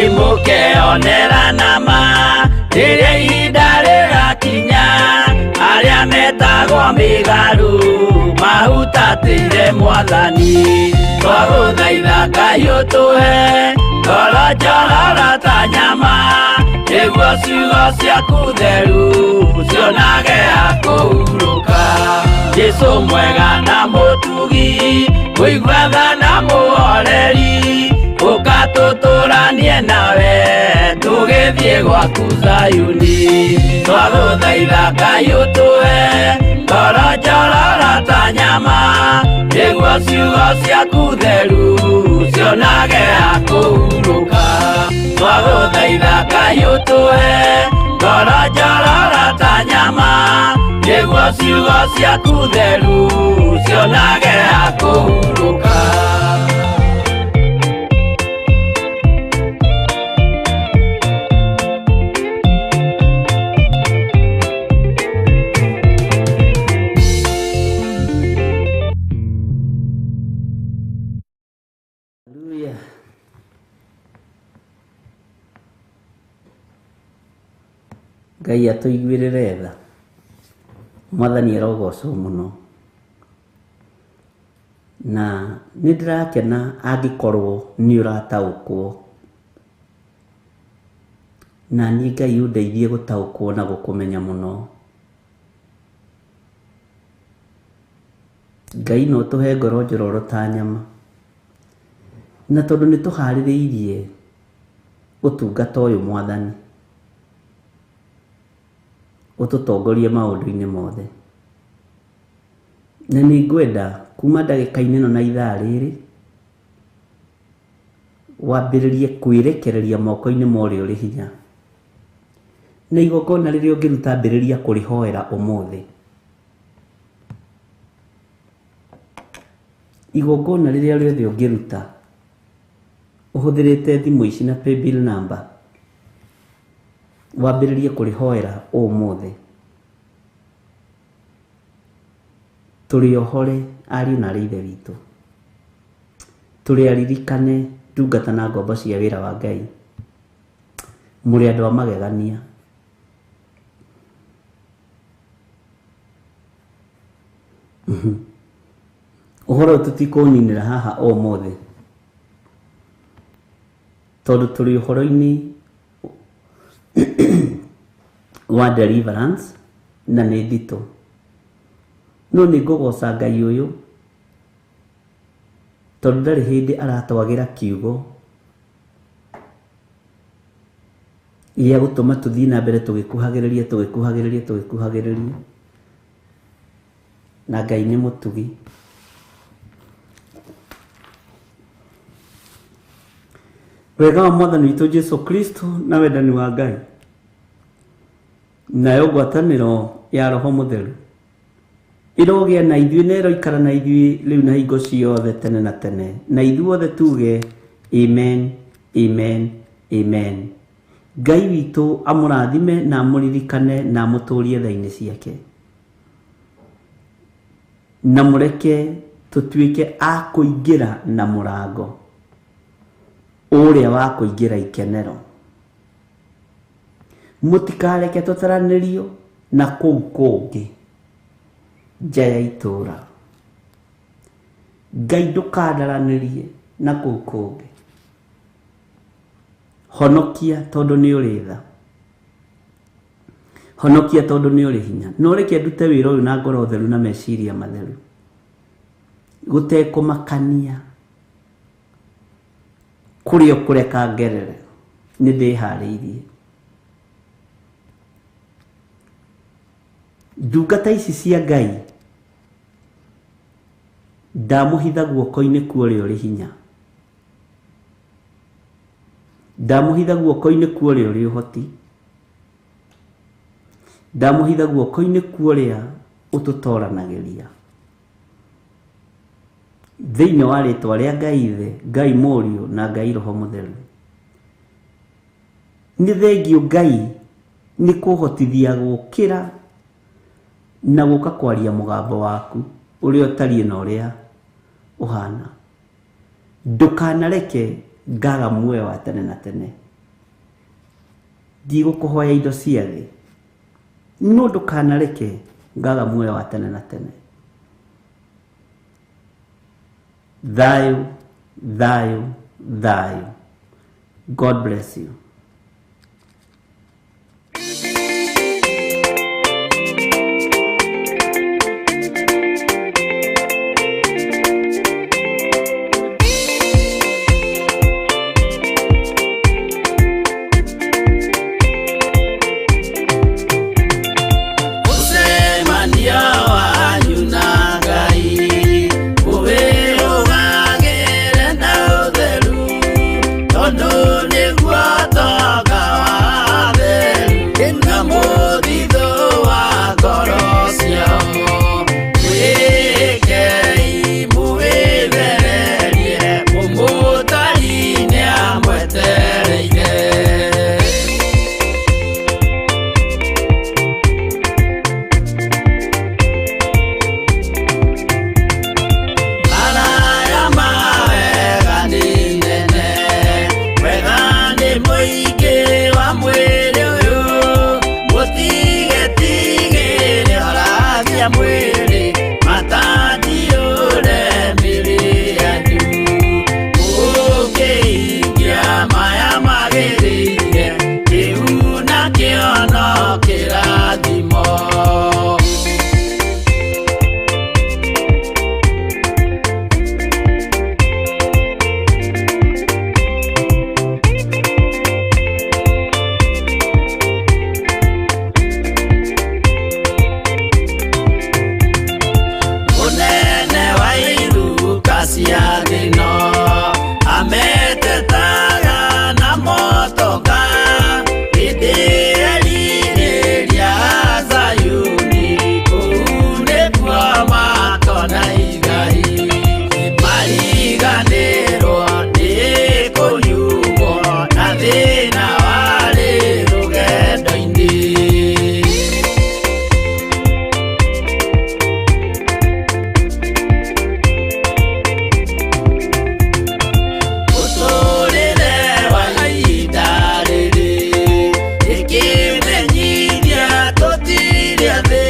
Nĩmũkeonera nama rĩrĩa ihinda rĩgakinya arĩa metagwo mĩgarũ mahutatĩire Mwathani. Twagũthaitha Ngai ũtũhe ngoro njororo ta nyama nĩguo ciugo ciaku theru cionage ha kũhurũka. Jesũ mwega na mũtugi mũigua tha na mũhoreri ũka tũtũranie nawe tũgĩthiĩ gwaku Zayuni. Twagũthaitha Ngai ũtũhe ngoro njororo ta nyama nĩguo ciugo ciaku theru cionage ha kũhurũka. Twagũthaitha Ngai ũtũhe ngoro njororo ta nyama nĩguo ciugo ciaku theru cionage ha kũhurũka. Haleluya. Ngai atũiguĩrĩre tha. Mwathani arogocwo mũno. Na nĩ ndĩrakena angĩkorwo nĩ ũrataũkwo. Na niĩ Ngai ũndeithie gũtaũkwo na gũkũmenya mũno. Ngai no tũhe ngoro njororo ta nyama. Na tondũ nĩ tũharĩrĩirie ũtungata ũyũ Mwathani ũtũtongorie maũndũ-inĩ mothe. Na nĩ ngwenda kuma ndagĩka-inĩ ĩno na ithaa rĩrĩ wambĩrĩrie kwĩrekereria moko-inĩ ma ũrĩa ũrĩ hinya. Na igongona rĩrĩa ũngĩruta ambĩrĩria kũrĩhoera ũmũthĩ. Igongona rĩrĩa rĩothe ũngĩruta ũhũthĩrĩte thimũ ici na paybill number Wambĩrĩrie kũrĩhoera ũmũthĩ. Tũrĩ ohore ariũ na aarĩ a Ithe witũ. Tũrĩ aririkane ndungata na ngombo cia wĩra wa Ngai. Mũrĩ andũ a magegania. Ũhoro ũyũ tũtikũũninĩra haha ũmũthĩ, tondũ tũrĩ ũhoro-inĩ wa deliverance na nĩ nditũ. No nĩ ngũgoca Ngai ũyũ tondũ ndarĩ hĩndĩ aratwagĩra kiugo gĩa gũtũma tũthiĩ na mbere tũgĩkuhagĩrĩria tũgĩkuhagĩrĩria tũgĩkuhagĩrĩria. Na Ngai nĩ mũtugi. Wega wa Mwathani witũ Jesu Kristo na wendani wa Ngai nayo ngwatanĩro ya Roho Mũtheru ĩrogĩa na ithuĩ na ĩroikara na ithuĩ rĩu na hingo ciothe tene na tene. Na ithuothe tuge amen, amen, amen. Ngai witũ amũrathime na amũririkane na amũtũrie tha-inĩ ciake. Na mũreke tũtuĩke a kũingĩra na mũrango ũrĩa wa kũingĩra ikenero. Mũtikareke tũtaranĩrio na kũu kũngĩ nja ya itũũra. Ngai ndũkandaranĩrie na kũu kũngĩ. Honokia tondũ nĩ ũrĩ tha. Honokia tondũ nĩ ũrĩ hinya. Na ũreke ndute wĩra ũyũ na ngoro theru na meciria matheru. Gũtekũmakania kũrĩa ũkũreka ngerere, nĩ ndĩharĩirie. Ndungata ici cia Ngai ndamũhitha guoko-inĩ kwa ũrĩa ũrĩ hinya. Ndamũhitha guoko-inĩ kwa ũrĩa ũrĩ ũhoti. Ndamũhitha guoko-inĩ kwa ũrĩa ũtũtoranagĩria. Thĩinĩ wa rĩtwa rĩa Ngai Ithe, Ngai Mũriũ na Ngai Roho Mũtheru. Nĩ thengiũ Ngai nĩ kũhotithia gũkĩra na gũka kwaria mũgambo waku ũrĩa ũtariĩ na ũrĩa ũhana. Ndũkanareke ngaga muoyo wa tene na tene. Ndigũkũhoya indo cia thĩ, no ndũkanareke ngaga muoyo wa tene na tene. Thayũ, thayũ, thayũ. God bless you. Mũcemanio wanyu na Ngai ũwĩrũgagĩre na ũtheru, tondũ nĩguo to Gĩathĩ.